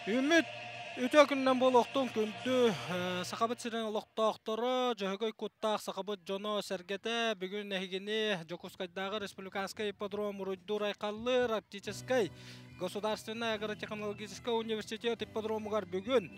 Үүммүт үтүө күнүнэн буолуохтун күндү Сахабыт сирин олохтоохторо, Дьөһөгөй куттаах сахабыт дьоно-сэргэтэ бүгүн эһигини Дьокуускайдааҕы республиканскай ипподром уруйдуур-айхаллыыр Арктическай государственнай агротехнологическай университет ипподромугар бүгүн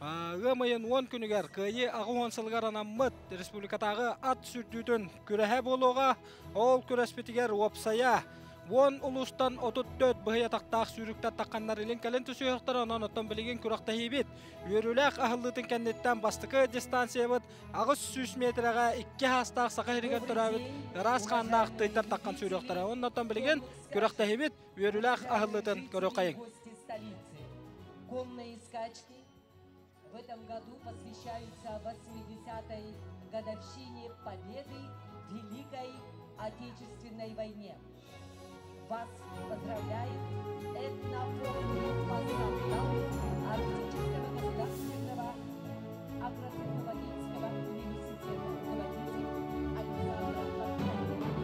ыам ыйын 10 күнүгэр Кыайыы 80 сылыгар анаммыт республикатааҕы ат сүүрдүүтүн күрэһэ буолуоҕа. Ол күрэспитигэр уопсайа 10 улуустан 34 быһый атахтаах сүүрүктэр тахханнар илин-кэлин түсүһүөхтэрэ, онон оттон билигин күрэхтэһиибит үөрүүлээх аһыллыытын кэнниттэн бастакы дистанциябыт 800 метрэҕэ икки хаастаах саха сиригэр төрөөбүт ыраас хааннаах тыйтар таххан сүүрүөхтэрэ. Онон оттон билигин күрэхтэһиибит үөрүүлээх аһыллыытын көрүөххэйиҥ. Конные скачки в этом году посвящаются 80-й годовщине победы в Великой Отечественной войне. Вас поздравляет этнофольный ансамбль Арктического государственного агротехнологического университета. Руководитель Александра Портнягина.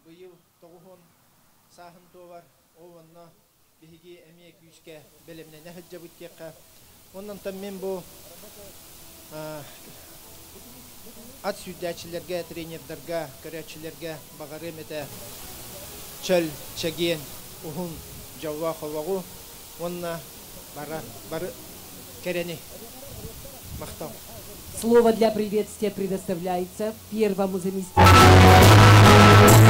Быйыл 90 сааһын туолар, ол онно биһиги эмиэ күүскэ бэлэмнэнэ сылдьабыт диэххэ. Онон мин бу ат сүүрдээччилэргэ, тренердарга, көрөөччүлэргэ баҕарыам этэ чөл, чэгиэн, уһун, дьоллоох олоҕу уонна бара, бары кэрэни. Махтал. Слово для приветствия предоставляется первому заместителю город Якутск.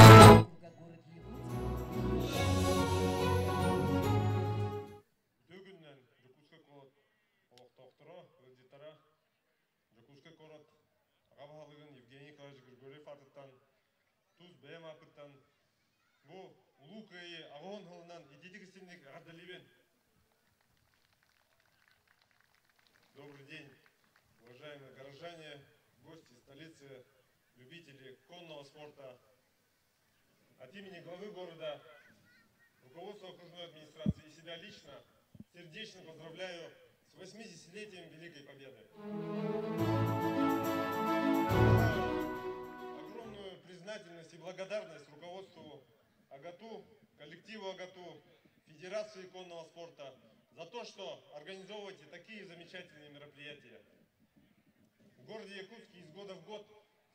Бүгүннэн Дьокуускай куорат олохтоохторо, ыалдьыттара Дьокуускай куорат аҕа баһылыгын Евгений Николаевич Григорьев аатыттан, тус бэйэм ааппыттан бу Улуу Кыайыы 80 сылынан итиитик-истиҥник эҕэрдэлиибин! Добрый день, уважаемые горожане, гости столицы, любители конного спорта. От имени главы города, руководства окружной администрации и себя лично сердечно поздравляю с 80-летием Великой Победы. Огромную признательность и благодарность руководству АГАТУ, коллективу АГАТУ, Федерации конного спорта за то, что организовываете такие замечательные мероприятия. В городе Якутске из года в год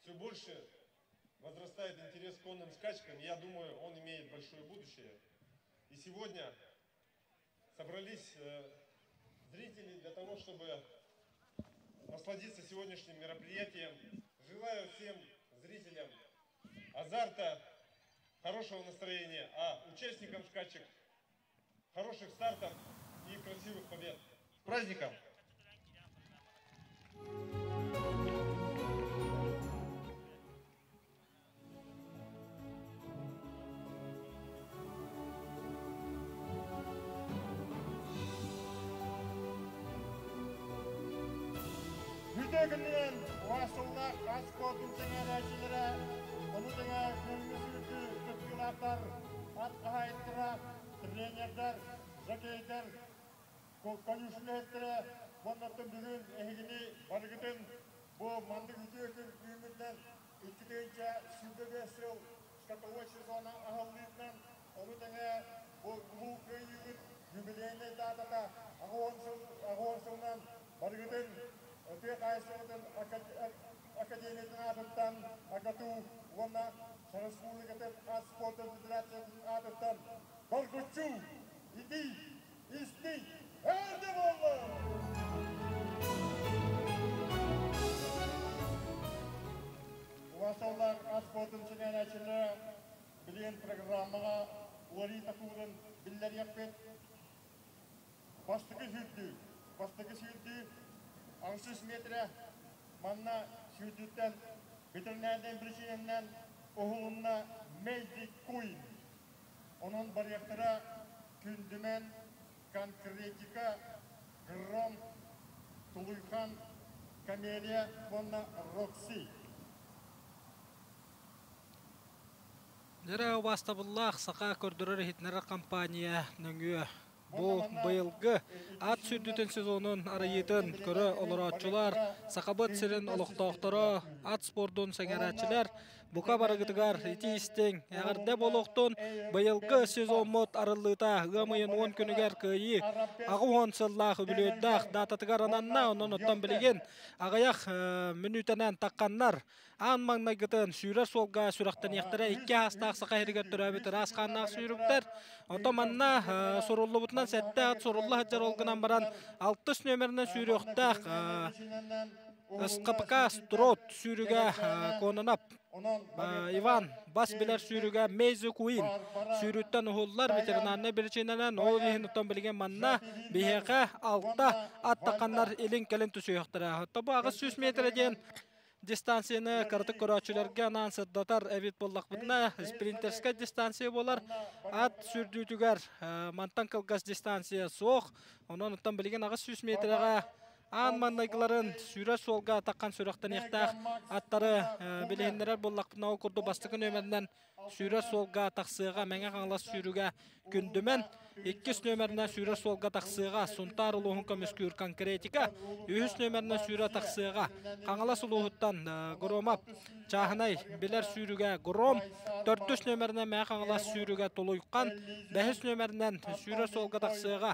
все больше возрастает интерес к конным скачкам, и я думаю, он имеет большое будущее. И сегодня собрались зрители для того, чтобы насладиться сегодняшним мероприятием. Желаю всем зрителям азарта, хорошего настроения, а участникам скачек хороших стартов и красивых побед. С праздником! Үтүө күнүнэн убаастабыллаах ат спордун сэҥээрээччилэрэ, ону тэҥэ күҥҥү сүүрдүү кыттыылаахтар, ат хаһаайыттара, тренердэр, жокейдэр, конюшнеттэрэ уонна бүгүн эһигини барыгытын бу маннык үтүө күн үүммүтүнэн 2025 сыл скаковой сезона аһыллыытынан, ону тэҥэ бу Улуу Кыайыыбыт юбилейнай датата 80 сылынан барыгытын тыа хаһаайыстыбатын академиятын аатыттан, АГАТУ уонна Республикатын ат спордун федерациятын аатыттан доргуччу итии истиҥ эҕэрдэ буоллун! Убаастабыллаах ат спордун сэҥээрээччилэрэ, билигин программаҕа уларыы такуурун биллэриэхпит. Бастакы сүүрдүү. Бастакы сүүрдүү 800 метрэ манна сүүрдүүттэн ветеринарнай биричиинэнэн уһулунна Magic Queen. Онон барыахтара Күндүмэн, Конкретика, Гром, Тулуйхан, Камелия уонна Рокси. Дьэ убаастабыллаах саха көрдөрөр-иһитиннэрэр компания нөҥүө бу быйылгы ат сүүрдүүтүн сезонун арыйыытын көрө олорооччулар, Сахабыт сирин олохтоохторо, ат спордун сэҥээрээччилэр бука барыгытыгар итии истиҥ, эҕэрдэ буолуохтун. Быйылгы сезоммут арыллыыта ыам ыйын 10 күнүгэр Кыайыы 80 сыллаах үбүлүөйдээх дататыгар ананна. Онон оттон билигин аҕыйах мүнүүтэнэн тахханнар аан маҥнайгытын сүүрэр суолга сүрэхтэниэхтэрэ икки аастаах саха иһигэр төрөөбүт ыраас хааннаах сүүрүктэр. Онтон манна суруллубутунан сэттэ ат сурулла сылдьар, ол гынан баран алтыс нүөмэринэн сүүрүөхтээх СКПК Строт сүүрүгэ Кононов Иван бас билэр сүүрүгэ Мейзи Куин сүүрүттэн уһуллар ветеринарнай биричиинэнэн, ол иһин оттон билигин манна биһиэхэ алта ат тахханнар илин-кэлин түсүөхтэрэ. Тобу 800 метрэ диэн дистанцияны кыратык көрөөччүлэргэ анаан сырдатар эбит буоллахпытына, спринтерскай дистанция буолар. Ат сүүрдүүтүгэр мантан кылгас дистанция суох. Онон оттон билигин 800 метрэҕэ Аан маннайгыларын сүүрэр суолга таххан сүрэхтэниэхтээх аттары билиһиннэрэр буоллахпына, ол курдук бастакы нүөмэринэн сүүрэр суолга тахсыаҕа Мэҥэ Хаҥалас сүүрүгэ Күндүмэн, иккис нүөмэринэн сүүрэр суолга тахсыаҕа Сунтаар улууһун көмүскүүр Конкретика, үһүс нүөмэринэн сүүрэ тахсыаҕа Хаҥалас улууһуттан Громов чааһынай билэр сүүрүгэ Гром, төрдүс нүөмэринэн Мэҥэ Хаҥалас сүүрүгэ Тулуйхан, бэһис нүөмэринэн сүүрэр суолга тахсыаҕа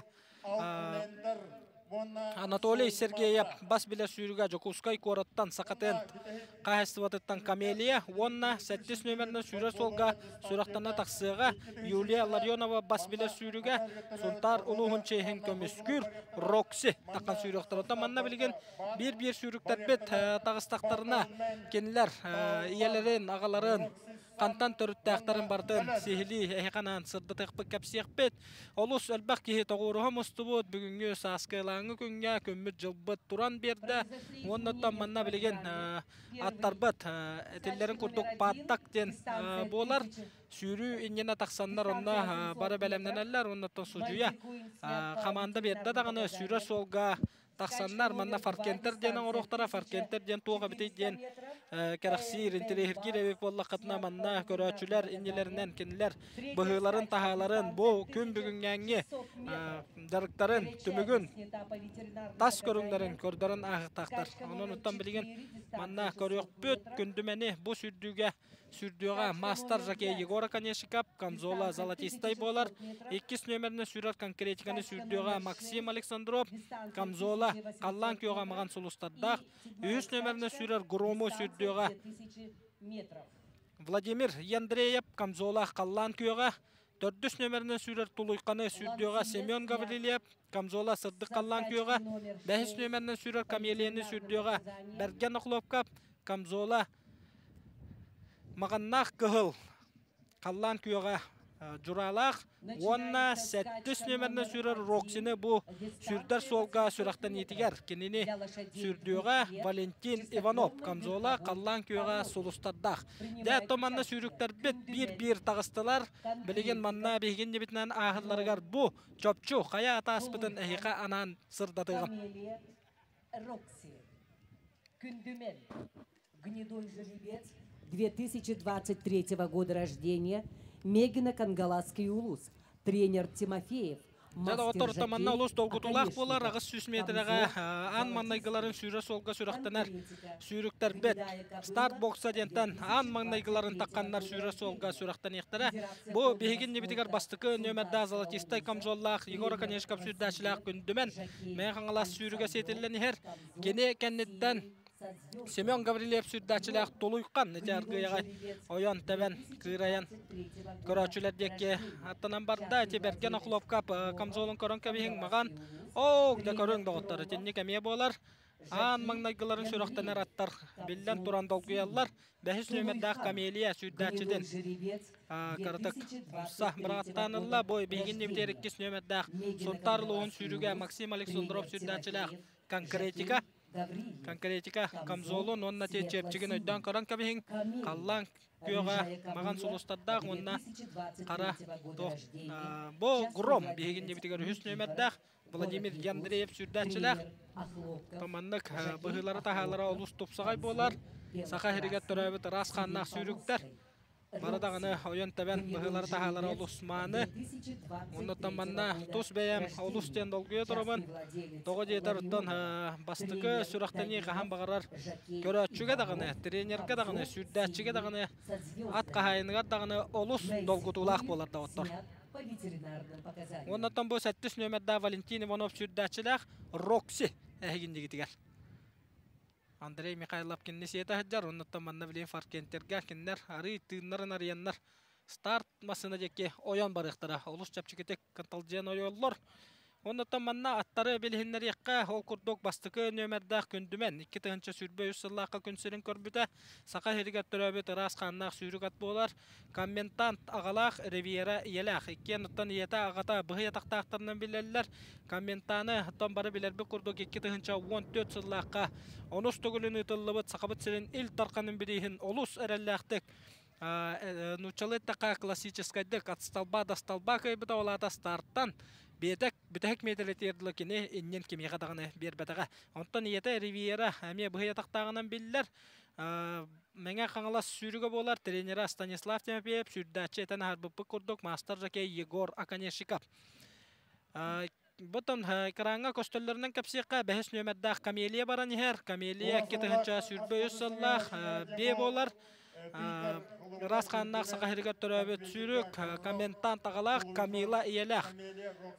Анатолий Сергеев бас билэр сүүрүгэ Дьокуускай куораттан Сахатент хаһаайыстыбатыттан Камелия уонна сэттис нүөмэринэн сүүрэр суолга сүрэхтэнэ тахсыаҕа Юлия Ларионова бас билэр сүүрүгэ Сунтаар улууһун чиэһин көмүскүүр Рокси таххан сүүрүөхтэр. Оттон манна билигин биир-биир сүүрүктэрбит таҕыстахтарына кинилэр ийэлэрин, аҕаларын хантан төрүттээхтэрин барытын сиһилии эһиэхэ анаан сырдатыахпыт, кэпсиэхпит. Олус элбэх киһи тоҕуоруһа мустубут. Бүгүҥҥү сааскы ылааҥҥы күҥҥэ күммүт-дьылбыт туран биэрдэ. Уонна оттон манна билигин аттарбыт этиллэрин курдук пааттак диэн буолар. Сүүрүү иннинэ тахсаннар онно бары бэлэмнэнэллэр. Уонна оттон судьуйа хамаанда биэрдэ даҕаны сүүрэр суолга тахсаннар манна Фаркентер диэн оҥоруохтара. Фаркентер диэн туох эбитий диэн кэрэхсиир, интэриэһиргиир эбит буоллаххытына манна көрөөччүлэр иннилэринэн кинилэр быһыыларын таһааларын бу күн бүгүҥҥээҥҥи дьарыктарын түмүгүн тас көрүҥнэрин көрдөрөн ааһыахтаахтар. Онон оттон билигин манна көрүөхпүт Күндүмэни бу сүүрдүүгэ Сүрдүөҕэ мастер жокей Егор Оконешников, камзола золотистай буолар. Иккис нүөмэринэн сүүрэр конкретиканы сүрдүөҕэ Максим Александров, камзола халлаан күөҕэ маҕан сулустардаах. Үһүс нүөмэринэн сүүрэр Грому сүрдүөҕэ Владимир Андреев, камзола халлаан күөҕэ. Төрдүс нүөмэринэн сүүрэр Тулуйханы сүрдүөҕэ Семен Гаврильев, камзола сырдык халлаан күөҕэ. Бэһис нүөмэринэн сүүрэр Камелияны сүрдүөҕэ Бэргэн Охлопков, камзола Маҕаннаах кыһыл, халлаан күөҕэ дьураалаах уонна сэттис нүөмэринэн сүүрэр Роксины бу сүүрдэр суолга сүрэхтэниитигэр кинини сүүрдүөҕэ Валентин Иванов камзола халлаан күөҕэ сулустардаах. Дьэ, то манна сүүрүктэрбит биир-биир таҕыстылар. Билигин манна биһиги иннибитинэн ааһылларыгар бу чопчу хайа атааспытын эһиэхэ анаан сырдатыаҕым. Рокси. Күндүмэн. Гнедой жеребец 2023 года рождения, Мегина Кангаласский улус, тренер Тимофеев, Дьэ, доҕоттор, манна олус долгутуулаах буолар 800 миэтэрэҕэ аан маҥнайгыларын сүүрэ суолга сүрэхтэнэр сүүрүктэрбит. Старт бокса диэнтэн аан маҥнайгыларын тахханнар сүүрэ суолга сүрэхтэниэхтэрэ. Бу биһиги иннибитигэр бастакы нүөмэрдээх золотистай камзоллаах Егор Оконешников сүүрдээччилээх Күндүмэн Мэҥэ Хаҥалас сүүрүгэ сиэтиллэн иһэр. Кини кэнниттэн Семен Гаврильев сүрдээччилээх Тулуйхан ити аргыйаҕа ойон тэбэн кыырайан көрөөччүлэр диэки аттанан барда. Ити Бэргэн Охлопкап камзолун көрөн кэбиһиҥ маҕан. Оо, да көрүҥ доҕоттор, итинник эмиэ буолар. Аан маҥнайгыларын сүрэхтэнэр аттар биллэн туран долгуйаллар. Бэһис нүөмэрдээх Камелия сүүрдээччитин кыратык умса быраҕаттаан ылла. Бу биһигин нибитиэр иккис нүөмэрдээх Сунтаар улууһун сүүрүгэ Максим Александров сүүрдээччилээх конкретика Конкретика камзолун уонна чэпчигин өйдөөн көрөн кэбиһиҥ. Халлаан күөҕэ маҕан сулустардаах уонна хара туох бу гром биһигин дебитигэр үһүс нүөмэрдээх Владимир Андреев сүүрдээччилээх. Маннык быһыылары таһаалара олус тупсаҕай буолар. Саха сиригэр төрөөбүт ыраас хааннаах сүүрүктэр Бары даҕаны ойон-тэбэн быһыылара-таһаалара олус мааны. Оннуттан манна тус бэйэм олус диэн долгуйа турабын. Тоҕо диэтэр оттон бастакы сүрэхтэнии хаһан баҕарар көрөөччүгэ даҕаны, тренергэ даҕаны, сүүрдээччигэ даҕаны, ат хаһаайыныгар даҕаны олус долгутуулаах буолар доҕоттор. Уоннаттан бу сэттис нүөмэрдээх Валентин Иванов сүүрдээччилээх Рокси эһигиннигитигэр. Андрей Михайлов кинини сиэтэ сылдьар, оннуттан манна билигин Фаркентерга кинилэр арыый тыыннарын арыйаннар старт массыына диэки ойон барыахтара. Олус чэпчэкитик кынталдьыйан ойоллор. Оннуттан манна аттары билиһиннэриэххэ, ол курдук бастакы нүөмэрдээх Күндүмэн 2023 сыллаахха күн сирин көрбүтэ. Саха сиригэр төрөөбүт ыраас хааннаах сүүрүк ат буолар. Комментант аҕалаах Ривьера ийэлээх. Иккиэн оттон ийэтэ аҕата быһый атахтаахтарынан билэллэр. Комментаны оттон бары билэрбит курдук 2014 сыллаахха онус төгүлүн ыытыллыбыт Сахабыт сирин Ил Дарханын бирииһин олус эрэллээхтик нууччалыы эттэххэ классическайдык от столба до столба кыайбыта ол аата старттан. Биэтэк бүтэһик миэтэрэтигэр дылы кини иннин кимиэхэ даҕаны биэрбэтэҕэ. Онтон ийэтэ Ривьера эмиэ быһый атахтааҕынан биллэр. Мэҥэ Хаҥалас сүүрүгэ буолар тренера Станислав Тимофеев сүүрдээччи этэн аһарбыппыт курдук маастар жокей Егор Оконешников. Бутон экраҥҥа көстөллөрүнэн кэпсиэххэ, бэһис нүөмэрдээх Камелия баран иһэр. Камелия 2023 сыллаах биэ буолар. Ыраас хааннаах саха сиригэр төрөөбүт сүүрүк, комментант аҕалаах Камила ийэлээх.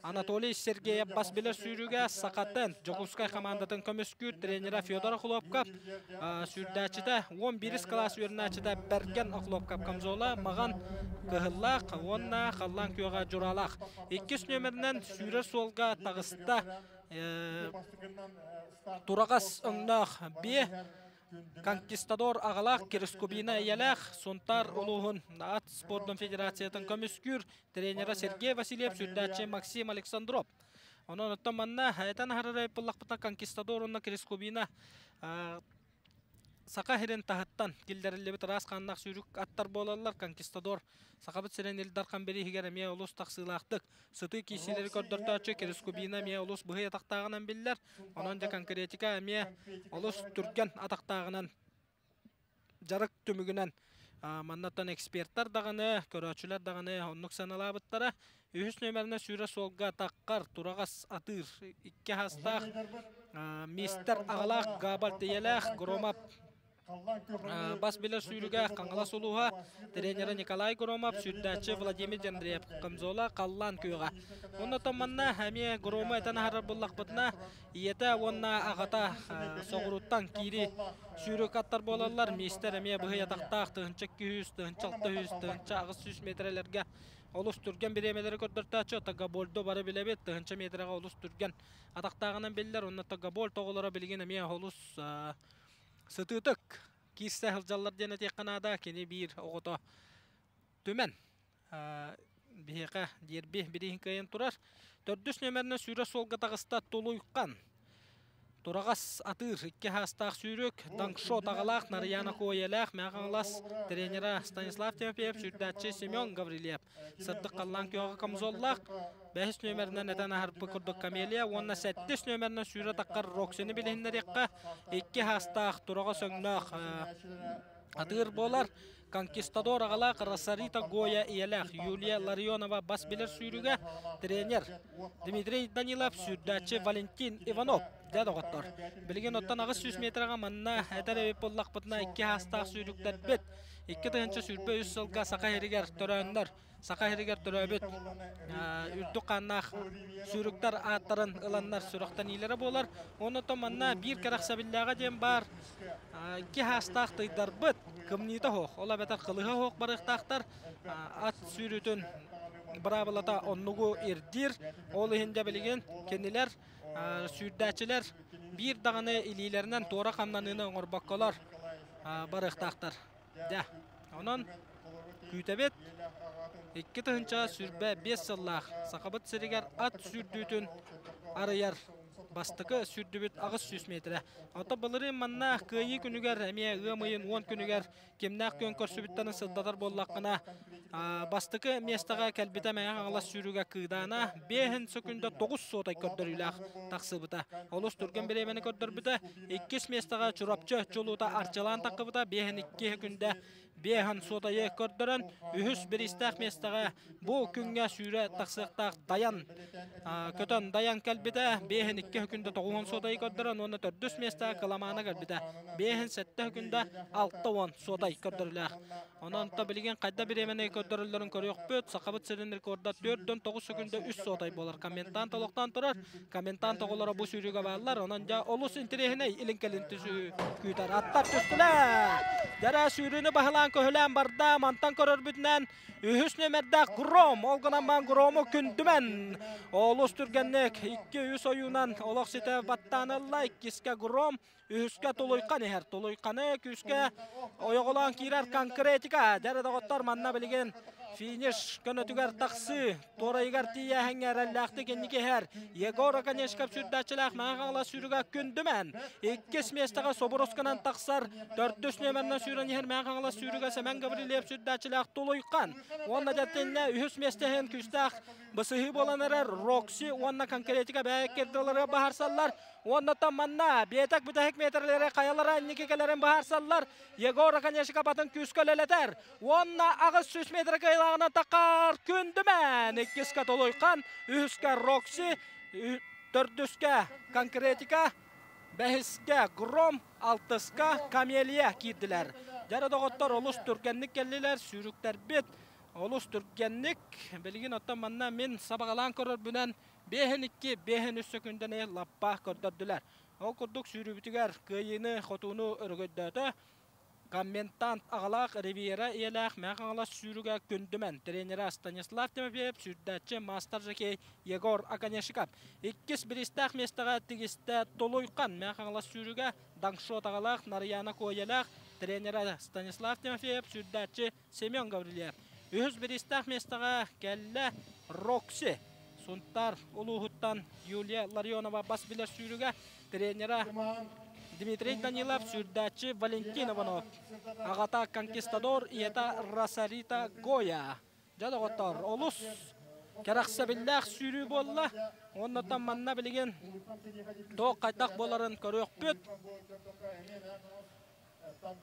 Анатолий Сергеев бас билэр сүүрүгэ Сахатын Дьокуускай хамаандатын көмүскүүр тренера Федор Охлопков, сүүрдээччитэ 11 кылаас үөрэнээччитэ Бэргэн Охлопков камзола маҕан кыһыллаах уонна халлаан күөҕэ дьураалаах. Иккис нүөмэринэн сүүрэр суолга таҕыста тураҕас өҥнөөх биэ Конкистадор аҕалаах Кирискубина ийэлээх Сунтаар улууһун ат спордун федерациятын көмүскүүр тренера Сергей Васильев, сүүрдээччи Максим Александров. Онон оттон манна этэн аһарар буллахпытына Конкистадор уонна Кирискубина Саха сирин таһыттан киллэриллибит ыраас хааннаах сүүрүк аттар буолаллар. Конкистадор Сахабыт сирин Ил Дархан бирииһигэр эмиэ олус тахсыылаахтык сытыы киирсиилэри көрдөртөөччү Кирискубина эмиэ олус быһый атахтааҕынан биллэр. Онон дьэ конкретика эмиэ олус түргэн атахтааҕынан дьарык түмүгүнэн маннаттан эксперттар даҕаны, көрөөччүлэр даҕаны оннук сыаналаабыттара. Үһүс нүөмэринэн сүүрэ суолга таххар, тураҕас атыыр, икки хастаах мистер аҕалаах Габальт ийэлээх Громов бас билэр сүүрүгэ Хаҥалас улууһа, тренерэ Николай Громов, сүүрдээччи Владимир Дендреев, Камзола Халлаан күөҕэ. Оннотон манна эмиэ Грома этэн аһарар буллахпытына, ийэтэ уонна аҕата соҕурууттан киири сүүрүк аттар буолаллар. Мистер эмиэ быһый атахтаах 1200, 1600, 1800 метрэлэргэ олус түргэн бириэмэлэри көрдөртөөччү. Тагабольдо бары билэбит, 1000 метрэҕэ олус түргэн атахтааҕынан биллэр. Онно Тагабольд оҕолоро билигин эмиэ олус сытыытык киирсэ сылдьаллар диэн этиэххэ наада. Кини биир оҕото Түмэн биһиэхэ дерби бирииһин кыайан турар. Төрдүс нүөмэринэн сүүрэ суолга таҕыста Тулуйхан. Тураҕас атыыр икки хаастаах сүүрүк, Даңшот аҕалаах Нарыйаана Куойалаах, Мэҕэ тренера Станислав Тимофеев, сүүрдээччи Семен Гаврильев. Сырдык халлаан күөҕэ камзоллаах, бэһис нүөмэринэн этэн аһарбыт курдук Камелия уонна сэттис нүөмэринэн сүүрэ таххар Роксины билиһиннэриэххэ, икки хаастаах тураҕас өҥнөөх атыыр буолар. Конкистадор аҕалаах Росарита Гоя ийэлээх Юлия Ларионова бас билэр сүүрүгэ тренер Дмитрий Данилов, сүүрдээччи Валентин Иванов. Дьэ доҕоттор, билигин оттон 800 метрэҕэ манна этэр эбит буоллахпытына икки хаастаах сүүрүктэрбит 2023 сылга Саха сиригэр төрөөннөр Саха сиригэр төрөөбүт үрдүк хааннаах сүүрүктэр ааттарын ыланнар сүрэхтэниилэрэ буолар. Онон манна биир кэрэхсэбиллээҕэ диэн баар икки хаастаах тыйдарбыт кымньыыта суох, ол эбэтэр кылыһа суох барыахтаахтар. Ат сүүрүүтүн быраабылата оннугу ирдиир. Ол иһин дьэ билигин кинилэр сүүрдээччилэр биир даҕаны илиилэринэн туора хамнаныыны оҥорбокколор барыахтаахтар. Дьэ, онон күүтэбит. 2025 сыллаах Сахабыт сиригэр ат сүүрдүүтүн арыйар бастакы сүүрдүбүт 800 метрэ. Оттон былырыын манна Кыайыы күнүгэр эмиэ ыам ыйын 10 күнүгэр кимнээх күөн көрсүбүттэрин сырдатар буоллаххына, бастакы миэстэҕэ кэлбитэ Мэҥэ Хаҥалас сүүрүгэ Кыыдаана 5 сөкүндэ 9 суотай көрдөрүүлээх тахсыбыта. Олус түргэн бириэмэни көрдөрбүтэ. Иккис миэстэҕэ Чурапчы чулуута Арчылаан таххыбыта 5-2 күндэ 5 суотайы көрдөрөн, үһүс бириистээх миэстэҕэ бу күҥҥэ сүүрэ тахсыахтаах Дайан көтөн Дайан кэлбитэ 5-2 күндэ 9 суотайы көрдөрөн уонна төрдүс миэстэҕэ Кыламаана кэлбитэ 5-7 күндэ 60 суотай көрдөрүүлээх. Онон то билигин хайда бириэмэни көрдөрөллөрүн көрүөхпүт. Сахабыт сирин рекорда 4-9 секунда 3 суотай буолар. Комментант олохтоон турар. Комментант оҕолоро бу сүүрүүгэ бааллар. Онон дьэ олус интэриэһинэй илин-кэлин түсүһүү күүтэр. Аттар түстүлэр. Дьэрэ сүүрүүнү баһылаан көһүлээн барда. Мантан көрөрбүтүнэн үһүс нүөмэрдээх Гром. Ол гынан баан Грому күндүмэн. Олус түргэнник 2-3 ойуунан олох ситэ баттаан ылла. Иккискэ Гром. Үһүскэ Тулуйхан иһэр. Тулуйханы күүскэ ойоҕолоон киирэр конкретика. Дьэрэ доҕоттор манна билигин Финиш көнөтүгэр тахсыы туорайыгар тиийээһиҥҥэ эрэллээхтик инники иһэр Егор Оконешков сүүрдээччилээх Мэҥэ Хаҥалас сүүрүгэ Күндүмэн. Иккис миэстэҕэ Собурусканан тахсар төрдүс нүөмэринэн сүүрэн иһэр Мэҥэ Хаҥалас сүүрүгэ Сэмэн Гаврильев сүүрдээччилээх Тулуйхан. Уонна дьэттиннэ үһүс миэстэ иһин күүстээх бысыһыы буолан эрэр Рокси уонна конкретика бэйэккирдылары баһарсаллар. Уонна манна биэтэк бүтэһик метрлери хайалара инники кэлэрин баһарсаллар. Егор Оконешников атын күүскэ үлэлэтэр. Уонна 800 метр кыайылааҕынан таххар Күндүмэн. Иккискэ Толуйхан, үһүскэ Рокси, төрдүскэ Конкретика, бэһискэ Гром, алтыска Камелия киирдилэр. Дьара доҕоттор олус түргэнник кэллилэр, сүүрүктэрбит олус түргэнник. Билигин оттон манна мин сабаҕалаан көрөрбүнэн биэһин икки, биэһин үс сөкүндэни лаппа көрдөрдүлэр. Ол курдук сүүрүүбүтүгэр кыайыыны, хотууну өрөгөйдөөтө. Комментант аҕалаах Ривьера ийэлээх Мэҥэ Хаҥалас сүүрүгэ Күндүмэн, тренерэ Станислав Тимофеев, сүүрдээччи мастер-жокей Егор Оконешников. Иккис бириистээх миэстэҕэ тигистэ Тулуйхан Мэҥэ Хаҥалас сүүрүгэ Даңшот аҕалаах Нарыйаана Куойалаах, тренерэ Станислав Тимофеев, сүүрдээччи Семен Гаврильев. Үһүс бириистээх миэстэҕэ кэллэ Рокси. Сунтаар улууһуттан Юлия Ларионова бас билэр сүүрүгэ, тренера Дмитрий Данилов, сүүрдээччи Валентин Иванов. Аҕата Конкистадор, ийэтэ Росарита Гоя. Дьэ доҕоттоор, олус кэрэхсэбиллээх сүүрүү буолла. Уонна манна билигин туох хайдах буоларын көрүөхпүт.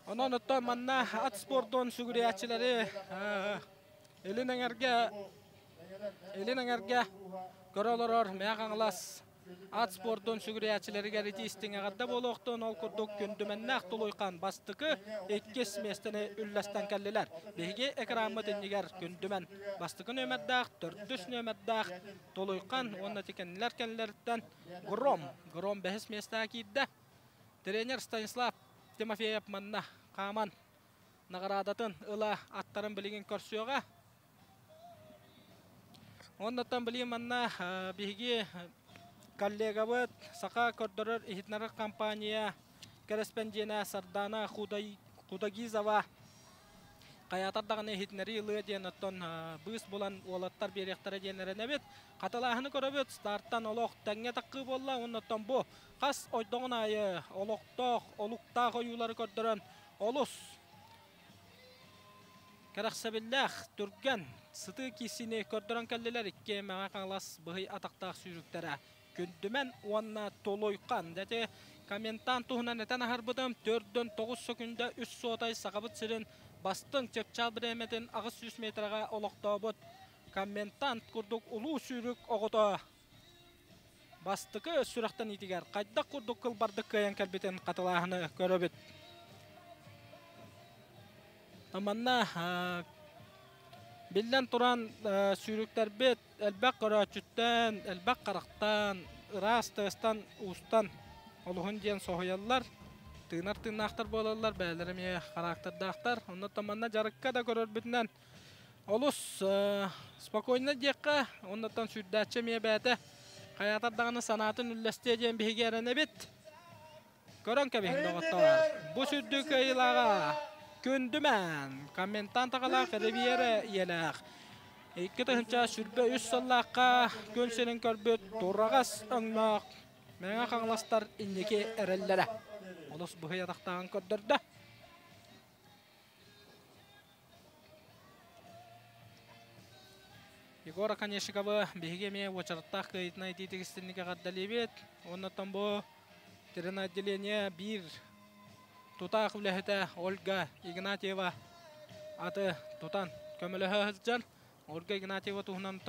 Онон оттон манна ат спордун сүгүрүйээччилэри илин эҥэргэ илин эҥэргэ көрө олорор Мэҥэ Хаҥалас ат спордун сүгүрүйээччилэригэр ити истиҥ эҕэрдэ буолуохтун. Ол курдук Күндүмэннээх Тулуйхан бастакы, иккис миэстэни үллэстэн кэллилэр. Биһиги экраммыт иннигэр Күндүмэн бастакы нүөмэрдээх, төрдүс нүөмэрдээх Тулуйхан уонна тикэннилэр кэллэриттэн Гром, Гром бэһис миэстэҕэ киирдэ. Тренер Станислав Тимофеев манна хааман наҕараадатын ыла аттарын билигин көрсүөҕэ. Оннуттан билигин манна биһиги коллегабыт Саха көрдөрөр иһитиннэрэр компания кэрэспэндьиэнэ Сардана Худагизова хайаатар даҕаны иһитиннэрии ылыа диэн оттон быыс булан уолаттар биэриэхтэрэ диэн эрэнэбит. Хатылааһыны көрөбүт, стартан олох тэҥҥэ таххыы буолла, оннуттан бу хас ойдоҕун аайы олохтоох, олуктаах ойуулары көрдөрөн олус кэрэхсэбиллээх, түргэн, сытыы киирсиини көрдөрөн кэллилэр икки Мэҥэ Хаҥалас быһый атахтаах сүүрүктэрэ Күндүмэн уонна Тулуйхан. Дьэ комментант туһунан этэн аһарбытым, төрдөн 9 сөкүндэ үс суотай Сахабыт сирин бастыҥ чыпчаал бириэмэтин 800 метрэҕэ олохтообут комментант курдук улуу сүүрүк оҕото бастакы сүрэхтэниитигэр хайдах курдук кылбардык кыайан кэлбитин хатылааһыны көрөбүт. Манна биллэн туран сүүрүктэрбит элбэх көрөөччүттэн, элбэх харахтан, ыраас тыастан, уустан олуһун диэн соһуйаллар. Тыынар тыыннаахтар буолаллар, бэйэлэрэ эмиэ характердаахтар. Оннуттан манна дьарыкка да көрөрбүтүнэн олус спокойно диэххэ, оннуттан сүүрдээччи эмиэ бэйэтэ хайаатар даҕаны санаатын үллэстиэ диэн биһиги эрэнэбит. Көрөн кэбиһиҥ, доҕоттоор. Бу сүрдүү кыайыылааҕа Күндүмэн, комментант аҕалаах Ривьера ийэлээх. 2023 сыллаахха күн сирин көрбүт тураҕас өҥнөөх Мэҥэ Хаҥаластар инники эрэллэрэ. Олус быһый атахтааҕын көрдөрдө. Егор Оконешниковы биһиги эмиэ уочараттаах кыайыытынан итиитик истинник эҕэрдэлиибит. Уонна бу отделение биир тутаах үлэһитэ Ольга Игнатьева аты тутан көмөлөһө сылдьар. Ольга Игнатьева туһунан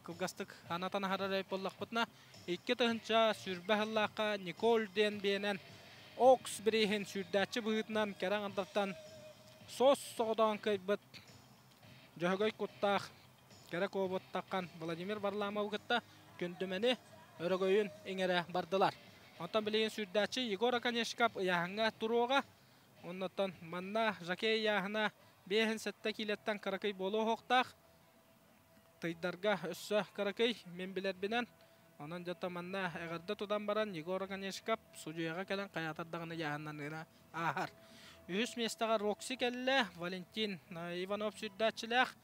кылгастык анатан аһарар буоллахпытына, 2020 сыллаахха Николь диэн биэнэн Окс бирииһин сүүрдээччи быһыытынан кэрэ аҥардартан сос соҕотоон кыайбыт Дьөһөгөй куттаах кэрэ куобут таххан Владимир Варламовы кытта Күндүмэни өрөгөйүн иҥэрэ бардылар. Онтон билигин сүүрдээччи Егор Оконешников ыйааһыҥҥа туруоҕа. Оннуттан манна жокей ыйааһына 5-7 киилэттэн кыракый буолуохтаах. Тыйдарга өссө кыракый, мин билэрбинэн. Онон дьэ манна эҕэрдэ тутан баран Егор Оконешников судьуйаҕа кэлэн хайаатар даҕаны ыйааһыннаныыны ааһар. Үһүс миэстэҕэ Рокси кэллэ, Валентин Иванов сүүрдээччилээх.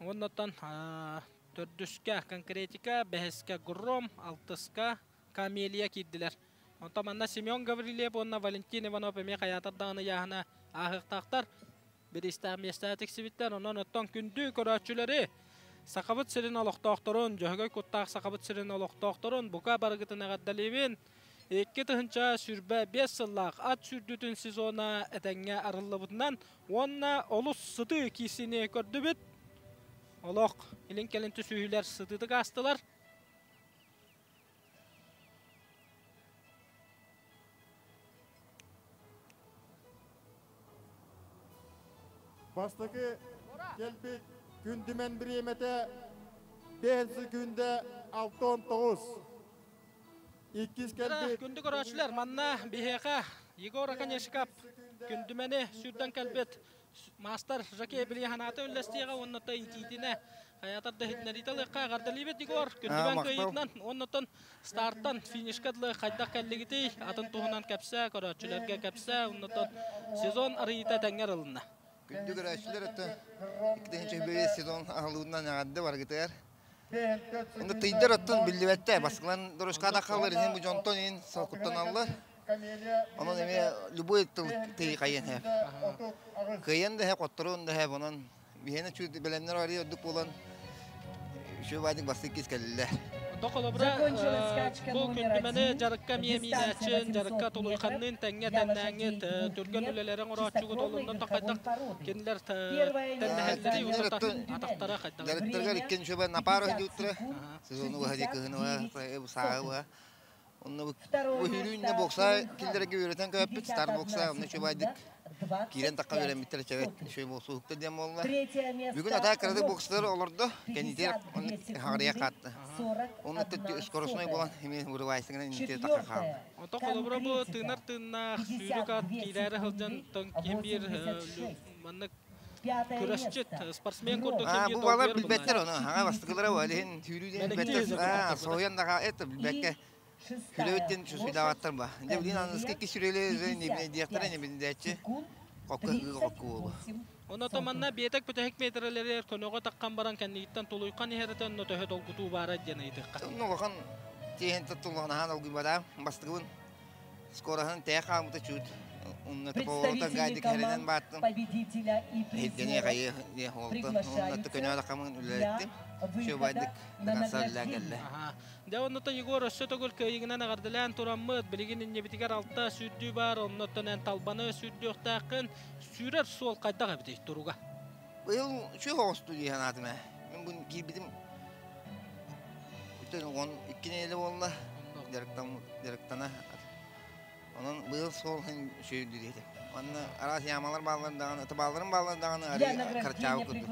Оннотон төрдүскэ Конкретика, бэһискэ Гром, алтыска Камелия киирдилэр. Онтон манна Семен Гаврильев уонна Валентин Иванов эмиэ хайаатар даҕаны ыйааһына ааһыахтаахтар. Бириистээх миэстэҕэ тиксибиттэр. Онон оттон күндү көрөөччүлэри Сахабыт сирин олохтоохторун, Дьөһөгөй куттаах Сахабыт сирин олохтоохторун бука барыгытын эҕэрдэлиибин. 2025 сыллаах ат сүүрдүүтүн сезона этэҥҥэ арыллыбытынан уонна олус сытыы киирсиини көрдүбүт. Олох илин-кэлин түсүһүүлэр сытыытык аастылар. Бастакы кэлбит күндүмэн бириэмэтэ 5 секүндэ 69. Иккис кэлбит Күндү көрөөччүлэр, манна биһиэхэ Егор Оконешников күндүмэни сүүрдэн кэлбит маастар Жаке Билиһанааты үллэстиэҕэ уонна иитиитинэ хайатар да иһитиннэриитэ ылыахха эҕэрдэлиибит Егор күндүмэн кыайыытынан уоннаттан стартан финишка дылы хайдах кэллигитий атын туһунан кэпсээ көрөөччүлэргэ кэпсээ уоннаттан сезон арыйыыта тэҥҥэр ылынна. Күндү көрөөччүлэр өттө 2005 сезон аһылыытынан эҕэрдэ баргытыгар. Онно тыйдар оттон биллибэттэ баскылан дорожкада халлар иһин бу дьонтон иһин салкуттаналлар. Онон эмиэ любой тыл тый хайын хэп. Кыайан да хэп, хотторун да хэп, онон биһиэнэ чүү бэлэмнэр арыйа ордук буолан үчүгэй баайдык бастык кис кэллилэр. Онто холобура бу күндүмэни дьарыкка эмиэ миинээччин, дьарыкка тулуйханныын тэҥҥэ тэннээҥҥит түргэн үлэлэри оҥорооччугут олуннан хайдах кинилэр тэннэһэллэрий уонна атахтара хайдах Дьарыктарыгар иккин үчүгэй напаар өйдүүттэрэ сезону быһа дии кыһыны быһа сааһы быһа Онно бу үүрүүннэ бокса киллэрэргэ үөрэтэн көһөппүт, стар бокса онно үчүгэйдик киирэн тахха үөрэммиттэр чэбэт үчүгэй буолсуһуктар диэн буолла. Бүгүн атаа кыратык боксалар олордо, кэннитигэр хаҕарыйа хаатта. Онно скоростной буолан эмиэ вырывайсыгынан иннитигэр тахха хаалла. Онтон холобура бу тыынар тыыннаах сүүрүк ат киирээри сылдьан ким биир маннык күрэсчит, спортсмен курдук А, бу балар билбэттэр ону. Хаҥа бастакылара ол иһин сүүрүү диэн билбэттэр. А, соһуйан да это билбэккэ күлэбиттэн чусуйдаабаттар ба. Дьэ билин аныска икки сүрүөлэ не диэхтэрэ не билдээччи. Хокку хокку буолу. Оното манна биэтэк бүтэһик метрэлэригэр көнөҕө таххан баран кэннигиттэн тулуйхан иһэрэтэ онно төһө долгутуу баара диэн ыйытыахха. Онно улахан тиэһин туттуллаҕына хаан долгуйбатаам. Бастыгыбын Скороһын тэйэ хааммыта чуут унна поворота гайдик хэринэн бааттым. Иһиргэни хайы диэ уолтан уонна көнөө лакамын үлэлэттим. Все байдык до конца үлэлээн кэллэ. Дьэ оннута Егор өссө төгүл кыайыгынан эҕэрдэлээн тураммыт, билигин иннибитигэр алта сүүрдүү баар, оннуттан эн талбаны сүүрдүөхтээххин. Сүүрэр суол хайдах эбитий туруга? Быйыл үчүгэй оҕусту дии санаатым ээ. Мин бу киирбитим бүтэн 12 нэдиэлэ буолла. Дьарыктана. Онон быйыл суол иһин үчүгэй диэтим. Манна араас ямалар бааллар даҕаны, табааларым бааллар даҕаны арыый харчаабы курдук.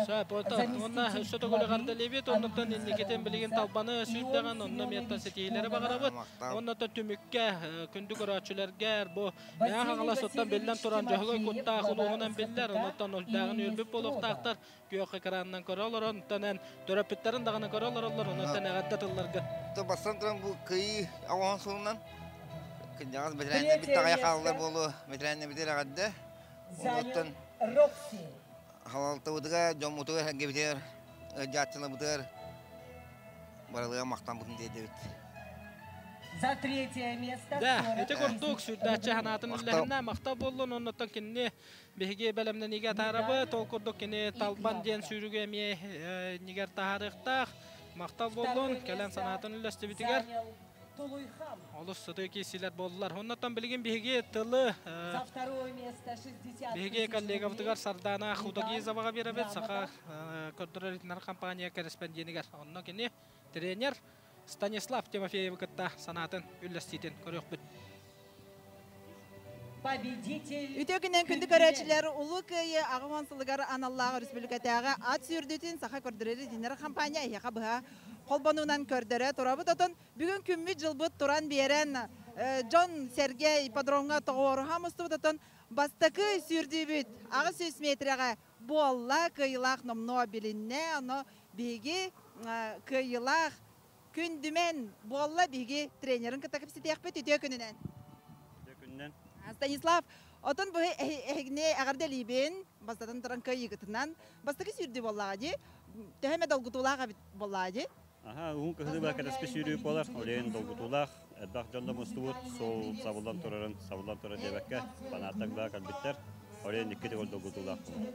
Сөп, уонна өссө төгүл эҕэрдэлиибит. Оннуттан инникитин билигин талбаны сүүрдэҕин, онно миэттэн ситиһиилэри баҕарабыт. Оннуттан түмүккэ күндү көрөөччүлэргэ бу Мэҥэ Хаҥалас оттон биллэн туран Дьөһөгөй куттаах улууһунан биллэр, онуттан өлдөөҕүн үөрбүт буолуохтаахтар. Күөх экранынан көрө олорон, оттон эн төрөппүттэрин даҕаны көрө олороллор, онуттан эҕэрдэ тылларгын. Бастан туран бу кыайыы оҕоһон суолунан кырдьаҕас бэтэрээннэр бит аҕыйах хааллар буолуо, бэтэрээннэрбитигэр эҕэрдэ. Онуттан халалтабытыгар, дьоммутугар, сэргэбитигэр, ыалдьааччыларбытыгар барылыгар махтаммытын тиэрдэбит. За третье место Да, ити курдук сүрдээччи санаатын үллэһиннэ махтал буоллун оннуттан кинини биһиги бэлэмнэниигэ атаарабыт ол курдук кини Талбан диэн сүүрүгү эмиэ иннигэр таһаарыахтаах махтал буоллун кэлэн санаатын үллэстибитигэр Олус сытыы киирсиилэр буоллулар. Оннуттан билигин биһиги тылы биһиги коллегабытыгар Сардана Худогизоваҕа биэрэбит Саха көрдөрөр компания кэрэспэндиэнигэр. Онно кини тренер Станислав Тимофеевы кытта санаатын үллэстиитин көрүөхпүт. Үтүө күнэн күндү көрөөччүлэр Улуу Кыайыы 80 сылыгар аналлаах өрөспүүбүлүкэтээҕи ат сүүрдүүтүн Саха көрдөрөр итиннэр компания эһиэхэ быһа холбонуунан көрдөрө турабыт. Отон бүгүн күммүт-дьылбыт туран биэрэн дьон-сэргэ ипподромҥа тоҕуоруһа мустубут. Отон бастакы сүүрдүүбүт 800 метрэҕэ буолла, кыайыылаах номнуо билиннэ. Ону биһиги кыайыылаах күндүмэн буолла биһиги тренерин кытта кэпсэтиэхпит. Үтүө күнүнэн. Үтүө күнүнэн. Станислав, Отон бу эһигини эҕэрдэлиибин, бастатан туран кыайыыгытынан. Бастакы сүүрдүү буоллаҕа дии. Төһө эмэ долгутуулаах эбит буоллаҕа дии. Аха, уһун кыһыны баа кэтэспит сүүрүү буолар. Олейын долгутуулаах, элбэх дьон да мустубут, суол сабыллан турарын, сабыллан турар диэбэккэ, фанаттар баа кэлбиттэр. Олейын икки төгүл долгутуулаах буолар.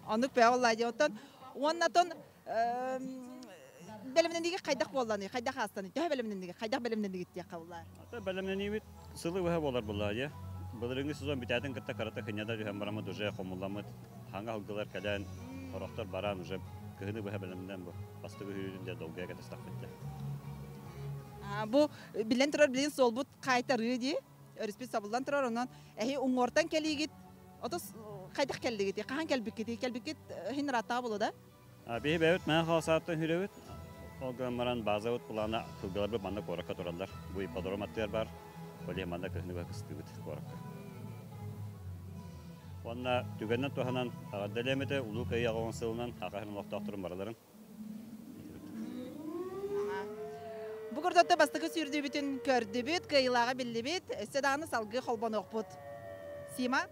Оннук бээ буоллаа дии. Оттон уоннатон бэлэмнэниигэ хайдах буолланый, хайдах аастаный, төһө бэлэмнэниигэ, хайдах бэлэмнэнигит диэххэ буоллаа. Ата бэлэмнэниибит сылы быһа буолар буоллаа дии. Былырыыҥҥы сезон бүтээтин кытта карата хынньада түһэн бараммыт уже хомулламмыт, хаҥа аһылгылар кэлэн, сорохтор баран уже кыһыны быһа бэлэмнэн бу бастакы үһүрүн дьэ долгуйа кэтэстэхпит дьэ. Бу биллэн турар билин суолбут хаайтарыы дии, өрүспүт сабыллан турар, онон эһи уҥуортан кэлиигит, отус хайдах кэллигит, хаһан кэлбиккит, кэлбиккит хин ырааттаҕа буолуо да? Биһи бэйэбит мэҥэ хаалсааттан үһүрэбит. Ол гынан баран базабыт плана сылгыларбыт манна куоракка тураллар. Бу ипподром аттыгар баар. Ол иһин манна кыһыныга кыстыыбыт куоракка. Уонна түгэнинэн туһанан эҕэрдэлиэм этэ Улуу Кыайыы аҕа сылынан Саха сирин олохтоохторун барыларын. Бу курдатта бастакы сүүрдүүбүтүн көрдүбүт, кыайыылааҕы биллибит. Өссө даҕаны салгыы холбонуохпут. Сима?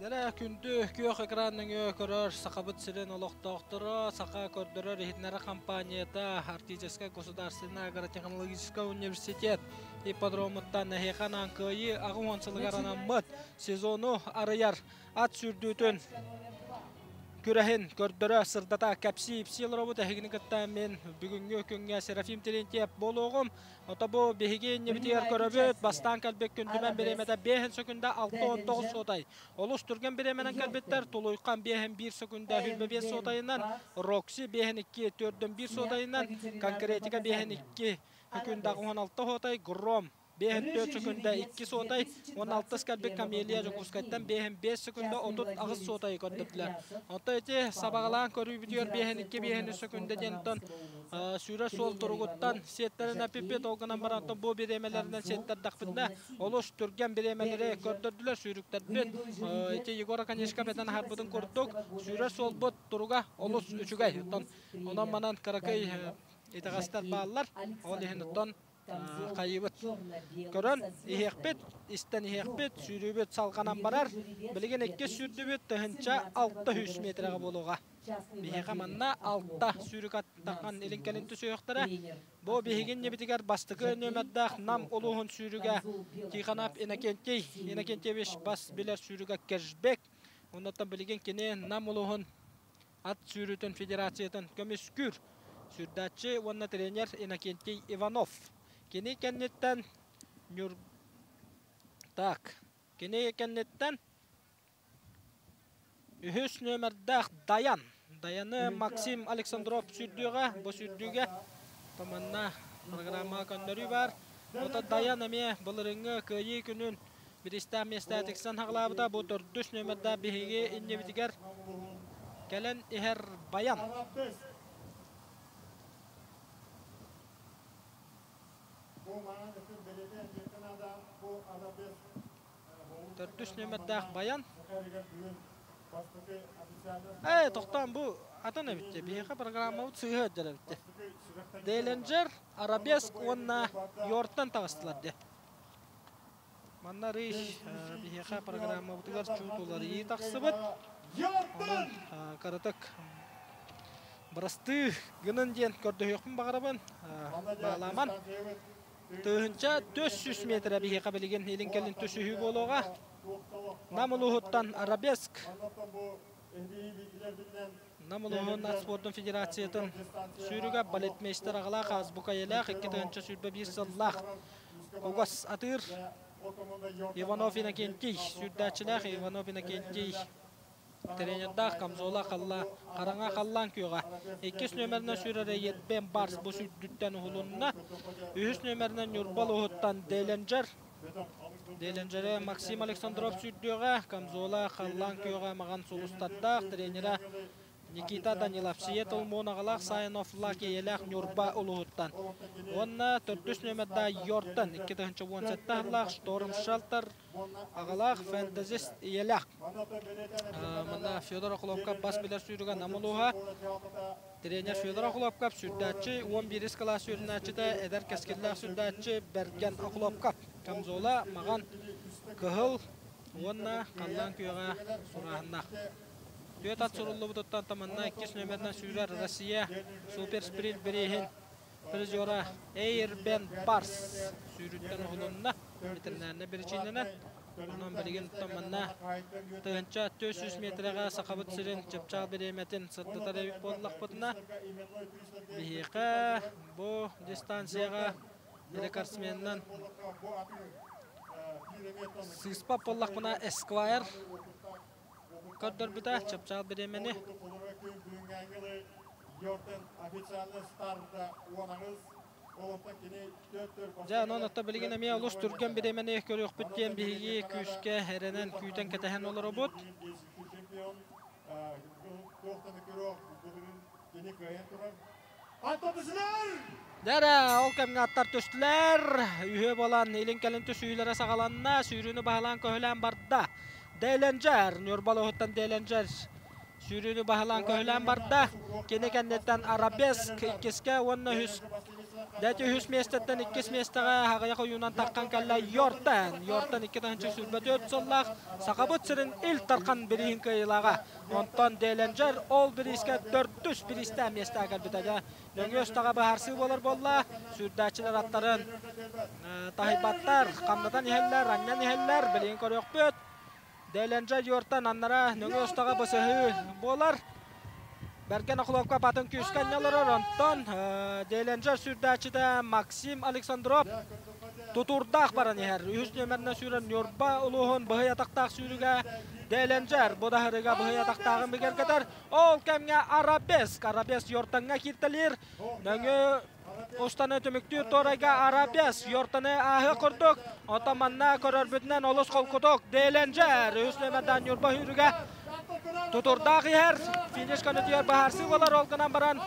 Дэрэ күндү күөх экран нөҥүө көрөр Сахабыт сирин олохтоохторо, Саха көрдөрөр иһитиннэрэр компанията, Арктическай государственный агротехнологическай университет ипподромуттан эһиэхэ анаан Кыайыы 80 сылыгар анаммыт сезону арыйар ат сүүрдүүтүн. Күрэһин көрдөрө, сырдата, кэпсии-ипсии олоробут. Эһигини кытта мин бүгүҥҥү күҥҥэ Серафим Терентьев буолуоҕум. Ото бу биһиги иннибитигэр көрөбүт. Бастаан кэлбит күндүмэн бириэмэтэ 5 сөкүндэ 69 суотай. Олус түргэн бириэмэнэн кэлбиттэр. Тулуйхан 5 1 сөкүндэ 25 суотайынан, Рокси 5 2 4 1 суотайынан, Конкретика 5 2 сөкүндэ 16 суотай, Гром 5-4 сөкүндэ 2 суотай, 16 кэлбит Камелия Дьокуускайтан 5-5 сөкүндэ 38 суотайы көрдөрдүлэр. Онтон ити сабаҕалаан көрүүбүтүгэр 5-2-5 сөкүндэ диэн оттон сүүрэр суол туругуттан сиэттэрин эппиппит, ол гынан баран оттон бу бириэмэлэринэн сиэттэрдэхпитинэ олус түргэн бириэмэлэри көрдөрдүлэр сүүрүктэрбит. Ити Егор Оконешников этэн аһарбытын курдук сүүрэр суолбут туруга олус үчүгэй. Оттон онон манан кыракый итэҕэстэр бааллар. Ол иһин оттон хайыбыт көрөн иһиэхпит, истэн иһиэхпит, сүүрүүбүт салҕанан барар. Билигин иккис сүүрдүбүт 1600 метрэҕэ буолуоҕа. Биһиэхэ манна алта сүүрүк аттахан илин-кэлин түсүөхтэрэ. Бу биһигин небитигэр бастакы нүөмэрдээх Нам улууһун сүүрүгэ Тихонов Иннокентий Иннокентьевич бас билэр сүүрүгэ Кэшбек. Оннуттан билигин кини Нам улууһун ат сүүрүүтүн федерациятын көмүскүүр сүүрдээччи уонна тренер Иннокентий Иванов. Кини кэнниттэн Нюр... Так, кини кэнниттэн үһүс нүөмэрдээх Даян. Даяны Максим Александров сүүрдүөҕэ, бу сүүрдүүгэ манна программаҕа көннөрүү баар. Ота Даян эмиэ былырыҥҥы Кыайыы күнүн бириистээх миэстэ тиксэн хаҕылаабыта. Бу төрдүс нүөмэрдээх биһиги иннибитигэр кэлэн иһэр Баян. Төрдүс нүөмэрдээх Баян. Ээ, тохтоон бу атын эбит. Биһиэхэ программабыт сыыһа өйдөр эбит. Деленджер, Арабеск уонна Йортан таҕыстылар дии. Манна арый биһиэхэ программабытыгар чуут уларыйыы тахсыбыт. Онон кыратык бырастыы гынын диэн көрдөһүөхпүн баҕарабын. Баалааман. 1400 метрэ биһиэхэ билигин илин-кэлин түсүһүү буолуоҕа. Нам улууһуттан Арабеск Нам улууһун ат спордун федерациятын сүүрүгэ балетмейстер аҕалаах Азбука ийэлээх 2021 сыллаах Кугас атыыр Иванов Иннокентий сүүрдээччилээх Иванов Иннокентий тренердаах Камзола Халла Хараҥа Халлаан күөҕэ. Иккис нүөмэринэн сүүрэр Етбен Барс бу сүүрдүттэн уһулунна. Үһүс нүөмэринэн Ньурба улууһуттан Деленджер Деленджере Максим Александров сүүрдүөҕэ, Камзола Халлаан күөҕэ маҕан сулустардаах тренерэ Никита Данилов Сиэтл Муонаҕалаах Сайанов Лак ийэлээх Ньурба улууһуттан. Уонна төрдүс нүөмэрдээх Йортан 2017 сыллаах Шторм Шелтер аҕалаах фэнтезист ийэлээх. Манна Федор Охлопков бас билэр сүүрүгэ Нам улууһа. Тренер Федор Охлопков сүрдээччи, 11 кылаас үөрэнээччитэ, эдэр кэскиллээх сүрдээччи Бэргэн Охлопков. Камзола маҕан кыһыл уонна халлаан күөҕэ сурааһыннаах. Түөрт ат суруллубутуттан таманна иккис нүөмэринэн сүүрэр Россия суперспринт бирииһин призера Эйрбен Барс сүүрүүттэн уһулунна. Ветеринарнай биричиинэнэн. Онон билигин манна 1400 метрэҕэ Сахабыт сирин чыпчаал бириэмэтин сырдатар эбит буоллахпытына, биһиэхэ бу дистанцияҕа рекордсменынан сыыспат буоллахпына Эсквайр көрдөрбүтэ чыпчаал бириэмэни. Дьэ, онон отто билигин эмиэ олус түргэн бириэмэни көрүөхпүт диэн биһиги күүскэ эрэнэн күүтэн кэтэһэн олоробут. Дэрэ, ол кэмҥэ аттар түстүлэр. Үһүө буолан илин-кэлин түсүүлэрэ саҕаланна. Сүүрүүнү баһылаан көһүлээн барда. Деленджер, Ньурба улууһуттан Деленджер Сүүрүүнү баһылаан көһүлээн барда. Кини кэнниттэн Арабеск иккискэ уонна үһүс Дэти үһүс миэстэттэн иккис миэстэҕэ аҕыйах ойуунан таххан кэллэ Йортан. Йортан 2024 сыллаах Сахабыт сирин Ил Дархан бирииһин кыайыылааҕа. Онтон Деленджер ол бириискэ төрдүс бириистээх миэстэҕэ кэлбитэ. Дьэ, нөҥүө устаҕа быһаарсыы буолар буолла. Сүүрдээччилэр аттарын таһыйбаттар, хамнатан иһэллэр, анньан иһэллэр. Билигин көрүөхпүт. Дэлэнжа Юртан аннара нөҥүө устаҕа бысыһыы буолар. Бэргэн Охлопков атын күүскэ анньаларар, онтон Деленджер сүүрдээччитэ Максим Александров тутуурдаах баран иһэр. Үһүс нүөмэринэн сүүрэр Ньурба улууһун быһый атахтаах сүүрүгэ Деленджер бу даһырыга быһый атахтааҕын бигэргэтэр. Ол кэмҥэ Арабеск, Арабеск Йортаҥҥа кииртэлиир. Нөҥүө устаны түмүктүүр туорайга Арабеск Йортаны ааһыах курдук. Оттон манна көрөрбүтүнэн олус холкутук Деленджер үһүс нүөмэрдээн Ньурба сүүрүгэ тутурдаах иһэр. Финиш көнөтүгэр быһаарсыы буолар, ол гынан баран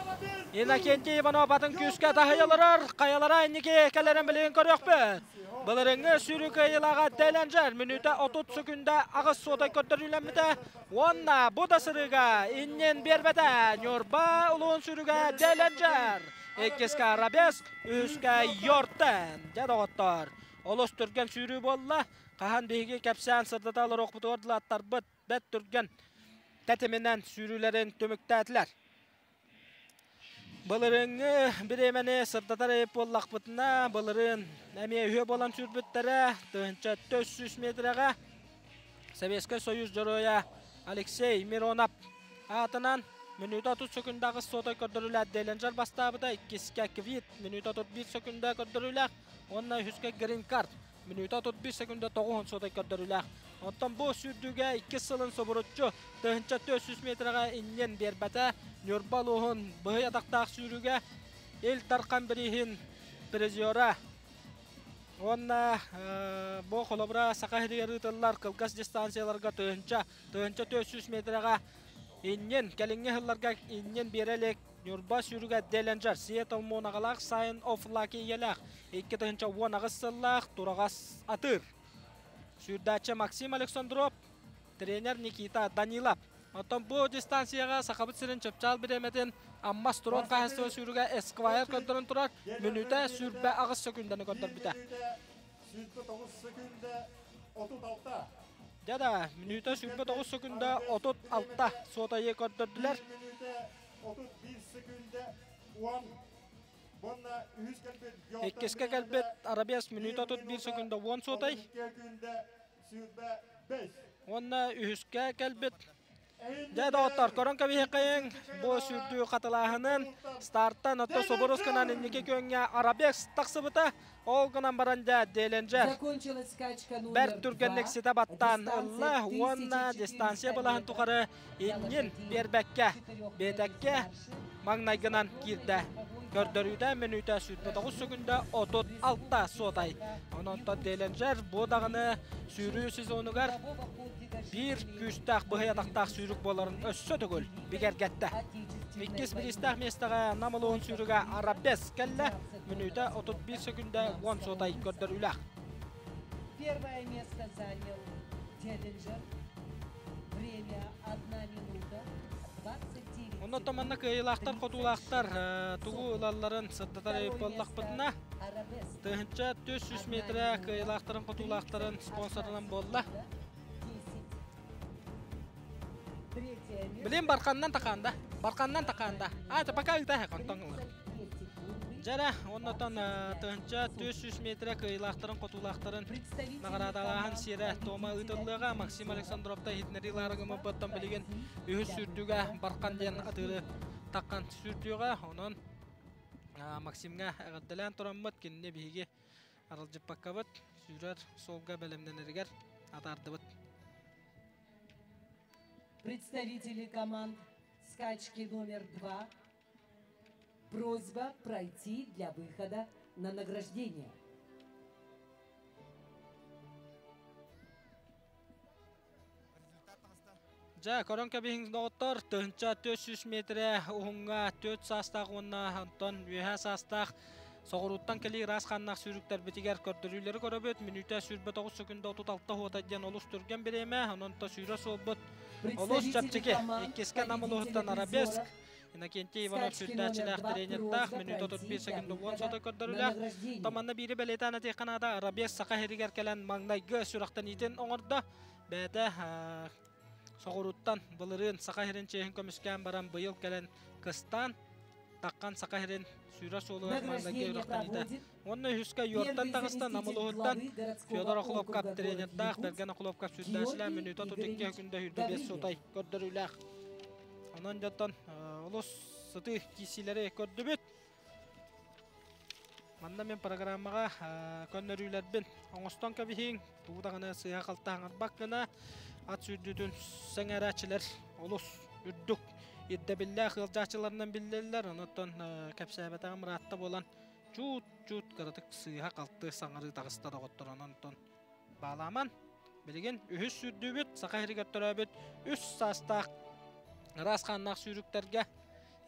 Иннокентий Иванов атын күүскэ таһыйа олорор. Хайалара инники кэлэрин билигин көрүөхпүт. Былырыҥҥы сүүрүү кыайыылааҕа Деленджер мүнүүтэ 30 секүндэ 8 суотай көрдөрүүлэммитэ. Уонна бу да сырыыга иннин биэрбэтэ. Ньурба улуун сүүрүгэ Деленджер. Иккискэ Арабеск, үһүскэ Йортен. Дьэ доҕоттор, олус түргэн сүүрүү буолла. Хаһан биһиги кэпсээн сырдата олоруохпутугар дылы аттарбыт бэрт түргэн тэтиминэн сүүрүүлэрин түмүктээтилэр. Былырыыҥҥы бириэмэни сырдатар эбит буоллахпытына, былырыын эмиэ үһүө буолан сүүрбүттэрэ, 1400 метрэҕэ Советскай Союз Дьоруойа Алексей Миронов аатынан мүнүүтэ 30 секүндэ 8 суотай көрдөрүүлээх Деленджер бастаабыта, иккискэ Квит мүнүүтэ 31 секүндэ көрдөрүүлээх уонна үһүскэ Грин Карт мүнүүтэ 31 секүндэ 9 суотай көрдөрүүлээх. Оттон бу сүүрдүүгэ иккис сылын субуруччу 1400 метрэҕэ иннин биэрбэтэ. Ньурба улууһун быһый атахтаах сүүрүүгэ Ил Дархан бирииһин призера. Уонна бу холобура Саха сиригэр ыытыллар кылгас дистанцияларга 1400 метрэҕэ иннин, кэлиҥҥи сылларга иннин биэрэ илик Ньурба сүүрүгэ Делленджер Сиэтл Муонаҕалаах Sign of Lucky ийэлээх 2018 сыллаах тураҕас атыыр. Сүүрдээччи Максим Александров, тренер Никита Данилов. Оттон бу дистанцияҕа Сахабыт сирин чыпчаал бириэмэтин Амма Строн хаһайыстыба сүүрүгэ Эсквайр көрдөрөн турар, мүнүүтэ 28 секундэни көрдөрбүтэ. Дьэ да, мүнүүтэ 29 секунда 36 суотайы көрдөрдүлэр. Иккискэ кэлбит Арабес мүнүүтэ 31 секунда 10 суотай. Уонна үһүскэ кэлбит Дьэ, доҕоттор, көрөн кэбиһиэххэйиҥ, бу сүүрдүү хатылааһынын стартан отто субурус гынан инники күөҥҥэ Арабекс тахсыбыта. Ол гынан баран дьэ, Деленджер бэрт түргэнник ситэ баттаан ылла уонна дистанция былаһын тухары иннин биэрбэккэ, биэтэккэ маҥнайгынан киирдэ. Көрдөрүүтэ мүнүүтэ 29 секунда 36 суотай. Онон Деленджер бу даҕаны сүүрүү сезонугар биир күүстээх быһый атахтаах сүүрүк буоларын өссө төгүл бигэргэттэ. Иккис бириистээх миэстэҕэ Нам улууһун сүүрүгэ Арабес кэллэ. Мүнүүтэ 31 секунда 10 суотай көрдөрүүлээх. Первое место занял Деллинджер. Время 1 минута 29 Онно манна кыайыылаахтар, хотуулаахтар тугу ылалларын сырдатар эбит буоллахпытына, 1400 метрэ кыайыылаахтарын, хотуулаахтарын спонсорынан буолла. Блин, барханнан такаанда. Барханнан такаанда. А, это пока ыта контон ылар. Дьэрэ, оннотон 1400 метрэ кыайыылаахтарын, хотуулаахтарын наҕараадалааһын сиэрэ туома ыытыллыаҕа. Максим Александровта иһитиннэрии лаарыгыммыттан билигин үһүс сүүрдүүгэ Бархан диэн атыыры таххан сүүрдүөҕэ. Онон Максимҥа эҕэрдэлээн тураммыт, кинини биһиги аралдьыппаккабыт, сүүрэр суолга бэлэмнэнэригэр атаардыбыт. Представители команд скачки номер 2 просьба пройти для выхода на награждение. Дьэ, көрөн кэбиһиҥ доҕоттор, 1400 метрэ уһуҥҥа 4 саастаах уонна онтон үөһээ саастаах соҕурууттан кэлии ыраас хааннаах сүүрүктэрбитигэр көрдөрүүлэри көрөбүт. Мүнүүтэ 29 секунда 36 хуота диэн олус түргэн бириэмэ, онон то сүүрэ суолбут олус чэпчэки. Иккискэ Нам улууһуттан Арабеск, Иннокентий Иванов сүүрдээччилээх тренердаах, мүнүүтэ 31 секунда 10 сото көрдөрүүлээх. Томанна биири бэлиэтээн этиэххэ наада, Арабеск Саха сиригэр кэлэн маҥнайгы сүрэхтэниитин оҥордо. Бэйэтэ соҕурууттан былырыын Саха сирин чиэһин көмүскээн баран быйыл кэлэн кыстаан таххан Саха сирин сүүрэ суолугар маҥнайгы үрэхтэниитэ. Уонна үһүскэ Юртан таҕыста Нам улууһуттан Федор Охлопков тренердаах Бэргэн Охлопков сүүрдээччилээх мүнүүтэ 32 күндэ 25 суотай көрдөрүүлээх. Онон дьонтон олус сытыы киирсиилэри көрдүбүт. Манна мен программаҕа көннөрүүлэрбин оҥостон кэбиһиҥ. Тугу даҕаны сыыһа-халты хаҥарбат гына ат сүүрдүүтүн сэҥээрээччилэр олус үрдүк ирдэбиллээх ыалдьааччыларынан биллэллэр. Онон кэпсээбэтэҕим ыраатта буолан чуут-чуут кыратык сыыһа-халты саҥарыы таҕыста доҕоттор. Онон баалааман билигин үһүс сүүрдүүбүт Саха сиригэр төрөөбүт үс саастаах ыраас хааннаах сүүрүктэргэ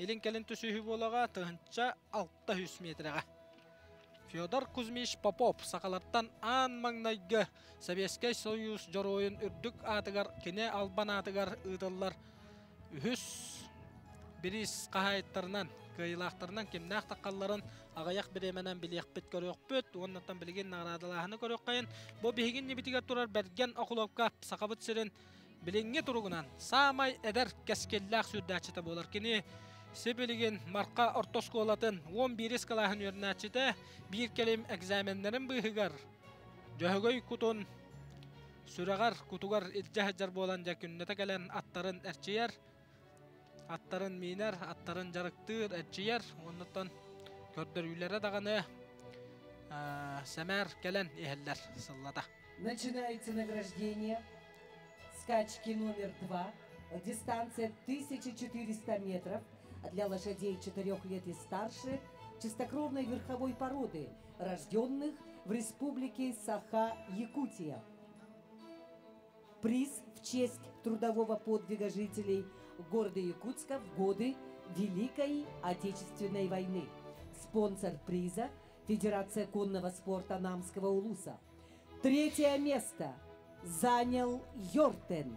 илин-кэлин түсүһүү буолаҕа 1600 метрэҕэ. Федор Кузьмич Попов сахалартан аан маҥнайгы Советскай Союз дьоруойун үрдүк аатыгар кини албан аатыгар ыытыллар үһүс бириис хаһаайыттарынан, кыайыылаахтарынан кимнээх таххалларын аҕыйах бириэмэнэн билиэхпит, көрүөхпүт уоннаттан билигин наҕараадалааһыны көрүөххэйин. Бу биһигин нибитигэр турар Бэргэн Окуловка Сахабыт сирин билиҥҥи туругунан саамай эдэр кэскиллээх сүүрдээччитэ буолар. Кини сибилигин Марха орто оскуолатын 11 кылааһын үөрэнээччитэ, биир кэлим экзаменнарын быыһыгар Дьөһөгөй кутун сүрэҕэр кутугар илдьэ сылдьар буолан дьэ күннэтэ кэлэн аттарын эрчийэр, аттарын миинэр, аттарын дьарыктыыр, эрчийэр. Оннуттан көрдөрүүлэрэ даҕаны сэмээр кэлэн иһэллэр сыллата. Начинается награждение скачки номер два. Дистанция 1400 метров для лошадей 4 лет и старше чистокровной верховой породы, рожденных в республике Саха-Якутия. Приз в честь трудового подвига жителей города Якутска в годы Великой Отечественной войны. Спонсор приза – Федерация конного спорта Намского улуса. Третье место занял Йортен.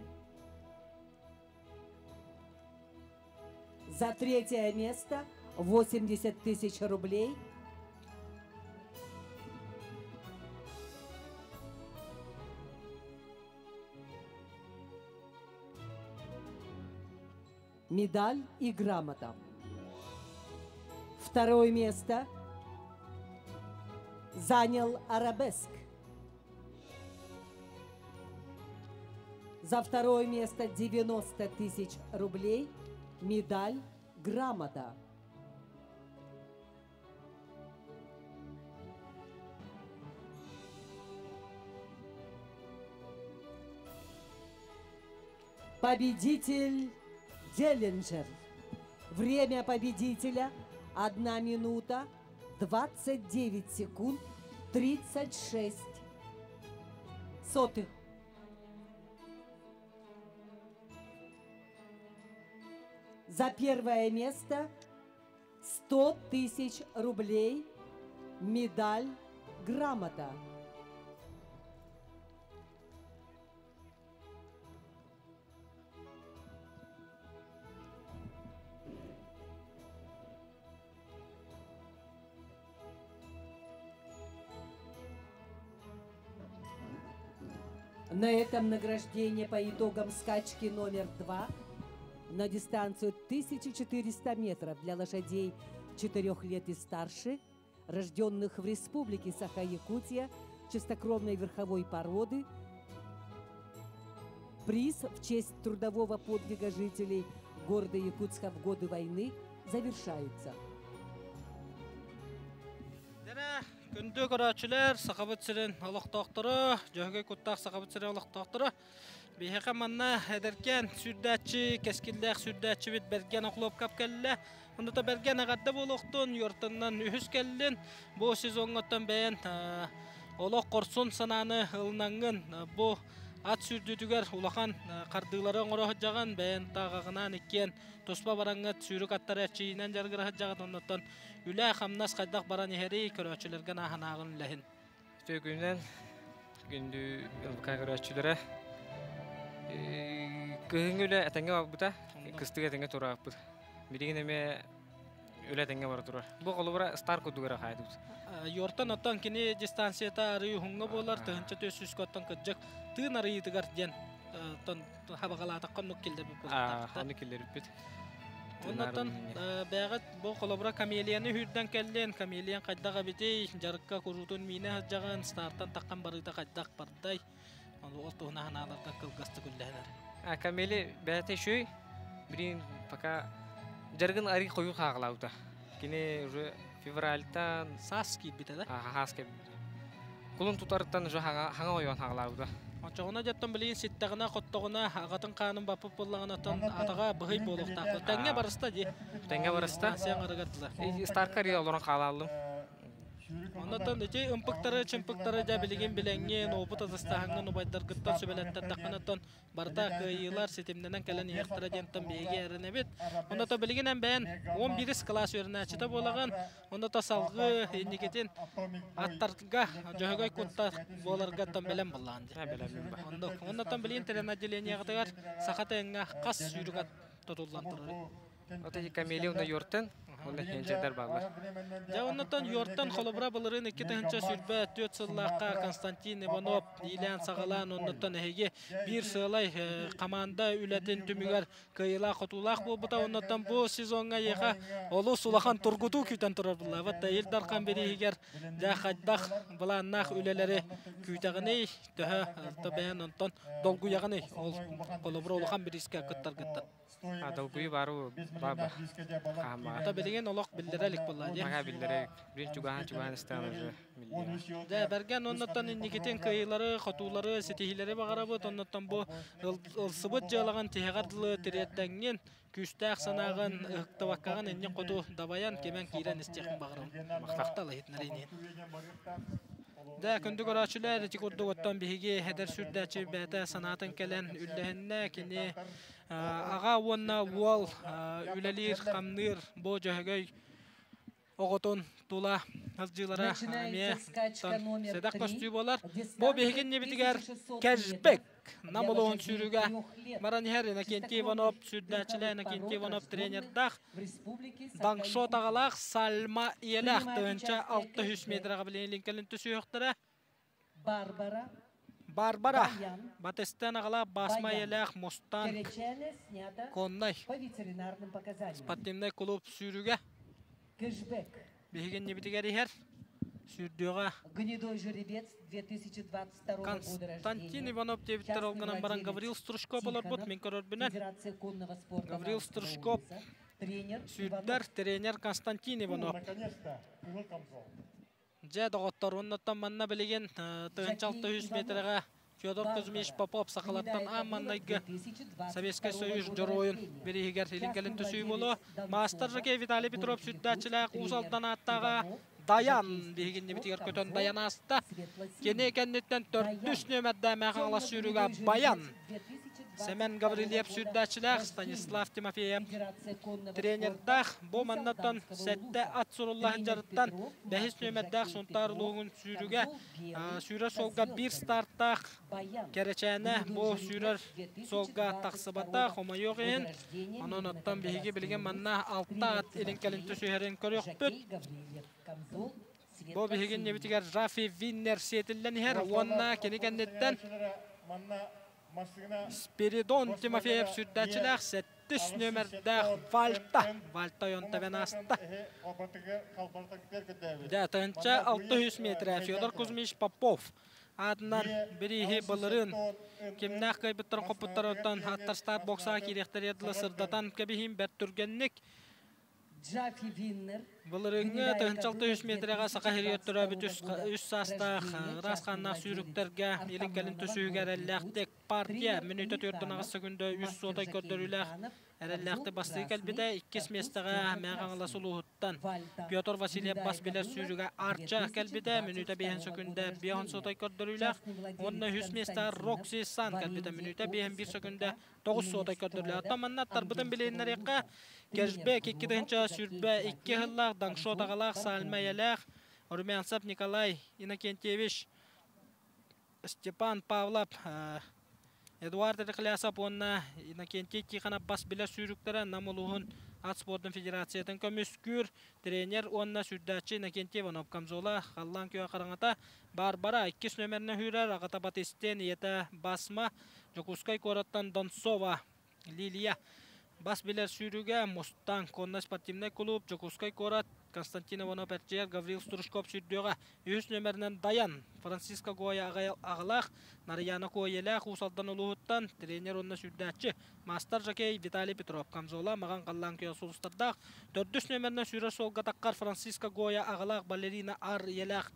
За третье место 80 тысяч рублей. Медаль и грамота. Второе место занял Арабеск. За второе место 90 тысяч рублей, медаль, грамота. Победитель Деллинджер. Время победителя 1 минута 29 секунд 36 сотых. За первое место 100 тысяч рублей, медаль, грамота. На этом награждение по итогам скачки номер 2 на дистанцию 1400 метров для лошадей 4 лет и старше, рожденных в республике Саха-Якутия, чистокровной верховой породы, приз в честь трудового подвига жителей города Якутска в годы войны завершается. Күндү көрөөччүлэр, Сахабыт сирин олохтоохторо, Дьөһөгөй куттаах Сахабыт сирин олохтоохторо. Биһиэхэ манна эдэркээн сүүрдээччи, кэскиллээх сүүрдээччибит Бэргэн Охлопкап кэллэ. Онута Бэргэн эҕэрдэ буолуохтун, Юртаннан үһүс кэллин. Бу сезоҥҥоттон бэйэн олох хорсун санааны ылынаҥҥын бу ат сүүрдүүтүгэр улахан хардыылары оҥоро сылдьаҕын, бэйэн тааҕаҕынаан иккиэн туспа бараҥҥыт сүүрүк аттары эрчийиинэн дьарыгыра сылдьаҕыт. Оннуттан Үлэ-хамнас хайдах баран иһэрий, көрөөччүлэргэ нааһанааҕын үлэһин. Үтүө күнүнэн күндү ЛБК көрөөччүлэрэ. Кыһыҥҥы үлэ этэҥҥэ барбыта, кыстык этэҥҥэ турааппыт. Билигин эмиэ үлэ этэҥҥэ бара турар. Бу холобура стар курдук эрэ хаайдыбыт. Юртан оттон кини дистанцията арыы уһуҥҥа буолар, 1400 оттон кырдьык тыын арыйыытыгар диэн хабаҕалаатахха оннук киллэрбит буолуохтаахтар. Оннук киллэрбиппит. Оннуттан бэйэҕит бу холобура камелияны үүрдэн кэллин, камелиян хайдах эбитий, дьарыкка куруутун миинэ сылдьаҕын, стартан таххан барыыта хайдах бардай, ол туһуна санааларга кылгастык үллэһинэр. Камели бэйэтэ үчүгэй, билигин Пока жаргын ари хойуу хаалаута. Кини уже февральтан саас киирбитэ да? Саас киирбитэ. Кулун тутарыттан уже хаҥа ойон хаалаабыта. Оччоҕуна дьоттон билигин ситтэҕинэ, хоттоҕуна, аҕатын хаанын баппыт буоллаҕына, оттон атаҕа быһый буолуохтаах. Тэҥҥэ барыста дии. Тэҥҥэ барыста. Сиэн арыгардылар. Старка арыйа олорон хаалааллым. Оннотон ити ымпыктары, чымпыктары дьэ билигин билэҥҥин, опыт атастаһаҥҥын убайдаргыттан сүбэлэттэрдэххинэ, оттон барыта кыайыылар ситимнэнэн кэлэн иһиэхтэрэ диэнтэн биһиги эрэнэбит. Онното билигин эн бэйэн 11 кылаас үөрэнээччитэ буолаҕын. Онното салгыы инникитин аттарга дьөһөгөй куттар буоларгаттан бэлэм буоллаҕын дии. Бэлэммин ба. Оннук. Оннотон билигин трен отделениеҕытыгар саха тыаҥҥа хас сүүрүк ат тутуллан турар? Вот эти камелия уонна Йортен, уонна хенчердер бааллар. Дьэ, оннуттан Йортан холобура былырыын 2024 сыллаахха Константин Иванов иилээн-саҕалаан, оннуттан эһиги биир сыалай команда үлэтин түмүгэр кыайыылаах-хотуулаах буолбута. Оннуттан бу сезоҥҥа эйиэхэ олус улахан тургутуу күүтэн турар буллаабыт. Ил Дархан бирииһигэр дьэ хайдах былааннаах үлэлэри күүтэҕиний, төһө бэйэн онтон долгуйаҕыный ол холобура улахан бириискэ кыттаргыттан? Долгуйу баару баба. Ата билигин олох биллэрэ илик буолла дии. Мага биллэрэ. Билин чугаһан чугаһан истэҕин уже миллион. Дьэ, бэргэн оннуттан инникитин кыайыылары, хотуулары, ситиһиилэри баҕарабыт. Оннуттан бу ылсыбыт дьыалаҕын тиһэҕэр дылы тириэрдэҥҥин, күүстээх санааҕын ыһыктыбаккаҕын иннин хоту дабайан, кимэн киирэн истиэхпин баҕарабын. Махтал иһитиннэриини. Дьэ, күндү көрөөччүлэр, ити курдук оттон биһиги эдэр сүрдээччи бэйэтэ санаатын кэлэн үллэһиннэ. Кини аҕа уонна уол үлэлиир-хамныыр бу дьөһөгөй оҕотун тула сылдьыылара эмиэ сэдэх көстүү буолар. Бу биһиги иннибитигэр кэшбэк Нам улууһун сүүрүгэ баран иһэр Иннокентий Иванов сүүрдээччилэр Иннокентий Иванов тренердаах Даңшот аҕалаах Сальма ийэлээх 1600 метраҕа билин линкэлин түсүөхтэрэ. Барбара. Барбара. Батыстан аҕалаах Басма ийэлээх Мустанг Коннай спортивнай клуб сүүрүгэ. Кэшбэк. Биһиги иннибитигэр иһэр. Сүүрдүөҕэ. Гнедой жеребец 2022 года Константин Иванов диэбиттэр ол гынан баран Гаврил Стручков олорбут мин көрөрбүнэн. Гаврил Стручков сүүрдэр тренер Константин Иванов. Дьэ, доҕоттор, оннуттан манна билигин 1600 метрэҕэ Федор Кузьмич Попов сахалартан аан маҥнайгы Советскай Союз дьоруойун бирииһигэр илин-кэлин түсүү буолуо. Маастар жокей Виталий Петров сүрдээччилээх Уус Алдан ааттааҕа Даян биһигиннибитигэр көтөн дайан ааста. Кини кэнниттэн төрдүс нүөмэрдээх Мэхаҥалас сүүрүгэ Баян Сэмэн Гаврильев сүрдээччилээх Станислав Тимофеев тренердаах бу маннаттан сэттэ ат сурулла сылдьарыттан бэһис нүөмэрдээх Сунтаар улууһун сүүрүгэ сүүрэр суолга биир стартаах Кэрэчээнэ бу сүүрэр суолга тахсыбата хомойуох иһин. Онон оттон биһиги билигин манна алта ат илин-кэлин түсүһэрин көрүөхпүт. Бу биһиги иннибитигэр Рафи Виннер сиэтиллэн иһэр уонна кини кэнниттэн Спиридон Тимофеев сүрдээччилээх сэттис нүөмэрдээх Вальта. Вальта ойон тэбэн ааста. Дьэ, 1600 метрэ Федор Кузьмич Попов аатынан бирииһи былырыын кимнээх кыайбыттарын хоппуттарыттан аттар старт боксаҕа киириэхтэригэр дылы сырдатан кэбиһиим бэрт түргэнник. Былырыыҥҥы 1600 метрэҕэ Саха сиригэр төрөөбүт үс саастаах ыраас хааннаах сүүрүктэргэ илин-кэлин түсүүгэ эрэллээхтик партия мүнүүтэ 4 секунда үс суотай көрдөрүүлээх эрэллээхтик бастыы кэлбитэ. Иккис миэстэҕэ Мэҥэ Хаҥалас улууһуттан Петр Васильев бас билэр сүүрүгэ Арча кэлбитэ. Мүнүүтэ 5 секунда 5 суотай көрдөрүүлээх. Уонна үһүс миэстэҕэ Рокси Сан кэлбитэ. Мүнүүтэ 5 секунда 9 суотай көрдөрүүлээх. Оттон манна аттарбытын билиһиннэриэххэ Кэшбек 2022 сыллаах Даңшот аҕалаах Сальма ийэлээх Румянцев Николай Иннокентьевич, Степан Павлов, Эдуард Рехлясов уонна Иннокентий Тихонов бас билэр сүүрүктэрэ Нам улууһун ат спордун федерациятын көмүскүүр тренер уонна сүүрдээччи Иннокентий Иванов камзола халлаан күөх хараҥата Барбара иккис нүөмэринэн сүүрэр аҕата Батистен, ийэтэ Басма, Дьокуускай куораттан Донцова Лилия. Бас билэр сүүрүгэ Мустанг конно спортивнай клуб Дьокуускай куорат. Константин Иванов эрчийэр Гаврил Стручков сүүрдүөҕэ. Үһүс нүөмэринэн Даян, Франциско Гоя аҕалаах, Нарыйаана Куо ийэлээх Уус Алдан улууһуттан тренер уонна сүүрдээччи, маастар жокей Виталий Петров, Камзола маҕан халлаан күөх сулустардаах. Төрдүс нүөмэринэн сүүрэр суолга таххар Франциско Гоя аҕалаах балерина Ар ийэлээх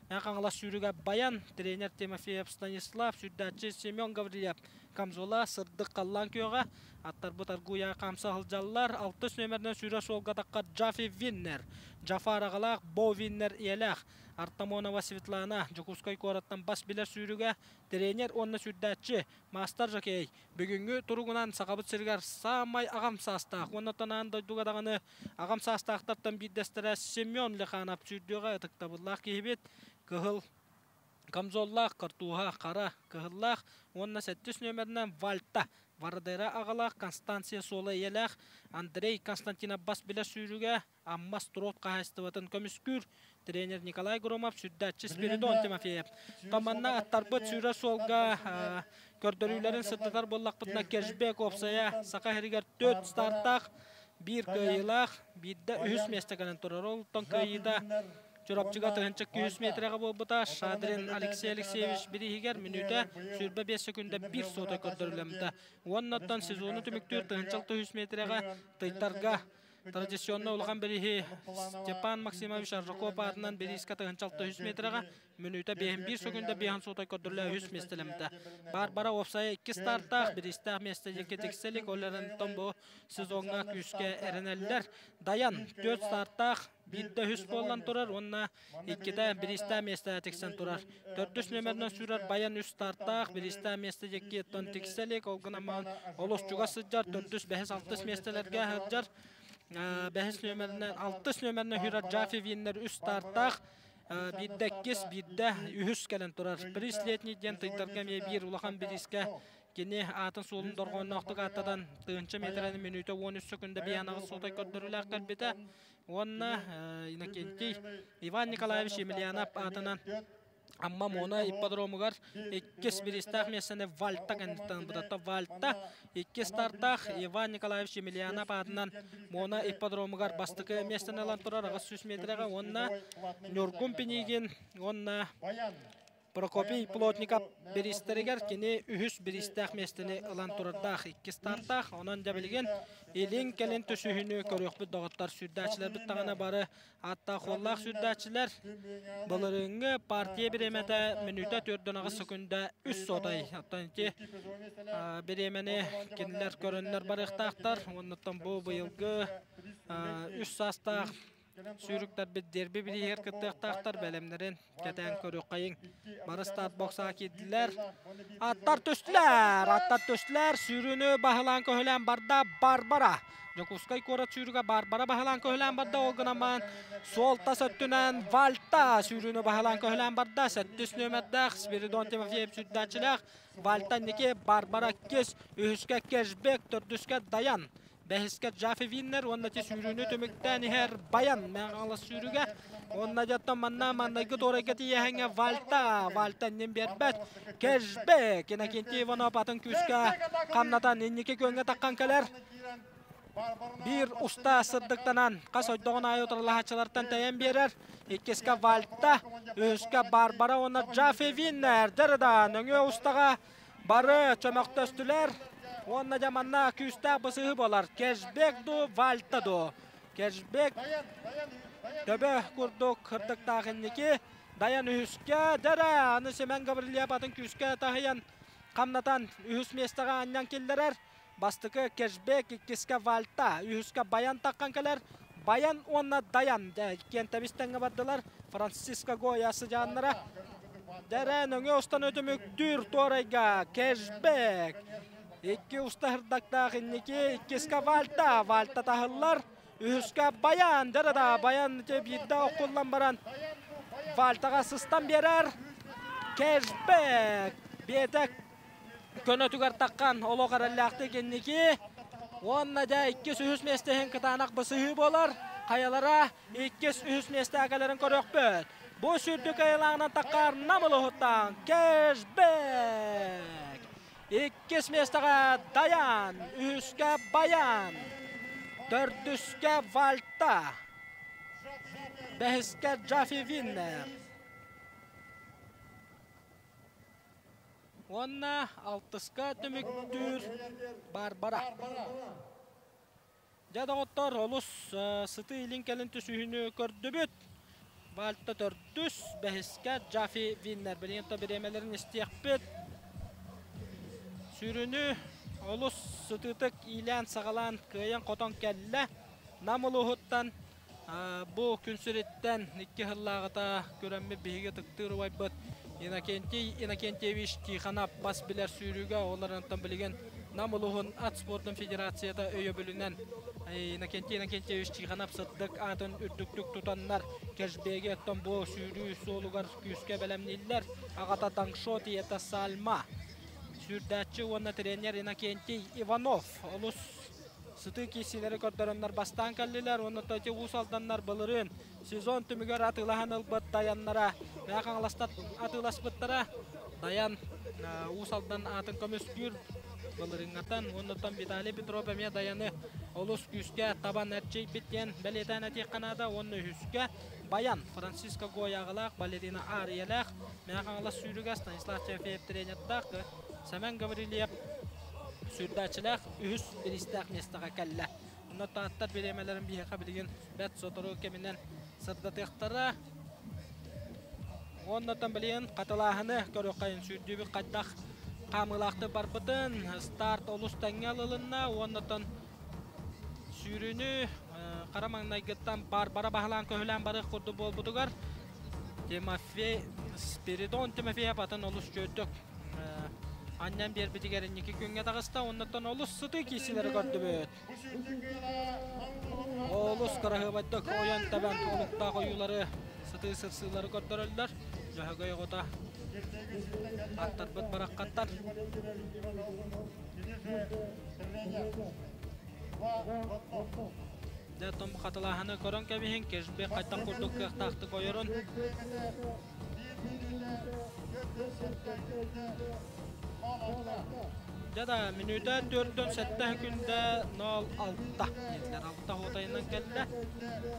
Хаҥалас сүүрүгэ Баян, тренер Тимофеев Станислав, сүүрдээччи Семен Гаврильев, Камзола сырдык халлаан күөҕэ. Аттарбыт аргуйа хаамса сылдьаллар. Алтыс нүөмэринэн сүүрэр суолга таххар Джафи Виннер, Джафар аҕалаах Бо Виннер ийэлээх Артамонова Светлана, Дьокуускай куораттан бас билэр сүүрүгэ, тренер уонна сүүрдээччи, маастар жокей. Бүгүҥҥү туругунан Сахабыт сиригэр саамай аҕам саастаах уонна аан дойдуга даҕаны аҕам саастаахтартан биирдэстэрэ Семен Леханов сүүрдүөҕэ. Ытыктабыллаах киһибит кыһыл камзоллаах, картуһа хара кыһыллаах уонна сэттис нүөмэринэн Вальта Вардера аҕалаах Констанция Суола ийэлээх Андрей Константинов бас билэр сүүрүгэ, Амма Строд хаһаайыстыбатын көмүскүүр тренер Николай Громов, сүүрдээччи Спиридон Тимофеев. Томанна аттарбыт сүүрэр суолга көрдөрүүлэрин сырдатар буоллахпытына, Кэшбек уопсайа Саха сиригэр 4 стартаах, биир кыайыылаах, биирдэ үһүс миэстэ кэлэн турар. Ол кыайыыта Чурапчыга 1200 метрэҕэ буолбута. Шадрин Алексей Алексеевич бирииһигэр мүнүүтэ 25 секунда 1 сота көрдөрүлэммитэ. Уоннаттан сезону түмүктүүр 1600 метрэҕэ тыйтарга традиционно улахан бирииһи Степан Максимович Аржаков аатынан бириискэ 1600 метрэҕэ мүнүүтэ 51 секунда 5 сота көрдөрүлэ үс миэстэлэммитэ. Барбара уопсайа 2 стартаах, бириистээх миэстэ диэки тиксэлик, ол эрэн бу сезоҥҥа күүскэ эрэнэллэр. Даян 4 стартаах, биирдэ үс буолан турар, уонна иккитэ бириистээх миэстэ тиксэн турар. Төрдүс нүөмэринэн сүүрэр Баян үс стартаах, бириистээх миэстэ диэки оттон тиксэлик, ол гынан олус чугас сылдьар, төрдүс, бэһис, алтыс миэстэлэргэ сылдьар. Бэһис нүөмэринэн, алтыс нүөмэринэн сүүрэр Джафи Виннер үс стартаах, биирдэ иккис, биирдэ үһүс кэлэн турар. Приз летний диэн тыйтарга эмиэ биир улахан бириискэ кини аатын суолун дорҕоонноохтук ааттатан тыһыынча метрени мүнүүтэ 13 секунда биянағы суотай көрдөрүүлээх кэлбитэ. Уонна Иннокентий Иван Николаевич Емельянов аатынан Амма Муона ипподромугар иккис бириистээх миэстэни Вальта кэнниттэн ылбыта. Вальта иккис стартаах Иван Николаевич Емельянов аатынан Муона ипподромугар бастакы миэстэни ылан турар 800 метрэҕэ уонна Ньургун Пинигин уонна Прокопий Плотников бириистэригэр кини үһүс бириистээх миэстэни ылан турардаах иккис стартаах. Онон дьэ билигин илин кэлин түсүһүнү көрүөхпүт, доҕоттор. Сүүрдээччилэрбит даҕаны бары аттаах уоллаах сүүрдээччилэр. Былырыыҥҥы партия бириэмэтэ мүнүүтэ 4 секунда 3 сотай. Оттон ити бириэмэни кинилэр көрөннөр барыахтаахтар. Оннуттан бу быйылгы 3 саастаах сүүрүктэрбит дерби бирииһигэр кыттыахтаахтар, бэлэмнэрин кэтээн көрүөххэйиҥ. Бары старт боксаҕа киирдилэр. Аттар түстүлэр, аттар түстүлэр. Сүүрүүнү баһылаан көһүлээн барда Барбара. Дьокуускай куорат сүүрүгэ Барбара баһылаан көһүлээн барда. Ол гынан суол тас өттүнэн Вальта сүүрүүнү баһылаан көһүлээн барда. Сэттис нүөмэрдээх Спиридон Тимофеев сүүрдээччилээх Вальта Ники, Барбара иккис, үһүскэ Кэшбек, төрдүскэ Даян. Бэһискэ Джафи Виннер уонна ти сүүрүүнү түмүктээн иһэр Баян Мэҥэ сүүрүгэ. Уонна дьоттон манна маннайгы туорайга тиийэһэҥҥэ Вальта, Вальта иннин биэрбэт. Кэшбек, Иннокентий Иванов атын күүскэ хамнатан инники күөҥҥэ таххан кэлэр. Биир уста сырдыктанан хас ойдоҕун аайы утарылаһааччылартан тэйэн биэрэр. Иккискэ Вальта, үһүскэ Барбара уонна Джафи Виннер. Дырыдан өҥүө устаҕа бары чөмөхтөстүлэр. Уонна дьэ манна күүстээх бысыһы болар. Кэшбек ду, Вальта ду. Кэшбек төбө курдук кырдыктаах инники. Даян үһүскэ, дэрэ, аны Семен Гаврильев атын күүскэ таһыйан хамнатан үһүс миэстэҕэ анньан киллэрэр. Бастакы Кэшбек, иккискэ Вальта, үһүскэ Баян таххан кэлэр. Баян уонна Даян иккиэн тэбис-тэҥҥэ бардылар. Франциско Гоя сыдьааннара. Дэрэ өҥө устан өтүмүктүүр туорайга Кэшбек. Икки уста хырдактаах инники, иккискэ Вальта, Вальта таһыллар. Үһүскэ Баян, дэрэ да Баян биирдэ оккуллан баран Вальтаҕа сыстан биэрэр. Кэшбек биэтек көнөтүгэр таххан олох эрэллээхтик инники. Уонна дьэ иккис үһүс миэстэһин кытаанах бысыһыы буолар. Хайалара иккис үһүс миэстэ кэлэрин көрүөхпүт. Бу сүүрдүк айылааҕынан таххар Нам улууһуттан Кэшбек. Иккис миэстэҕэ Даян, үһүскэ Баян, төрдүскэ Вальта. Бэһискэ Джафи Виннер. Уонна алтыска түмүктүүр Барбара. Дьэ доҕоттор, олус сытыы илин-кэлин түсүһүүнү көрдүбүт. Вальта төрдүс, бэһискэ Джафи Виннер. Билигин то бириэмэлэрин истиэхпит. Сүрүнү олус сытыытык иилээн-саҕалаан кыайан-хотон кэллэ. Нам улууһуттан бу күн сириттэн икки сыллааҕыта күрэммит биһиги ытыктыыр убайбыт Иннокентий Иннокентьевич Тихонов бас билэр сүүрүүгэ олорунтан билигин Нам улууһун ат спордун федерацията өйөбүлүнэн Иннокентий Иннокентьевич Тихонов сырдык аатын үрдүктүк тутаннар кэшбеги оттон бу сүүрүү суолугар күүскэ бэлэмнииллэр. Аҕата Даңшот, ийэтэ Сальма. Сүүрдээччи уонна тренер Иннокентий Иванов олус сытыы киирсиилэри көрдөрөннөр бастаан кэллилэр уонна ити Уус Алданнар былырыын сезон түмүгэр атыылаһан ылбыт Дайаннара Мэҥэ Хаҥаластар атыыласпыттара. Дайан Уус Алдан аатын көмүскүүр былырыыҥҥаттан уоннаттан Виталий Петров эмиэ Дайаны олус күүскэ табан эрчийбит диэн бэлиэтээн этиэххэ наада уонна үһүскэ Баян Франциско Гояҕалаах балерина Ария-лээх Мэҥэ Хаҥалас сүүрүгэ Станислав Тимофеев тренердаах Сэмэн Гаврильев сүүрдээччилээх үһүс бириистээх миэстэҕэ кэллэ. Онно тааттар бириэмэлэрин биһиэхэ билигин бэрт сотору кэминэн сырдатыахтара. Уоннаттан билигин хатылааһыны көрүөххэйин сүүрдүүбүт хайдах хаамыылаахтык барбытын старт олус тэҥҥэ ылылынна уоннаттан сүүрүүнү хара маҥнайгыттан Барбара баһылаан көһүлээн барыах курдук буолбутугар Тимофей Спиридон Тимофеев атын олус чөөтөк анньан биэрбитигэр инники күҥҥэ таҕыста оннуттан олус сытыы киисилэри көрдүбүт. Олус кыраһыабайдык ойон тэбэн олуктаах ойуулары сытыы сырсыылары көрдөрөллөр. Дьөһөгөй оҕото аттарбыт бараххаттар. Дьэ, том хатылааһыны көрөн кэбиһин, кешбек хайдах курдук кыахтаахтык ойорун. Дьэ да, мүнүүтэ төрдөн сэттэ күндэ 0-6 дииллэр. Алта хотайынан кэллэ.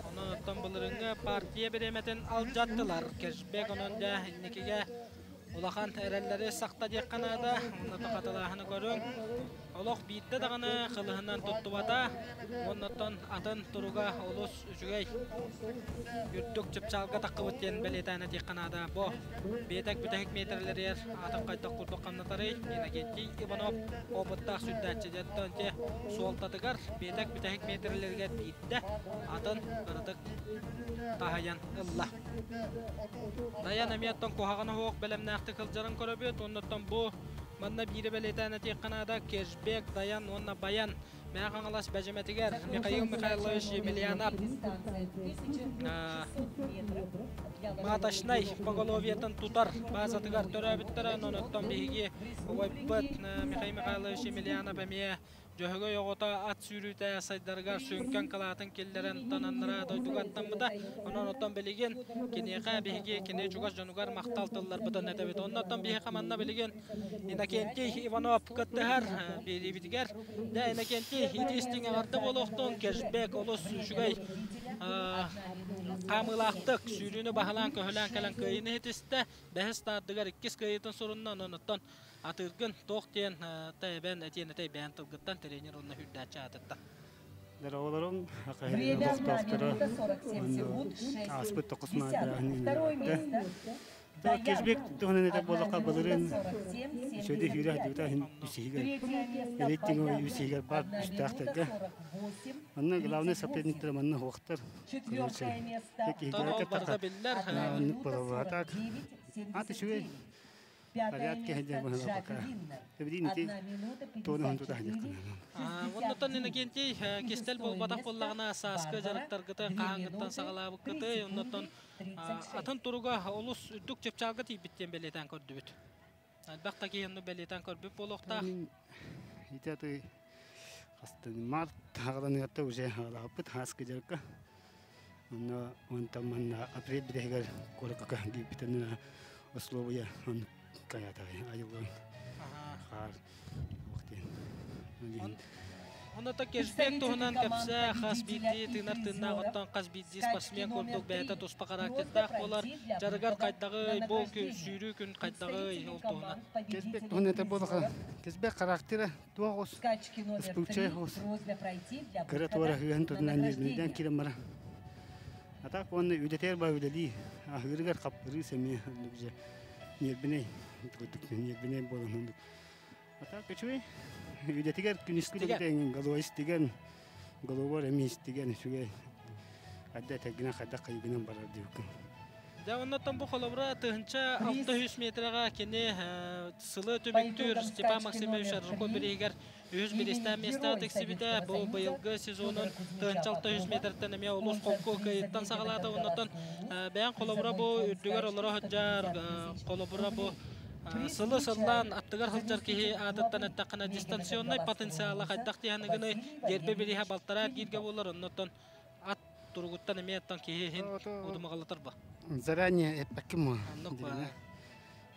Онон оттон былырыҥҥы партия бириэмэтин алдьаттылар. Кешбек онон дьэ инникигэ улахан эрэллэри сахта диэххэ наада. Онно хатылааһыны көрүҥ. Олох биирдэ даҕаны кылыһынан туттубата. Уоннаттан атын туруга олус үчүгэй. Үрдүк чыпчаалга таххыбыт диэн бэлиэтээн этиэххэ наада. Бу биэтэк бүтэһик миэтэрэлэригэр атын хайдах курдук хамнатарый? Иннокентий Иванов опыттаах сүрдээччи диэттэн те суолтатыгар биэтэк бүтэһик миэтэрэлэригэр биирдэ атын кыратык таһыйан ылла. Дайан эмиэ оттон куһаҕана суох бэлэмнээхтик сылдьарын көрөбүт. Оннуттан бу манна биири бэлиэтээн этиэххэ наада. Кэшбек, Дайан уонна Баян Мэҥэ Хаҥалас бэдьимэтигэр Михаил Михайлович Емельянов маточнай поголовьетын тутар базатыгар төрөөбүттэрэ. Онон биһиги убайбыт Михаил Михайлович Емельянов эмиэ Дьөһөгөй оҕото ат сүүрүүтэ сайдарыгар сүҥкэн кылаатын киллэрэн тананнара дойдуга аттаммыта. Онон оттон билигин киниэхэ биһиги кини чугас дьонугар махтал тылларбытын этэбит. Онно оттон биһиэхэ манна билигин Иннокентий Иванов кыттыһар биэриибитигэр. Дэ Иннокентий ити истиҥ эҕэрдэ буолуохтун, кэшбек олус үчүгэй хаамыылаахтык сүүрүүнү баһылаан-көһүлээн кэлэн кыайыыны ситистэ. Бэһис стартыгар иккис кыайыытын сурунна, онон оттон Атыыргын туох диэн тэбэн этиэн этэй бэйэн тылгыттан тренер уонна үрдээччи аатыттан. Дороголорум олохтоохторо ааспыт токус маайда Кэшбек туһунан этэр буоллахха былырыын үчүгэйдик үүрэ сылдьыбыта иһин үсүһүгэр рейтинг үсүһүгэр баар үстээхтэргэ. Манна главный соперниктэр манна суохтар. Короче, Ол барыта биллэр. Оннук буолуо так. Ат үчүгэй. Порядке сылдьар быһыылаах пока. Эбидин ити туону тута сылдьаххына. Оннуттан Иннокентий кистэл буолбатах буоллаҕына сааскы дьарыктаргытын хаһааҥҥыттан саҕалаабыккытый? Оннуттан атын туруга олус үрдүк чыпчаалга тиийбит диэн бэлиэтээн көрдүбүт. Элбэх да киһи онну бэлиэтээн көрбүт буолуохтаах. Ити аты хастан март хаҕаланыгатта уже хаҕалаабыт сааскы дьарыкка. Онно онтон манна апрель бүтэһигэр куоракка киирбитин условия он каятагай айылган хаар диэн. Онно кешбек туһунан кэпсэ хас биирдии тыынар тыыннаах оттон хас биирдии спортсмен курдук бэйэтэ туспа характердаах буолар. Дьарыгар хайдаҕый, бу сүүрүү күн хайдаҕый ол туһунан. Кешбек туһунан этэр буоллахха, кешбек характера туох ос ыспыгчай ос кыра туора хыыһан тутунан ньирбинидэн киирэн баран. А так уонна үлэтигэр ба үлэлии, аһыырыгар хаппырыы сэмиэ оннук же ньирбинэй курдук ньирбинэй буолан оннук. А так үчүгэй үлэтигэр күнүскү да головой истигэн, головор эмиэ истигэн үчүгэй. Хайда этэргинэн хайдах хайыгынан барар диэбиккин. Дьэ, оннуттан бу холобура 1600 метрэҕэ кини сылы түмүктүүр Степан Максимович Аржаков бирииһигэр үһүс бириистээх миэстэҕэ тиксибитэ. Бу быйылгы сезонун 1600 метртэн эмиэ олус холку кыайыттан саҕалаата. Оннуттан бэйэҥ холобура бу үрдүгэр олоро сылдьар, холобура бу сылы сыллаан аттыгар сылдьар киһи аатыттан эттэххинэ дистанционнай потенциала хайдах диэханыгыный дербе бирииһэ балтараа эргииргэ буолар. Оннуттан ат туругуттан эмиэ оттон киһи иһин удумаҕалатар ба. Заранее эппэккин мо.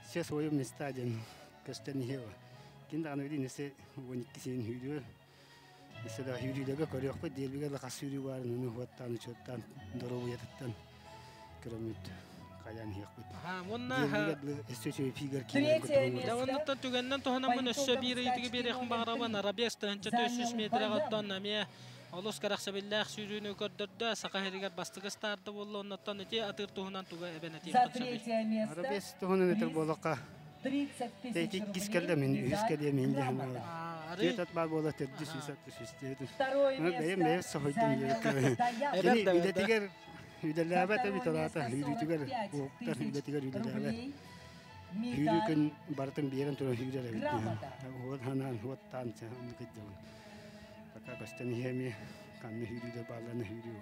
Все свое места диэн көстөн иһиэ. Кин даҕаны билин эсе 12 син хүйдүө. Эсе да хүйдүлэгэ көрүөхпүт диэлбигэ да хас сүүрүү баарын уну хуаттаан учуоттаан доруобуйатыттан көрөмүт каян иһиэхпит. Уонна Дьэ, оннуттан түгэннэн туһанаммын өссө биир ыйытыгы биэриэхпин баҕарабын. Арабес 1400 метрэҕэ оттон эмиэ олус кэрэхсэбиллээх сүүрүүнү көрдөрдө. Саха сиригэр бастакы старта буолла. Оннуттан ити атыыр туһунан туга эбэн этиэххин сөбүй? Арабес туһунан этэр буоллахха, иккис кэллэ мин, үһүс кэлиэ мин диэн Түөрт ат баар буола төрдүс үс ат үс диэбит. Бэйэм бэйэм соһуйдум диэбит. Кини үлэтигэр үлэлээбэт эбит араата үүрүүтүгэр уоктар үлэтигэр үлэлээбэт. Үүрүү күн барытын биэрэн туран үүрэр эбит. Уот ханаан уоттаан оннук кыддыбын. Пока көстөн иһэми ханна үүрүүлэр баалларына үүрүү.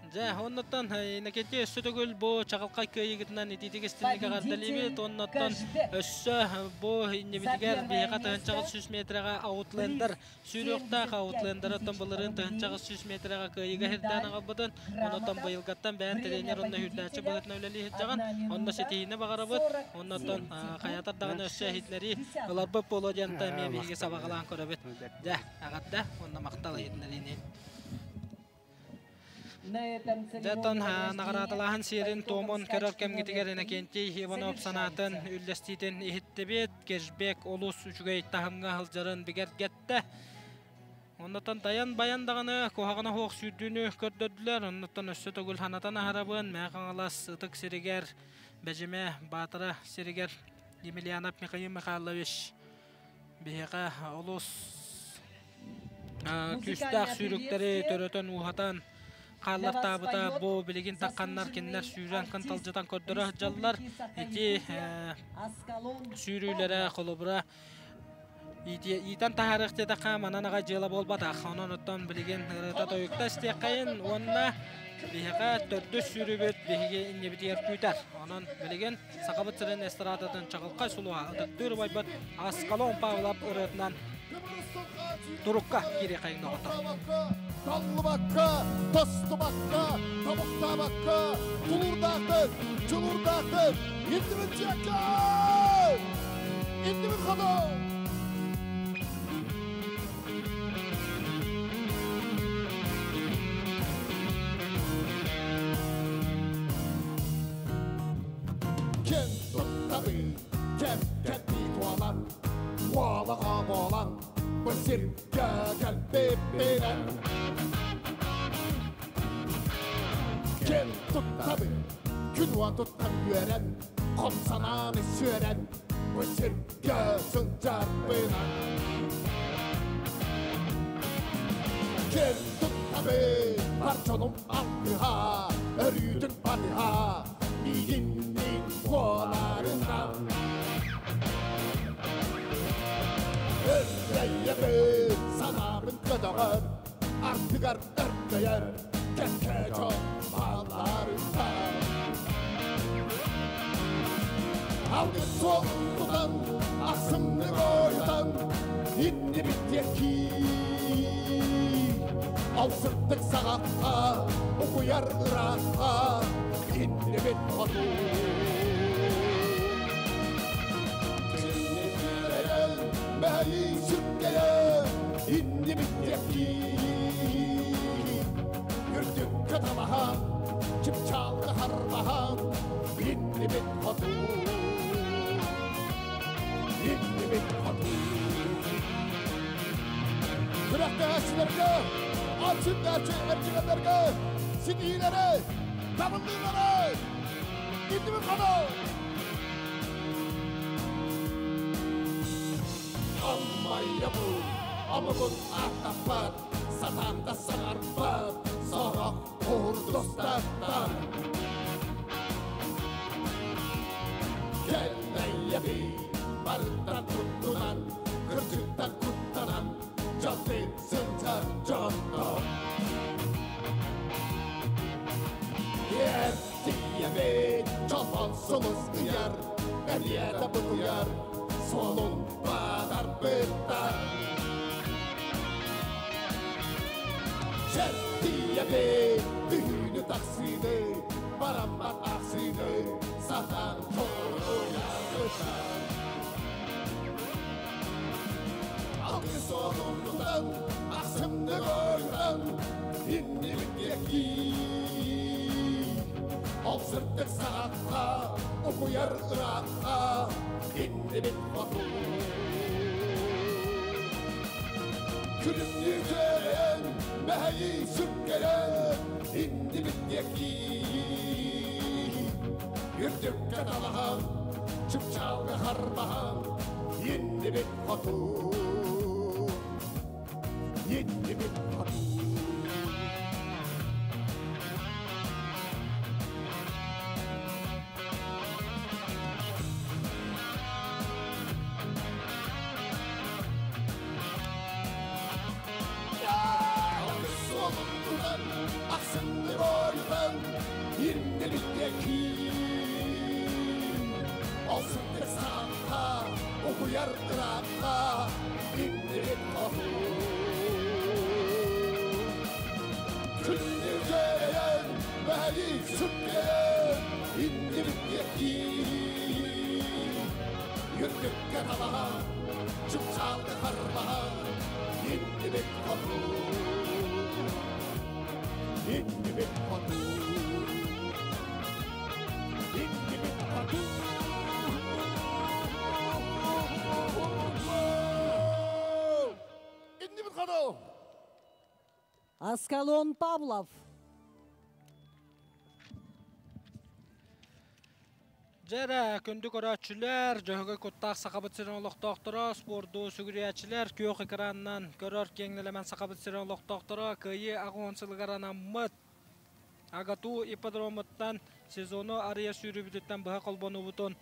Дьэ, оннуттан Иннокентий өссө төгүл бу чаҕылхай кыайыыгытынан итиитик истинник эҕэрдэлиибит. Оннуттан өссө бу иннибитигэр биһиэхэ 1800 метрэҕэ Аутлендер сүүрүөхтээх. Аутлендер оттон былырыын 1800 метрэҕэ кыайыыга сирдээн аҕалбытын. Оннуттан быйылгаттан бэйэн тренер онно үүрдээччи быһыытынан үлэлии сылдьаҕын. Онно ситиһиини баҕарабыт. Оннуттан хайатар даҕаны өссө иһитиннэрии ыларбыт буолуо диэн эмиэ биһиги сабаҕалаан көрөбүт. Дьэ, эҕэрдэ уонна махтал иһитиннэриини. Дьэ, оттон наҕараадалааһын сиэрин-туомун көрөр кэмҥитигэр Иннокентий Иванов санаатын үллэстиитин иһиттибит. Кешбек олус үчүгэй таһымҥа сылдьарын бигэргэттэ. Оннуттан тайан-байан даҕаны куһаҕана суох сүүрдүүнү көрдөрдүлэр. Оннуттан өссө төгүл санатан аһарабын. Мэҥэ Хаҥалас ытык сиригэр, Бэдьимэ Баатара сиригэр Емельянов Михаил Михайлович биһиэхэ олус күүстээх сүүрүктэри төрөтөн ууһатан хааллартаабыта бу билигин тахханнар кинилэр сүүрэн кынталдьытан көрдөрө сылдьаллар. Ити сүүрүүлэрэ холобура иитэн таһаарыах диэтэххэ манан аҕай дьыала буолбатах. Онон оттон билигин ырыта тойукта истиэххэйин уонна биһиэхэ төрдүс сүүрүүбүт биһиги иннибитигэр күүтэр. Онон билигин Сахабыт сирин эстрадатын чаҕылхай сулуһа ытыктыыр убайбыт Аскалон Павлов ырыатынан турукка киириэхэйин доҕоттор. Таллыбакка, тостубакка, тобуктаабакка, тулуурдаахтык, дьулуурдаахтык, иннибит дьиэккэ! Иннибит хоту! Ким туттабы, кэм кэппи туолан, уолаҕа буолан, бу сиргэ кэлбиппинэн. Ким туттабы, күн уотуттан үөрэн, хом санааны сүөрэн, бу сиргэ сылдьарбынан. Ким туттабы, бар дьонум алтыһа, өрүүтүн барыһа, миигинниин буоларынан. Өркөйөбүт санаабын көтөҕөр, ардыгар өркөйөр, кэккэ дьон баалларыттан. Алгыс суол тутан, ахсымнык ойутан, иннибит диэки. Ол сырдык саҕахха, угуйар ыраахха, иннибит хоту. Мэйи сүргэйэ, иннибит диэки. Үрдүккэ талаһан, чыпчаалга харбаһан, иннибит хоту. Иннибит хоту. Күрэхтэһээччилэргэ, ат сүннээччи эрчигэлэргэ ситиилэри, табыллыылары! Иннибит хоту! Аммайабын, амыбын ааттаппат, сатаан да саҥарбат, сорох курдустартан. Кэллэйэби барыттан туттунан, кырдьыктан куттанан, дьалты сылдьар дьоннор. Эртийэбит чолбон сулус ыйар, бэлиэтэ бутуйар, суолун бадарбыттар. Чэртийэбит түһүүнү тахсыыны, бараммат ахсыыны, сатаан торуйарбыттар. Алгыс суолун тутан, ахсымнык ойутан, иннибит диэки. Ол сырдык саҕахха, угуйар ыраахха, иннибит хоту. Күлүмнүү күөрэйэн, мэһэйи сүккэрэн, иннибит диэки. Үрдүккэ талаһан, чыпчаалга харбаһан, иннибит хоту. Иннибит хоту. Суолунтан, ахсынны ойутан, иннибит диэки. Ол сырдык саҕахха, угуйар ыраахха, иннибит хоту. Күннү күөрэйэн, мэһэйи сүккэрэн, иннибит диэки. Үрдүккэ талаһан, чыпчаалга харбаһан, иннибит хоту. Иннибит хоту. Иннибит хоту. Иннибит хоту. Аскалон Павлов. Дьэрэ, күндү көрөөччүлэр, Дьөһөгөй куттаах Сахабыт сирин олохтоохторо, спорду сүгүрүйээччилэр, күөх экранынан көрөр киэҥ нэлэмэн Сахабыт сирин олохтоохторо Кыайыы 80 сылыгар анаммыт АГАТУ ипподромуттан сезону арыйа сүүрүүбүтүттэн быһа холбонуубутун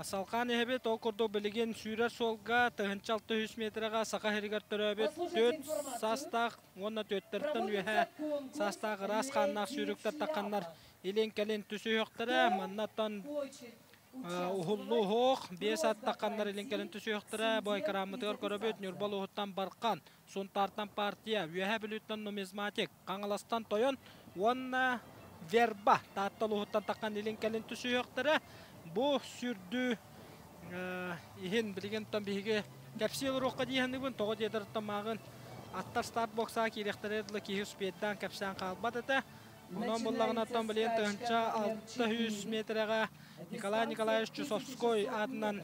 салҕаан иһэбит. Ол курдук билигин сүүрэр суолга 1600 метрэҕэ Саха сиригэр төрөөбүт 4 саастаах уонна түөттэртэн үөһэ саастаах ыраас хааннаах сүүрүктэр тахханнар илин-кэлин түсүһүөхтэрэ. Маннаттан уһуллуу уһуох, биэс ат тахханнар илин-кэлин түсүһүөхтэрэ. Бу экраммытыгар көрөбүт Ньурба улууһуттан Бархан, Сунтаартан Партия, Үөһээ Бүлүүттэн Нумизматик, Хаҥаластан Тойон уонна Верба Таатта улууһуттан таххан илин-кэлин түсүһүөхтэрэ. Бу сүүрдүү иһин билигин биһиги кэпсии олоруохха дии саныыбын. Тоҕо диэтэр мааҕын аттар старт боксаҕа киириэхтэрэ дылы киһи успейтаан кэпсээн хаалбат этэ. Онон буллаҕынаттан билигин 1600 метрэҕэ Николай Николаевич Чусовской аатынан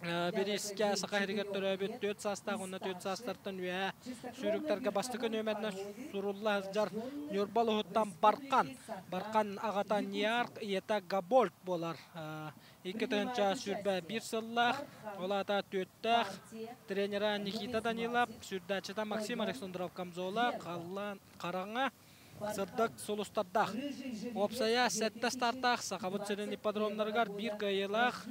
бириискэ Саха сиригэр төрөөбүт 4 саастаах уонна 4 саастартан үөһэ сүүрүктэргэ бастакы нүөмэринэн сурулла сылдьар Ньурба улууһуттан Бархан. Бархан аҕата Ниарк, ийэтэ Габольд буолар. 2021 сыллаах, ол аата түөттээх тренера Никита Данилов, сүүрдээччитэ Максим Александров Камзола, Халлаан Хараҥа, сырдык сулустардаах. Уопсайа сэттэ стартаах Сахабыт сирин ипподромнарыгар биир кыайыылаах,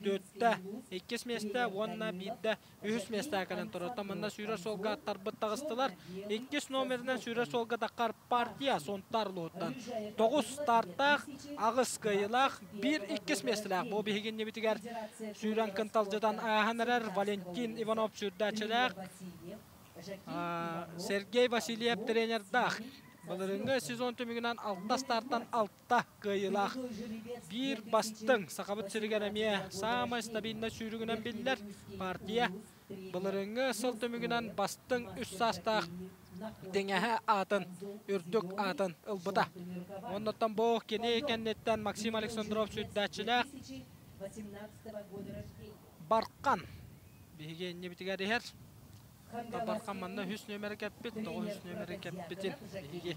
түөттэ иккис миэстэ уонна биирдэ үһүс миэстэҕэ кэлэн турар. Манна сүүрэр суолга аттарбыт таҕыстылар. Иккис номеринэн сүүрэр суолга таххар партия Сунтаар улууһуттан. 9 стартаах, 8 кыайыылаах, биир иккис миэстэлээх. Бу биһигиннибитигэр сүүрэн кынталдьытан ааһан эрэр Валентин Иванов сүүрдээччилээх, Сергей Васильев тренердаах. Былырыҥҥы сезон түмүгүнэн 6 стартан 6 кыайыылаах. Биир бастыҥ Сахабыт сиригэр эмиэ саамай стабильнай сүүрүгүнэн биллэр партия. Былырыыҥҥы сыл түмүгүнэн бастыҥ үс саастаах тиҥэһэ аатын, үрдүк аатын ылбыта. Оннуттан бу кини кэнниттэн Максим Александров сүүрдээччилээх Бархан биһиги иннибитигэр иһэр. Бархан манна үһүс нүөмэри кэппит, тоҕо үһүс нүөмэри кэппитин биһиги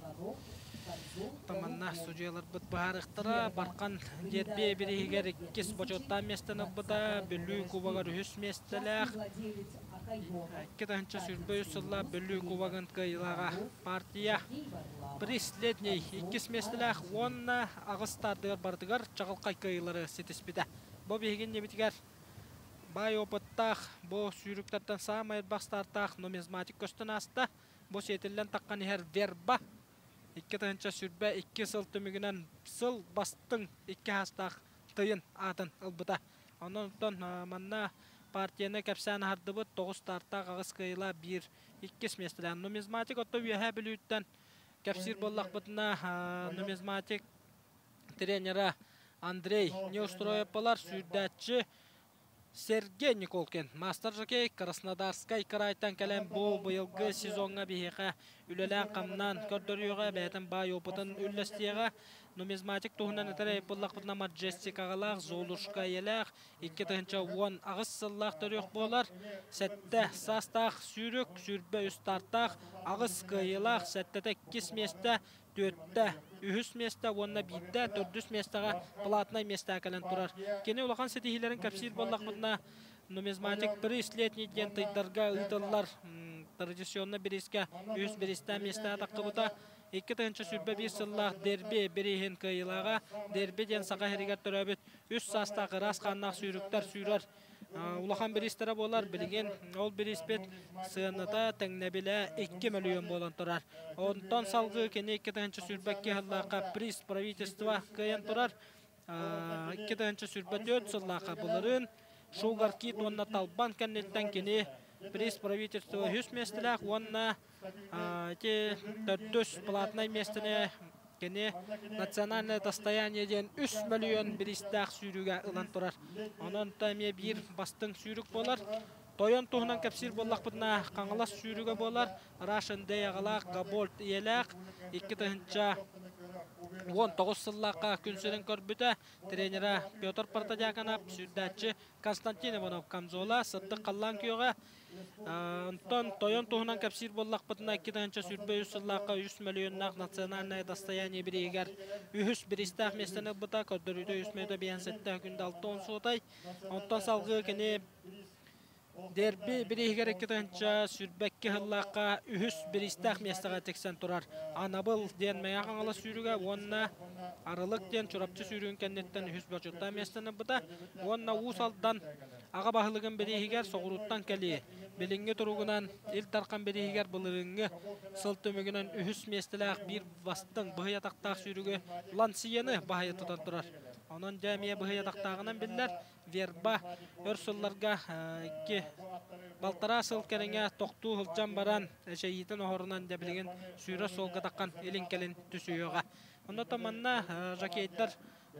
манна судьуйаларбыт быһаарыахтара. Бархан дерби бирииһигэр иккис бочуоттаах миэстэни ылбыта, Бүлүү кубогар үһүс миэстэлээх. 2023 сыллаах Бүлүү кубогын кыайыылааҕа партия приз летний иккис миэстэлээх уонна аҕыс стартыгар барытыгар чаҕылхай кыайыылары ситиспитэ. Бу биһиги иннибитигэр Баай опыттаах, бу сүүрүктэртэн саамай элбэх стартаах нумизматик көстөн ааста. Бу сиэтиллэн таххан иһэр Верба 2022 сыл түмүгүнэн сыл бастыҥ икки хаастаах тыйын аатын ылбыта. Онон оттон манна партияны кэпсээн аһардыбыт тоҕус стартаах аҕыс кыайыылаах биир иккис миэстэлээх нумизматик отто Үөһээ Бүлүүттэн кэпсиир буоллахпытына нумизматик тренера Андрей Неустроевпалар сүүрдээччи Сергей Николкин, мастер жокей Краснодарскай кыраайтан кэлэн бу быйылгы сезоҥҥа биһиэхэ үлэлээн-хамнаан көрдөрүөҕэ, бэйэтин баай опытын үллэстиэҕэ. Нумизматик туһунан этэр буллахпытына Маджестикаҕалаах, Золушка ийэлээх, 2018 сыллаах төрүөх буолар. Сэттэ саастаах сүүрүк, 23 стартаах, аҕыс кыайыылаах, сэттэтэ иккис миэстэ, түөртэ үһүс миэстэ уонна биирдэ төрдүс миэстэҕэ платнай миэстэҕэ кэлэн турар. Кини улахан ситиһиилэрин кэпсиир буоллахпытына, нумизматик приз летний диэн тыйдарга ыытыллар традиционно бириискэ үһүс бириистээх миэстэҕэ таххыбыта. 2021 сыллаах дерби бирииһин кыайыылааҕа дерби диэн Саха сиригэр төрөөбүт үс саастаах ыраас хааннаах сүүрүктэр сүүрэр улахан бириистэрэ буолар. Билигин ол бирииспит сыаната тэҥнэбилэ 2 мөлүйүөн буолан турар. Онтон салгыы кини 2022 сыллаахха приз правительства кыайан турар. 2024 сыллаахха былырыын Шугар Кит уонна Талбан кэнниттэн кини приз правительства үһүс миэстэлээх уонна ити төрдүс платнай миэстэни кини национальное достояние диэн үс мөлүйүөн бириистээх сүүрүүгэ ылан турар. Онон та эмиэ биир бастыҥ сүүрүк буолар. Тойон туһунан кэпсиир буоллахпытына, Хаҥалас сүүрүгэ буолар. Russian Day аҕалаах Габольд ийэлээх 2019 сыллаахха күн сирин көрбүтэ. Тренера Петр Протодьяконов, сүүрдээччи Константин Иванов Камзола, сырдык халлаан күөҕэ. Онтон тойон туһунан кэпсиир буоллахпытына, 2023 сыллаахха 3 мөлүйүөннээх национальное достояние бирииһигэр үһүс бириистээх миэстэни ылбыта, көрдөрүүтэ 3 мүнүүтэ 57 күндэ 60 суотай. Онтон салгыы кини дерби бирииһигэр 2022 сыллаахха үһүс бириистээх миэстэҕэ тиксэн турар. Анабыл диэн Мэҥэ Хаҥалас сүүрүгэ уонна Арылык диэн Чурапчы сүүрүгүн кэнниттэн үһүс бочуоттаах миэстэни ылбыта. Уонна Уус Алдан Аҕа баһылыгын бирииһигэр соҕурууттан кэлии. Билиҥҥи туругунан Ил Дархан бирииһигэр былырыыҥҥы сыл түмүгүнэн үһүс миэстэлээх биир бастыҥ быһый атахтаах сүүрүгү Лансияны баһыйа тутан турар. Онон дьэ эмиэ быһый атахтааҕынан биллэр. Верба өр сылларга икки балтараа сыл кэриҥэ тохтуу сылдьан баран эчэйиитин оһорунан дьэ билигин сүүрэр суолга таххан илин-кэлин түсүһүөҕэ. Онно манна жокейдар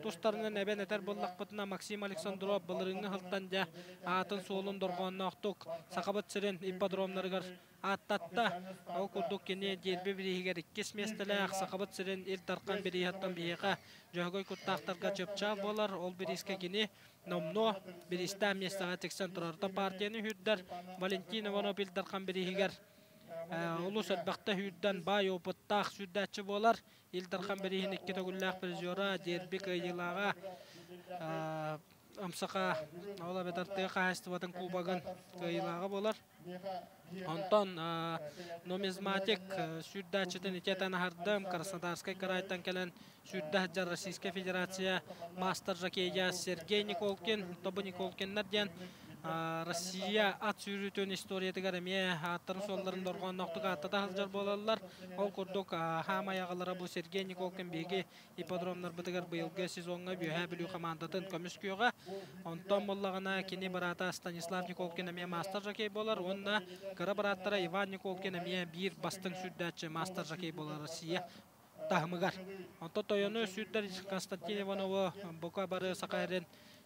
Тустарынан эбэн этэр буоллахпытына, Максим Александров былырыыҥҥы сылтан дьэ аатын-суолун дорҕоонноохтук Сахабыт сирин ипподромнарыгар ааттатта. Ол курдук кини дерби бирииһигэр иккис миэстэлээх Сахабыт сирин Ил Дархан бирииһиттэн биһиэхэ Дьөһөгөй куттаахтарга чыпчаал буолар. Ол бириискэ кини номнуо бириистээх миэстэҕэ тиксэн турар. Партияны үүрдэр Валентин Иванов Ил Дархан бирииһигэр олус элбэхтэ үүрдэн баай опыттаах сүүрдээччи буолар. Ил Дархан бирииһин икки төгүллээх призера, дерби кыайыылааҕа Амсаха ол эбэтэр тыа хаһаайыстыбатын кубогын кыайыылааҕа буолар. Онтон нумизматик сүүрдээччитин итиэтэн аһардым. Краснодарскай кыраайтан кэлэн сүүрдэ сылдьар Российскай Федерация мастер жокея Сергей Николкин, Тобу Николкиннар диэн Россия ат сүүрүүтүн историятыгар эмиэ ааттарын-суолларын дорҕоонноохтук ааттата сылдьар буолаллар. Ол курдук, хаамай аҕалара бу Сергей Николкин биһиги ипподромнарбытыгар быйылгы сезоҥҥа Үөһээ Бүлүү хамаандатын көмүскүөҕэ. Онтон буоллаҕына кини быраата Станислав Николкин эмиэ мастер-жокей буолар уонна кыра бырааттара Иван Николкин эмиэ биир бастыҥ сүүрдээччи мастер-жокей буолар Россия таһымыгар. Онтон тойону сүүрдэр Константин Иванову бука бары Саха эрин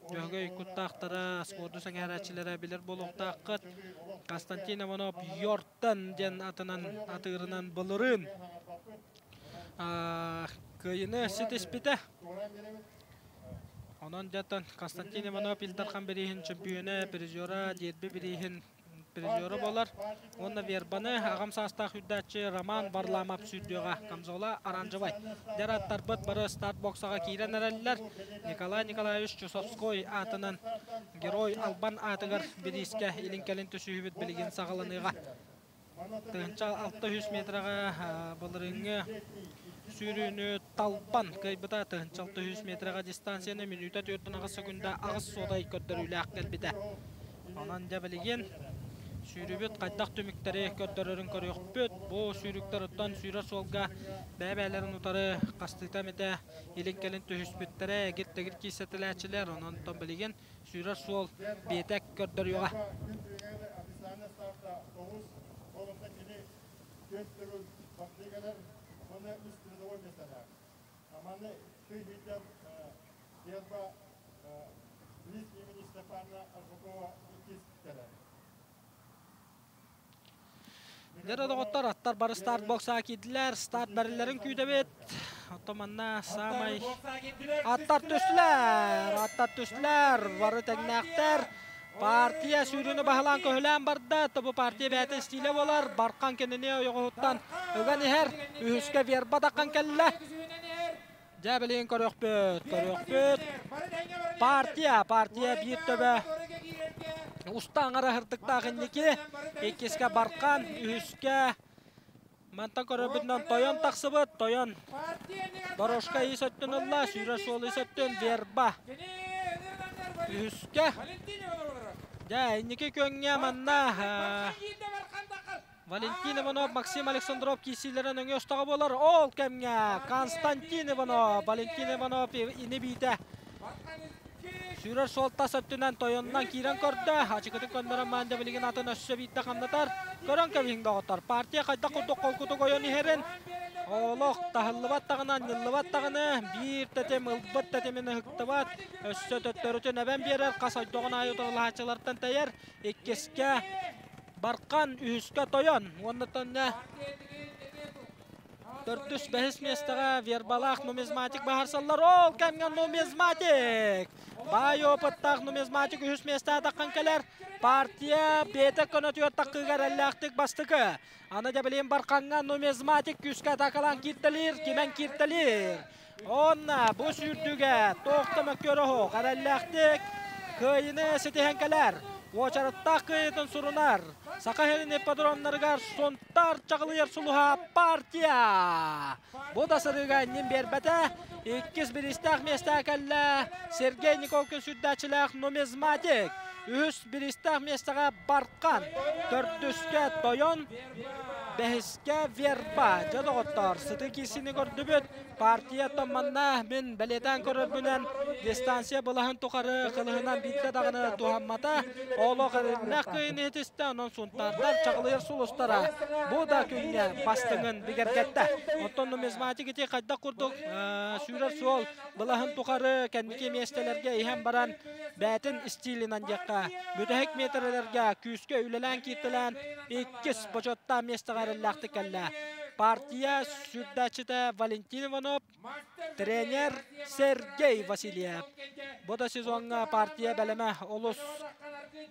Дьөһөгөй куттаахтара, спорду сэҥээрээччилэрэ билэр буолуохтааххыт. Константин Иванов Йортон диэн атынан атыырынан былырыын кыайыны ситиспитэ. Онон дьэ Константин Иванов Ил Дархан бирииһин чөмпүйүөнэ, призера, дерби бирииһин призера буолар. Уонна Вербаны аҕам саастаах үрдээччи Роман Варламов сүүрдүөҕэ. Камзола оранжевай. Дьэр аттарбыт бары старт боксаҕа киирэн эрэллэр. Николай Николаевич Чусовской аатынан Герой Албан аатыгар бириискэ илин-кэлин түсүһүбүт билигин саҕаланыаҕа. 1600 метраҕа былырыыҥҥы сүүрүүнү Талбан кыайбыта 1600 метраҕа дистанцияны мүнүүтэ 48 секунда 8 суодай көрдөрүүлээх кэлбитэ. Онон дьэ билигин сүүрүүбүт хайдах түмүктэри көрдөрөрүн көрүөхпүт. Бу сүүрүктэр оттон сүүрэр суолга бэйэ-бэйэлэрин утары хастыыта эмитэ илин-кэлин түһүспүттэрэ, эгир-тэгир киирсэтэлээччилэр. Онон билигин сүүрэр суол биэтэк көрдөрүөҕэ. Дьэ доҕоттор, аттар бары старт боксаҕа киирдилэр, старт бэриллэрин күүтэбит. Оттон манна саамай аттар түстүлэр, аттар түстүлэр, бары тэҥнээхтэр. Партия сүүрүүнү баһылаан көһүлээн барда. Тобу партия бэйэтин стилэ буолар. Бархан кинини ойоҕоһуттан ыган иһэр. Үһүскэ Верба таххан кэллэ. Дьэ билигин көрүөхпүт, көрүөхпүт. Партия, партия биир төбө уста аҥара һырдыктаах инники. Иккискэ Бархан, үһүскэ мантан көрөрбүтүнэн Тойон тахсыбыт. Тойон дорожка ис өттүн ылла, сүүрэр суол ис өттүн Верба. Үһүскэ. Дьэ, инники күөҥҥэ манна Валентин Иванов, Максим Александров киирсиилэрэ нөҥүө остоҕо буолар. Ол кэмҥэ Константин Иванов, Валентин Иванов ини биитэ сүүрэр суол тас өттүнэн тойонунан киирэн көрдө. Ачыкытын көннөрөн маанда билигин атын өссө биирдэ хамнатар. Көрөн кэбиһиҥ доҕоттор. Партия хайдах курдук холкутук ойон иһэрин олох таһыллыбат даҕаны, анньыллыбат даҕаны биир тэтим ылбыт тэтимин ыһыктыбат. Өссө төттөрүтүн эбэн биэрэр. Хас ойдоҕун аайы утарылаһааччылартан тэйэр. Иккискэ Бархан үһүскэ тойон уонна тонна төрдүс бэһис миэстэҕэ вербалаах нумизматик баһарсаллар. Ол кэмҥэ нумизматик! Баай опыттаах нумизматик үһүс миэстэҕэ таххан кэлэр. Партия бэйэтэ көнөтүгэр таххыыга эрэллээхтик бастакы. Аны дьэ билигин Бархаҥҥа нумизматик күүскэ атаакалаан кииртэлиир, кимэн кииртэлиир. Онно бу сүүрдүүгэ туох да мөккүөрэ суох, эрэллээхтик кыайыыны ситиһэн кэлэр. Уочараттаах кыайыытын сурунар Саха сирин ипподромнарыгар Сунтаар чаҕылыйар сулуһа партия. Бу да сырыыга иннин биэрбэтэ. Иккис бириистээх миэстэҕэ кэллэ Сергей Николкин сүүрдээччилээх нумизматик. Үһүс бириистээх миэстэҕэ Бархан, төрдүскэ Тойон, Бэһискэ Верба. Дьэ доҕоттоор, сытыы киирсиини көрдүбүт. Партия манна мин бэлиэтээн көрөрбүнэн дистанция былаһын тухары кылыһынан биирдэ даҕаны туһаммата. Олох эрэллээх кыайыыны иһитистэ, онон сунтаардар чаҕылыйар сулустара бу да күҥҥэ бастыҥын бигэргэттэ. Оттон нумизматик ити хайдах курдук сүүрэр суол былаһын тухары кэнники миэстэлэргэ иһэн баран бэйэтин стилинэн диэххэ бүтэһик миэтэрэлэргэ күүскэ үлэлээн кииртэлээн иккис бочуоттаах миэстэҕэ эрэллээхтик кэллэ. Партия сүрдээччитэ Валентин Иванов, тренер Сергей Васильев. Бу да сезоҥҥа партия бэлэмэ олус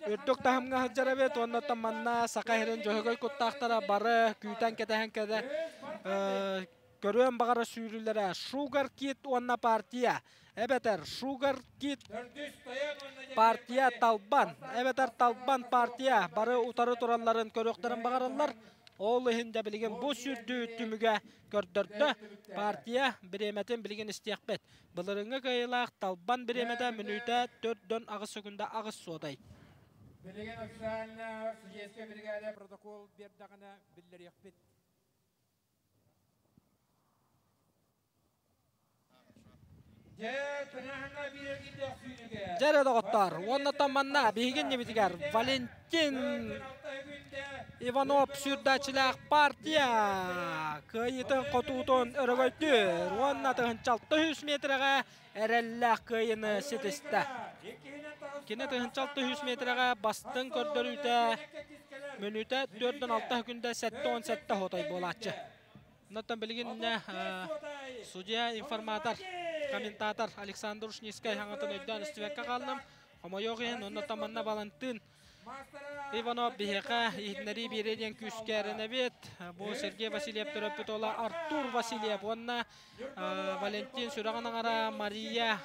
үрдүк таһымҥа сылдьар эбит. Уонна манна Саха сирин дьөһөгөй куттаахтара бары күүтэн кэтэһэн кэлэ көрүөн баҕара сүүрүүлэрэ Sugar Kit уонна партия эбэтэр Sugar Kit партия Талбан эбэтэр Талбан партия бары утары туралларын көрүөхтэрин баҕараллар. Ол иһин да билигин бу сүүрдүү түмүгэ көрдөрдө. Партия бириэмэтин билигин истиэхпит. Былырыҥҥы кыайыылаах Талбан бириэмэтэ мүнүүтэ 4-8 секунда 8 суодай. Билигин официально судейская бригада протокол биэрдэҕинэ биллэриэхпит. Дьэ эрэ доҕоттоор, уонна манна биһиги иннибитигэр Валентин Иванов сүүрдээччилээх партия кыайыытын хотуутун өрөгөйдүүр уонна тыһынчалта үс метрэҕэ эрэллээх кыайыыны ситистэ. Кини 1600 метрэҕэ бастыҥ көрдөрүүтэ мүнүүтэ 4-6 күндэ 7-17 хотой буолааччы. Онтон билигин судья, информатор, комментатор Александр Ушницкай хаҥатын өйдөөн истибэккэ хааллым. Хомойуох иһин, оннуттан манна Валентин Иванов биһиэхэ иһитиннэрии биэриэ диэн күүскэ эрэнэбит. Бу Сергей Васильев төрөппүт уола Артур Васильев уонна Валентин сүрэҕин аҥара Мария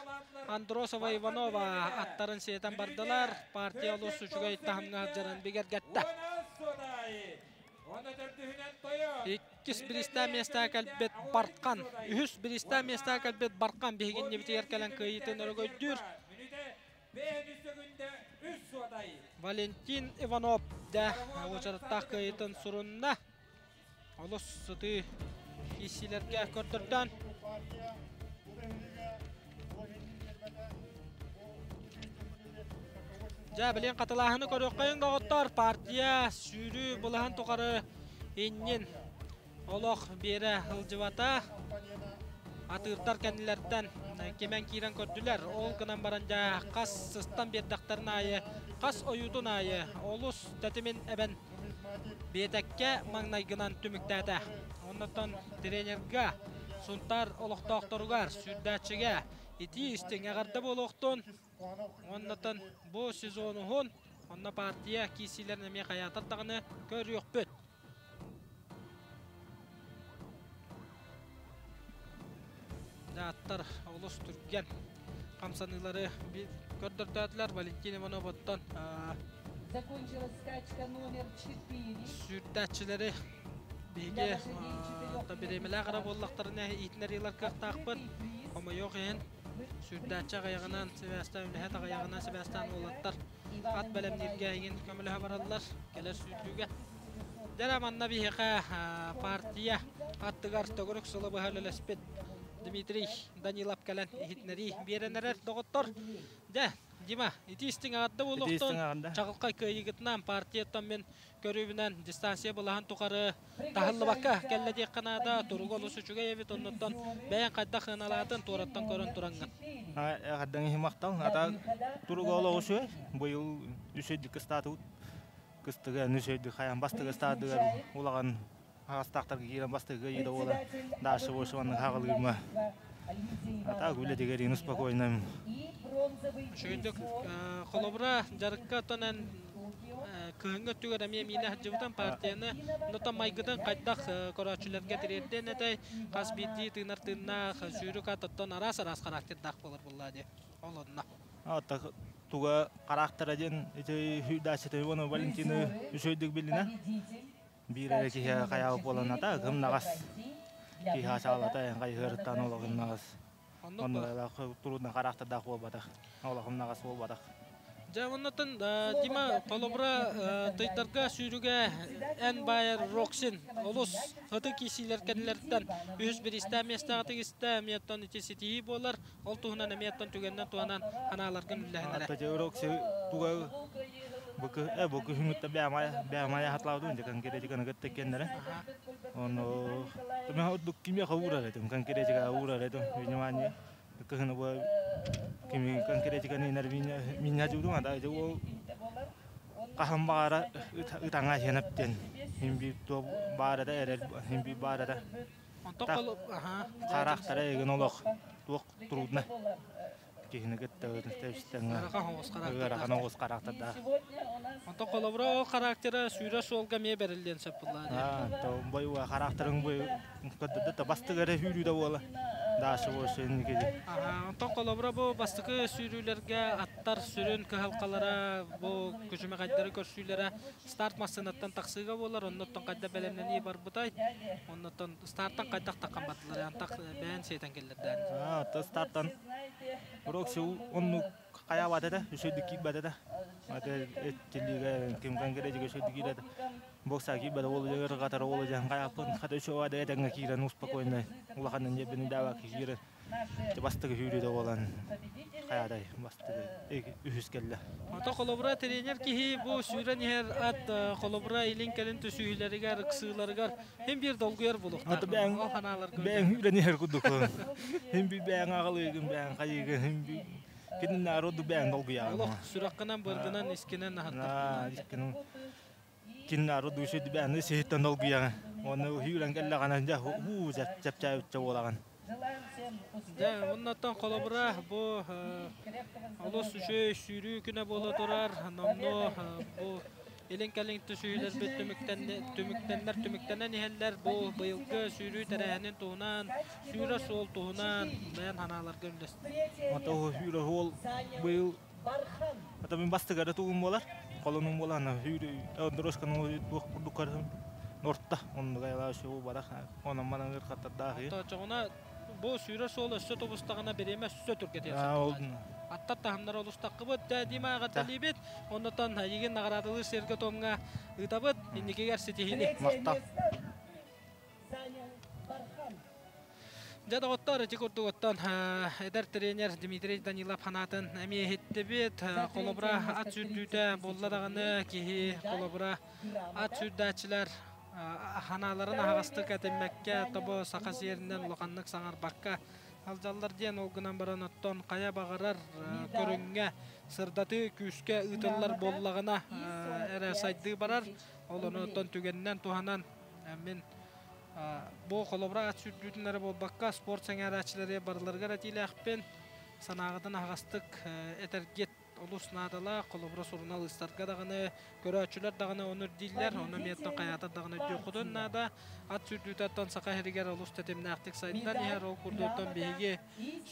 Андросова Иванова аттарын сиэтэн бардылар. Партия олус үчүгэй таһымҥа сылдьарын бигэргэттэ. Иккис бириистээх миэстэҕэ кэлбит Бархан, үһүс бириистээх миэстэҕэ кэлбит Бархан биһигиннибитигэр кэлэн кыайыытын өрөгөйдүүр. Валентин Иванов да уочараттаах кыайыытын сурунна. Олус сытыы киирсиилэргэ көрдөрдөөн. Дьэ, билин хатылааһыны көрүөххэйиҥ доҕоттор. Партия сүүрүү былаһын тухары иннин олох биэрэ сылдьыбата. Атыырдар кэннилэртэн кимэн киирэн көрдүлэр. Ол гынан баран дьэ хас сыстан биэрдэхтэрин аайы, хас ойуутун аайы олус тэтимин эбэн биэтэккэ маҥнайгынан түмүктээтэ. Оннуттан тренергэ, Сунтаар олохтоохторугар, сүүрдээччигэ итии истиҥ эҕэрдэ буолуохтун. Оннуттан бу сезон уһун, онно партия киирсиилэрин эмиэ хайаатар даҕаны көрүөхпүт. Аттар олус түргэн хамсаныылары көрдөртөөтүлэр. Валентин Иванов оттон Закончилась скачка номер 4. Сүүрдээччилэри биһиги бириэмэлээх эрэ буоллахтарына иитинэр ыылар кыахтаахпыт. Хомойуох иһин, сүүрдээччи аҕыйаҕынан сибээстээн, үлэһит аҕыйаҕынан сибээстээн уолаттар ат бэлэмнииргэ эҥин көмөлөһө бараллар кэлэр сүүрдүүгэ. Дьэ манна биһиэхэ партия аттыгар төгүрүк сылы быһа үлэлэспит Дмитрий Данилов кэлэн иһитиннэрии биэрэн эрэр доҕоттор. Дьэ, Дима, ити истиҥ аҕарда буолуохтун. Чаҕылхай кыайыыгытынан партияттан мин көрүүбүнэн дистанция былаһын тухары таһыллыбакка кэллэ диэххэ наада. Туруга олус үчүгэй эбит, оннуттан бэйэҥ хайдах сыаналаатын туораттан көрөн тураҥҥын. Эҕэрдэҥ иһин махтал. Ата туруга олох үчүгэй. Быйыл үсөйдүк кыстаатыбыт. Кыстыга үсөйдүк хайан бастыгы ыстаадыгар улахан хаҕастаахтарга киирэн бастыгы кыайыыда буолар. Дальше больше маннык хаҕалыырма. А так үлэтигэр ин спокойно. Үчүгэйдик холобура дьарыкка оттон эн кыһыҥҥы өттүгэр эмиэ миинэ сылдьыбытын партияны онтон майгытын хайдах көрөөччүлэргэ тириэрдиэн этэй хас биирдии тыынар тыыннаах сүүрүк ат оттон араас-араас характердаах буолар буоллаа дии ол онно. Туга характера диэн ити хүйдааччыты уонна Валентины үчүгэйдик билинэ. Биир эрэ киһи хайаабы буолан ата кымнаҕас киһи ачаалата хайыһыарыттан олоҕуннаҕас. Онно турудна характардаах буолбатах. Олохумнаҕас буолбатах. Дьэ, оннотон Дима, холобура, тыйдарга сүүрүгэ эн байар Роксин олус ытык киисиилэр кэннилэриттэн үһүс бириистээх миэстэҕэ тигистэ, эмиэ ити ситиһии буолар. Ол туһунан эмиэ түгэннэн туһанан анааларгын үллэһиннэрэ. Ата Рокси туга бу бу күһүҥүттэ бээмай хатлаабытым дьэ конкретиканы кытта кеннere. Ону тумэ ордук кимиэхэ уурар этим, конкретика уурар этим, внимание. Кыһыны бу кими конкретиканы инер миня жудум ада ол хаһан баара ытаңа хенептен химби то баара да эрер химби баара да характара эгин олох туох трудно киһини кытта ыарахан оҕус характардаах. Онтон холобура ол характера сүүрэ суолга эмиэ бэриллиэн сөп буоллаа. То бой характерың бой көрдөрдө бастыгы эрэ сүүрүү да буола. Дашы больше инники. Онтон холобура бу бастакы сүүрүүлэргэ аттар сүрүн кыһалҕалара бу күчүмэҕэйдэри көрсүүлэрэ старт массыынаттан тахсыыга буолар, оннуттан хайда бэлэмнэнии барбытай, оннуттан старттан хайдах таххан бардылар, антах бэйэн сиэтэн келлерден. То старттан Рокси онну хаябат этэ, үсөйдүк киирбэт этэ. Аты эттилиге ким кангере үсөйдүк киирет. Бокса киирбэт ол жер катар ол жан хаяппын хата үсө ада этеңге киирен успокойно улаханын жебин дава киирен. Бастыгы хүрүдө болан хаядай бастыгы үһүс келле. Ото холобура тренер киһи бу сүүрэн иһэр ат холобура илин кэлин түсүүһүлэригэр, ыксыыларыгар хем бир долгуйар булуктар. Аты бээн бээн хүрэн иһэр курдук. Хем би бээн агалыгын бээн хайыгын хем би Кинин народу бээн долгуйаҕын. Олох сүрэххинэн, быаргынан, искинэн аһаттар. Искинэн кин народу үсүйдү бээн сиһиттэн долгуйаҕын. Оны хүйрэн келлэҕинэ дьэ хуу чэпчээбитчэ буолаҕын. Дьэ, оннуттан холобура бу олус үчүгэй сүүрүү күнэ буола турар. Номнуо бу илин-кэлин түсүһүүлэрбит түмүктэннэр түмүктэнэн иһэллэр. Бу быйылгы сүүрүү тэрээһинин туһунан, сүүрэ суол туһунан бэйэн ханааларга үллэстэ. Ото сүүрэ суол быйыл ата мин бастыгара тугум буолар. Холонум буолар, сүүрүү дорожканы туох курдук көрсөм. Норта оннуга яла шоу барах онон манан ырхаттардаах. Тоочоҕуна бу сүүрэр суол өссө тубустаҕына бириэмэ өссө түргэтиэн сөп. Аттар таһымнара олустаккыбыт Дима аҕатталиибит. Оннотон эйигин наҕараадалыыр сиргэ томҥа ыытабыт. Инникигэр ситиһиини. Махтал. Дьэ доҕоттор, ити курдук оттон эдэр тренер Дмитрий Данилов ханаатын эмиэ иһиттибит. Холобура ат сүүрдүүтэ буолла даҕаны киһи холобура ат сүүрдээччилэр ханааларын аһаҕастык этиммэккэ, тобо саха сиэринэн улаханнык саҥарбакка алдьаллар диэн ол гынан баран оттон хайа баҕарар көрүҥҥэ сырдатыы күүскэ ыытыллар буоллаҕына эрэ сайдыы барар. Ол ону оттон түгэнинэн туһанан мин бу холобура ат сүүрдүүтүн эрэ буолбакка спорт сэҥээрээччилэри барыларыгар этиилээхпин. Санааҕытын аһаҕастык этэргит олус наадалаах. Холобура суруналыыстарга даҕаны, көрөөччүлэр даҕаны ону ирдииллэр. Ону эмиэттэн хайаатар даҕаны өйдүөххүтүн наада. Ат сүүрдүүтэ Саха сиригэр олус тэтимнээхтик сайдан иһэр. Ол курдуктан биһиги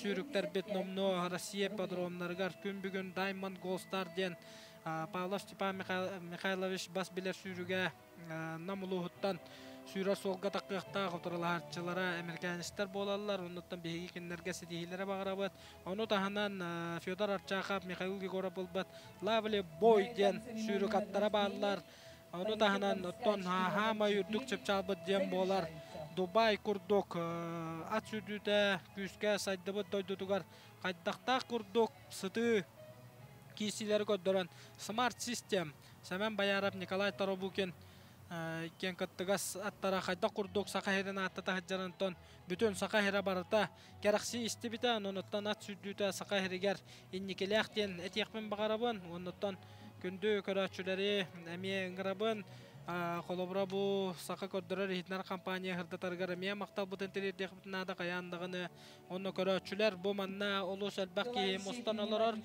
сүүрүктэрбит номнуо Россия ипподромнарыгар күн бүгүн Diamond Gold Star диэн Павлов Степан Михайлович бас билэр сүүрүгэ Нам улууһуттан сүүрэр суолга таххыахтаах утарылаһааччылара американецтар буолаллар. Оннуттан биһиги кинилэргэ ситиһиилэрэ баҕарабыт. Ону таһынан Федор Арчахов, Михаил Егоров булбат Лавли Бой диэн сүүрүк аттара бааллар. Ону таһынан оттон хаамай үрдүк чыпчаалбыт диэн буолар. Дубай курдук ат сүүрдүүтэ күүскэ сайдыбыт дойдутугар хайдахтаах курдук сытыы киирсиилэри көрдөрөн Smart System Сэмэн Бояров, Николай Торобукин киэн кыттыгас аттара хайдах курдук Саха сирин ааттата сылдьарынтон бүтүн Саха сирэ барыта кэрэхсии истибитэ, оннуттан ат сүүрдүүтэ Саха сиригэр инникилээх диэн этиэхпин баҕарабын. Оннуттан күндү көрөөччүлэри эмиэ ыҥырабын. Холобура бу Саха көрдөрөр иһитинэр компания сырдатарыгар эмиэ махталбытын тириэрдиэхпитин наада хайаан даҕаны. Онно көрөөччүлэр бу манна олус элбэх киһи мустан олорор.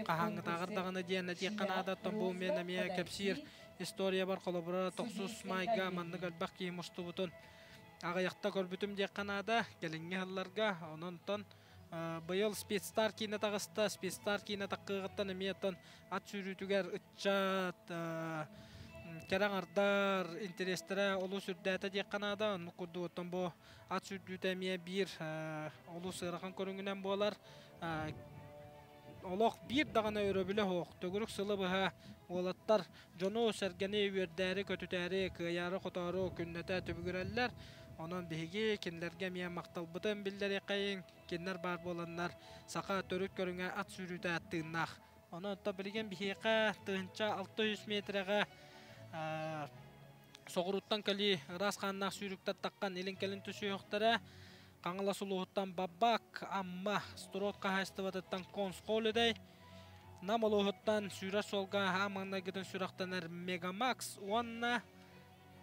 Хаһааҥҥытааҕар даҕаны диэн этиэххэ наада. Оттон бу мен эмиэ кэпсиир историябар холобура тохсус маайга маннык элбэх киһи мустубутун аҕыйахта көрбүтүм диэххэ наада. Кэлиҥҥи сылларга онон быйыл спецстар киинэ таҕыста. Спецстар киинэ таххыаҕыттан эмиэ оттон ат сүүрүүтүгэр ыччат кэрэ аҥардар интэриэстэрэ олус үрдээтэ диэххэ наада. Оннук курдук оттон бу ат сүүрдүүтэ эмиэ биир олус ыарахан көрүҥүнэн буолар. Олох биир даҕаны өрөбүлэ суох. Төгүрүк сылы быһа уолаттар дьону сэргэни үөрдээри, көтүтээри, кыайаары-хотоору күннэтэ түбүгүрэллэр. Онон биһиги кинилэргэ эмиэ махталбытын биллэриэххэйиҥ. Кинилэр баар буоланнар саха төрүт көрүҥэ ат сүүрүүтэ тыыннаах. Онон билигин биһиэхэ 1600 метрэҕэ Соҕурууттан кэлии ыраас хааннаах сүүрүктэр таххан илин-кэлин түсүһүөхтэрэ. Хаҥалас улууһуттан Бабак, Амма, Строд хаһаайыстыбатыттан Конс Холидей, Нам улууһуттан сүүрэр суолга аһаа маҥнайгытын сүрэхтэнэр Мегамакс уонна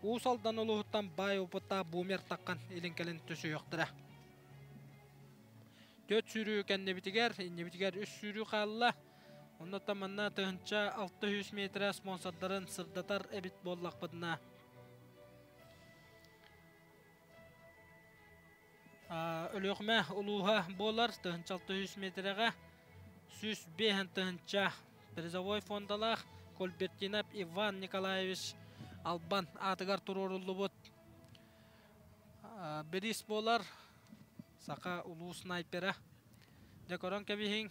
Уус Алдан улууһуттан баай опыттаах Бумер таххан илин-кэлин түсүһүөхтэрэ. Түөрт сүүрүү кэннибитигэр, иннибитигэр үс сүүрүү хаалла. Оннуттан манна 1600 метрэ спонсордарын сырдатар эбит буоллахпытына Өлүөхүмэ улууһа буолар 1600 метрэҕэ 105 тыһыынча призовой фондалаах Кульбертинов Иван Николаевич Албан аатыгар туруоруллубут бириис буолар саха улуу снайпера. Дьэ көрөн кэбиһиҥ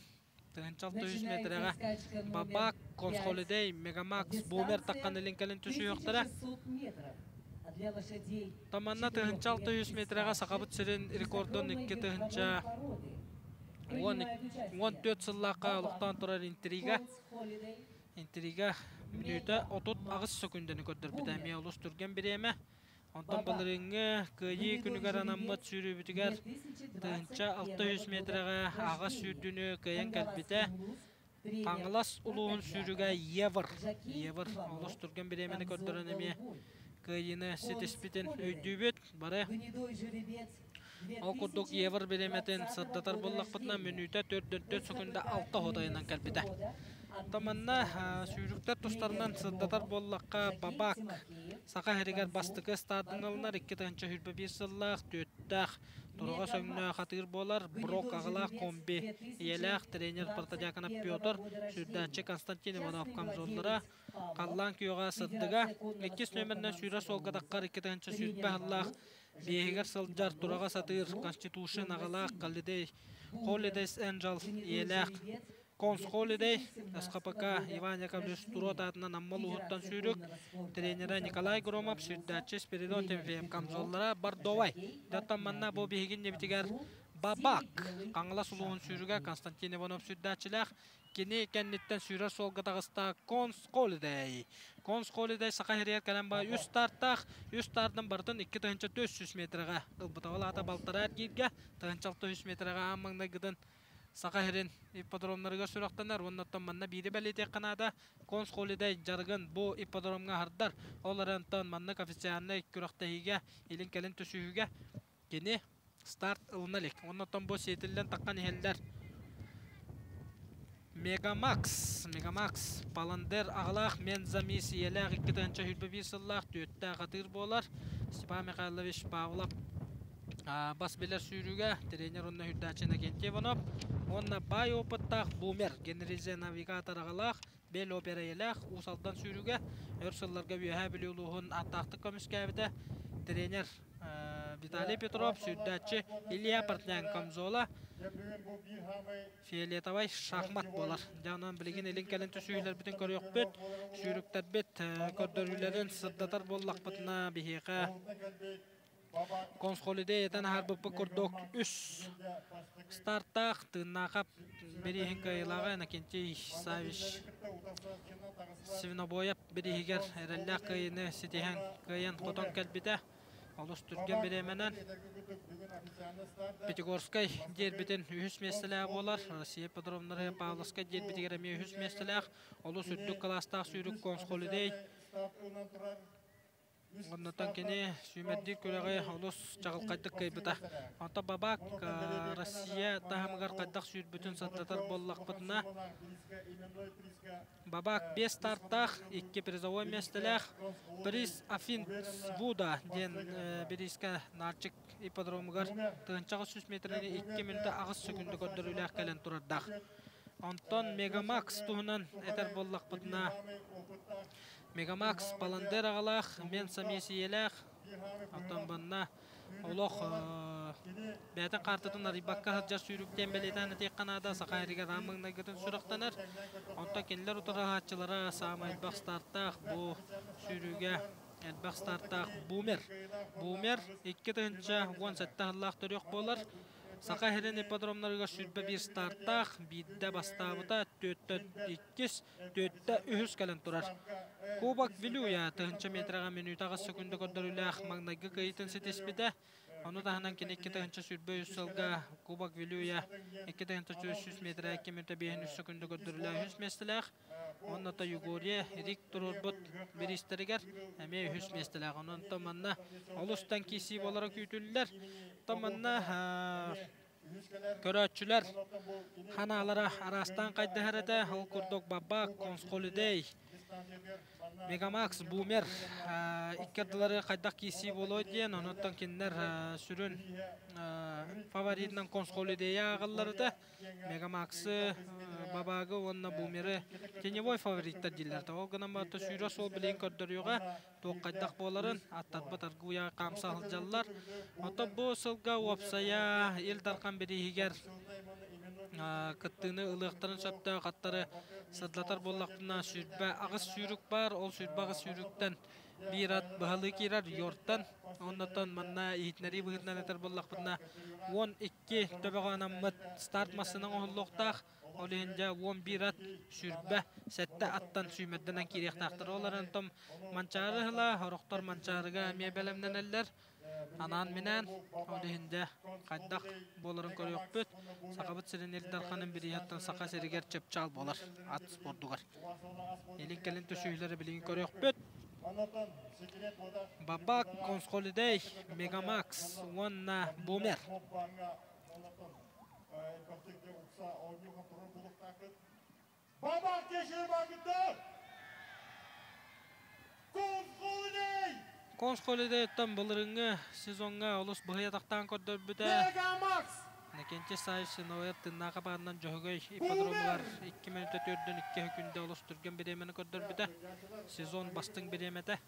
1600 метрэҕэ Бабак, Консолидей, Мегамакс, Бумер таххан илин кэлин түсүһүөхтэрэ. Таманна 1600 метрэҕэ Сахабыт сирин рекордун 2014 сыллаахха олохтоон турар интрига. Интрига мүнүүтэ 38 сөкүндэни көрдөрбүтэ эмиэ олус түргэн бириэмэ. Онтон былырыыҥҥы Кыайыы күнүгэр анаммыт сүүрүүбүтүгэр 1600 миэтэрэҕэ аҕыс сүүрдүүнү кыайан кэлбитэ. Хаҥалас улууһун сүүрүгэ Евр, Евр олус түргэн бириэмэни көрдөрөн эмиэ кыайыыны ситиспитин өйдүүбүт. Бары ол курдук Евр бириэмэтин сырдатар буоллахпытына мүнүүтэ 4 секунда 6 хотойунан кэлбитэ. Таманна сүүрүктэр тустарынан сырдатар буоллахха Бабак Саха сиригэр бастакы ыстаадын ылынар 2021 сыллаах түөттээх Туруга сөҥнөөх атыыр буолар Брок аҕалаах комби ийэлээх тренер Протодьяконов Петр, сүүрдээччи Константин Иванов камзоллара халлаан күөҕэ сырдыга иккис нүөмэринэн сүүрэр суолга таххар 2020 сыллаах биэһигэр сылдьар тураҕа сатыыр Конституtion аҕалаах Holiday Holidays Angel ийэлээх Конс Холидей, СХПК Иван Яковлевич Туруот аатынан Амма улууһуттан сүүрүк, тренерэ Николай Громов, сүүрдээччи Спиридон Тимофеев камзоллара Бордовай. Дьоттон манна бу биһиги иннибитигэр Бабак, Хаҥалас улууһун сүүрүгэ Константин Иванов сүүрдээччилээх. Кини кэнниттэн сүүрэр суолга таҕыста Конс Холидей. Конс Холидей Саха сиригэр кэлэн ба үс стартаах, үс стартын барытын 2400 метрэҕэ ылбыта. Ол аата балтараа эргииргэ 1600 метрэҕэ аан маҥнайгытын Саха сирин ипподромнарыгар сүрэхтэнэр уонна оттон манна биири бэлиэтиэххэ наада, Конс Холидей дьарыгын бу ипподромҥа аһардар. Ол эрэн оттон маннык официальнай күрэхтэһиигэ илин-кэлин түсүһүүгэ кини старт ылына илик. Уонна оттон бу сиэтиллэн таххан иһэллэр. Мегамакс, Мегамакс, Паландер аҕалаах Мензамис ийэлээх 2021 сыллаах түөттээх атыыр буолар. Степан Михайлович Павлов бас билэр сүүрүүгэ тренер уонна үрдээччи Иннокентий Иванов уонна баай опыттаах бумер Генризе навигатор аҕалаах Бэл опера ийэлээх Уус Алдан сүүрүүгэ өр сылларга Үөһээ Бүлүү улууһун ааттаахтык көмүскээбитэ. Тренер Виталий Петров, сүүрдээччи Илья Портнян Камзола, фиолетовай шахмат буолар. Дьэ онон билигин илин-кэлин түсүһүүлэрбитин көрүөхпүт, сүүрүктэрбит көрдөрүүлэрин сырдатар буоллахпытына биһиэхэ Консхолидей этэн аһарбыппыт курдук үс стартаах тыыннаахап бирииһин кыайыылааҕа Иннокентий Савич Свинобоев бирииһигэр эрэллээх кыайыыны ситиһэн кыайан хотон кэлбитэ. Олус түргэн бириэмэнэн Пятигорскай диэрбитин үһүс миэстэлээх буолар. Россия ипподромнары Павловскай диэрбитигэр эмиэ үһүс миэстэлээх. Олус үрдүк кылаастаах сүүрүк Консхолидей Оннотон кини сүүмэрдиир күрэҕи олус чаҕылхайдык кыайбыта. Онтон Бабак Россия таһымыгар хайдах сүүрбүтүн сырдатар буоллахпытына, Бабак 5 стартаах, 2 призовой миэстэлээх, приз Афин Вуда диэн бириискэ Нальчик ипподромугар 1800 метрэни 2 мүнүүтэ 8 секунда көрдөрүүлээх кэлэн турардаах. Онтон Мегамакс туһунан этэр буоллахпытына, Мегамакс Паландер аҕалаах, мен самиэсийэлээх, оттон манна олох бэйэтин каартатын арыйбакка сылдьар сүүрүктээн бэлиэтээн этиэххэ наада, Саха сиригэр аан маҥнайгытын сүрэхтэнэр. Онтон кинилэр утарыһааччылара саамай элбэх стартаах бу сүүрүүгэ элбэх стартаах Бумер. Бумер 2017 сыллаах төрүөх буолар. Саха сирин ипподромнарыгар 21 стартаах, биирдэ бастаабыта, түөртэн иккис, түөртэ үһүс кэлэн турар. Кубок Вилюя тыһыынча метрэҕэ мүнүүтэ аҕыс секунда көрдөрүүлээх маҥнайгы кыайыытын ситиспитэ. Ону таһынан кини 2023 сылга Кубок Вилюя 2300 метрэ 2 мүнүүтэ 5 секунда көрдөрүүлээх үһүс миэстэлээх. Уонна то Югория Рик туруорбут бириистэригэр эмиэ үһүс миэстэлээх. Онон то манна олус тан киирсии буолара күүтүллэр. То манна көрөөччүлэр ханаалара араастаан хайдаһар этэ. Ол курдук Бабак, Консхолидей, Мегамакс, Бумер икки ардылары хайдах киирсии буолуой диэн, онуттан кинилэр сүрүн фаворитынан Консхолидейа ааҕаллар этэ. Мегамаксы, Бабагы уонна Бумеры теневой фавориттар дииллэр. Ол гынан баран сүүрэ суол билигин көрдөрүүгэ туох хайдах буоларын аттарбыт аргуйа хаамса сылдьаллар. Оттон бу сылга уопсайа Ил Дархан бирииһигэр кыттыыны ылыахтарын сөптөөх аттары сырдатар буоллахпына 28 сүүрүк баар. Ол 28 сүүрүктэн Биир ат быһалыы киирэр Йортан. Оннотон манна иһитиннэрии быһыытынан этэр буоллахпытына 12 төбөҕө анаммыт старт массыына оҥоһуллуохтаах. Ол иһин дьэ 11 ат 27 аттан сүүмэрдэнэн киириэхтээхтэр. Ол эрэн том Манчаары ыһыла, сорохтор Манчаарыга эмиэ бэлэмнэнэллэр. Анаан-минээн, ол иһин дьэ хайдах буоларын көрүөхпүт. Сахабыт сирин Ил Дарханын бирииһэттэн Саха сиригэр чыпчаал буолар ат спордугар. Илин-кэлин түсүһүүлэри билигин көрүөхпүт. Бабак, Консхолидей, Мегамакс уонна Бумер. Бабак кешір Консхолидей! Консхолидейтан былырыҥҥы сезоҥҥа олус быһый атахтаан көрдөрбүтэ. Мегамакс! Иннокентий Саев Синоев тыыннаах абаанынан Дьөһөгөй ипподромугар 2 мүнүүтэ 4-2 күндэ олус түргэн бириэмэни көрдөрбүтэ. Сезон бастыҥ бириэмэтэ.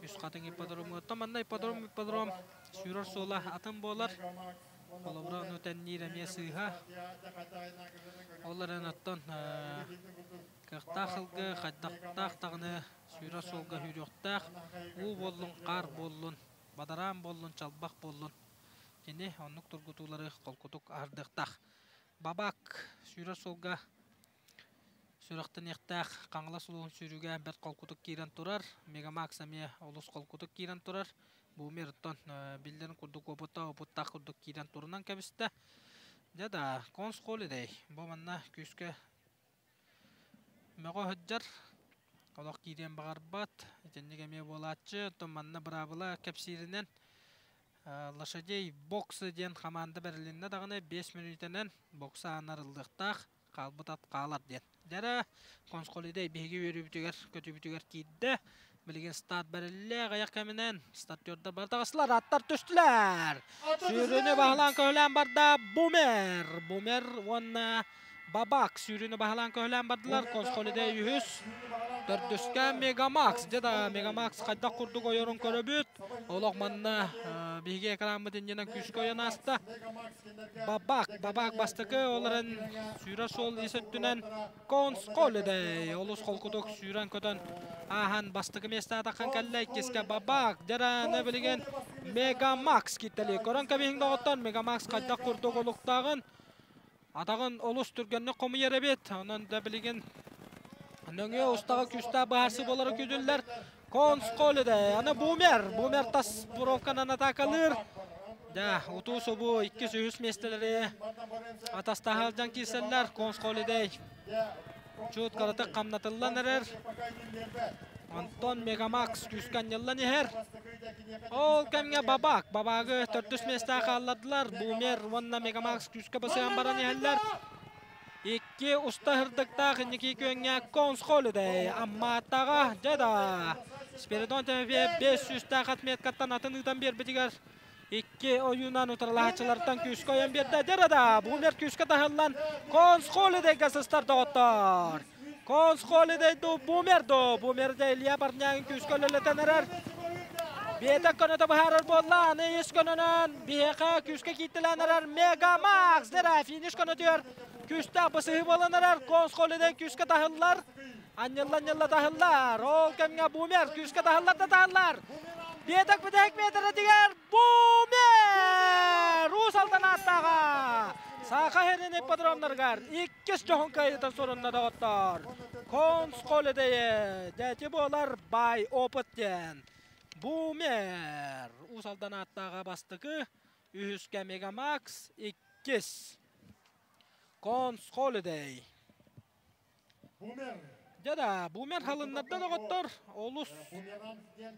Үс Хатыҥ ипподромугар. Манна ипподром ипподром сүүрэр суола атын буолар. Холобура ону тэнниир эмиэ сыыһа. Ол эрэн оттон кыахтаах сылгы хайдахтаах даҕаны сүүрэр суолга сүүрүөхтээх. Уу буоллун, хаар буоллун, бадараан буоллун, чалбах буоллун. Кини оннук тургутуулары холкутук аһардыахтаах. Бабак сүүрэр суолга сүрэхтэниэхтээх Хаҥалас улууһун сүүрүүгэ бэрт холкутук киирэн турар. Мегамакс эмиэ олус холкутук киирэн турар. Бумер оттон биллэрин курдук опыта опыттаах курдук киирэн турунан кэбистэ. Дьэ да, Конс Холидей бу манна күүскэ мөҕө сылдьар. Олох киириэн баҕарбат. Итинник эмиэ буолааччы. Оттон манна быраабыла кэпсииринэн лошадей боксы диэн хамаанда бэрилиннэ даҕаны 5 мүнүүтэнэн бокса аанарыллыахтаах хаалбыт ат хаалар диэн. Дьэрэ Консхолидей биһиги үөрүүбүтүгэр көтүүбүтүгэр киирдэ. Билигин старт бэриллэ аҕыйах кэминэн стартердар бары таҕыстылар, аттар түстүлэр. Сүүрүүнү баһылаан көһүлээн барда Бумер. Бумер уонна Бабак сүүрүүнү баһылаан көһүлээн бардылар. Консхолидей үһүс. Төрдүскэ Мегамакс. Дьэ да Мегамакс хайдах курдук ойорун көрөбүт. Олох манна биһиги экраммыт иннинэн күүскэ ойон ааста. Бабак, Бабак бастакы, ол эрэн сүүрэр суол ис өттүнэн Конс Холидей олус холкутук сүүрэн-көтөн ааһан бастакы миэстэ атаххан кэллэ, иккискэ Бабак, дьэрэ билигин Мегамакс киттели. Көрөн кэбиһиҥ доҕоттор, Мегамакс хайдах курдук олуктааҕын, атаҕын олус түргэнник хомуйар эбит. Онон да билигин нөҥүө устаҕа күүстээх быһаарсыы буолара күүтүллэр. Конс Холидей, аны Бумер, Бумер тас буровканан атаакалыыр. Да, утуу субу 2-3 миэстэлэри атастаһа сылдьан киирсэллэр. Конс Холидей чуут кыратык хамнатыллан эрэр. Онтон Мегамакс күүскэ анньыллан иһэр. Ол кэмҥэ Бабак, Бабагы төрдүс миэстэҕэ хааллардылар. Бумер уонна Мегамакс күүскэ басыйан баран иһэллэр. Икки уста сырдыктаах инники күөҥҥэ Конс Холидей Аммааттаҕа дьэ да Спиридон Тимофеев 500-тээх отметкаттан атын ыытан биэрбитигэр икки ойуунан утарылаһааччылартан күүскэ ойон биэрдэ. Дьэ да Бумер күүскэ таһыллан Конс Холидейга сыстар доҕоттор. Конс Холидей ду Бумер ду Бумер дэ Илья Парнягин күүскэ үлэлэтэн эрэр. Биэтэк көнөтө быһаарар буолла. Аны ис көнөнөн биһиэхэ күүскэ кииттилээн эрэр Мегамакс дэрэ финиш көнөтүгэр күүстээх бысыһыы буолан эрэр. Конс Холидей күүскэ таһыллар. Анньылла-анньылла таһыллар. Ол кэмҥэ Бумер күүскэ таһыллар да таһыллар. Биэтэк бүтэһик метрэтигэр Бумер! Уус Алдан ааттааҕа! Саха сирин ипподромнарыгар иккис дьоһун кыайыытын сурунна доҕоттор. Конс Холидейи дэти буолар бай опыт диэн. Бумер! Уус Алдан ааттааҕа бастакы, үһүскэ Мегамакс, иккис. Конс Холидей. Дьэ да, Бумер халыннарда доҕоттор, олус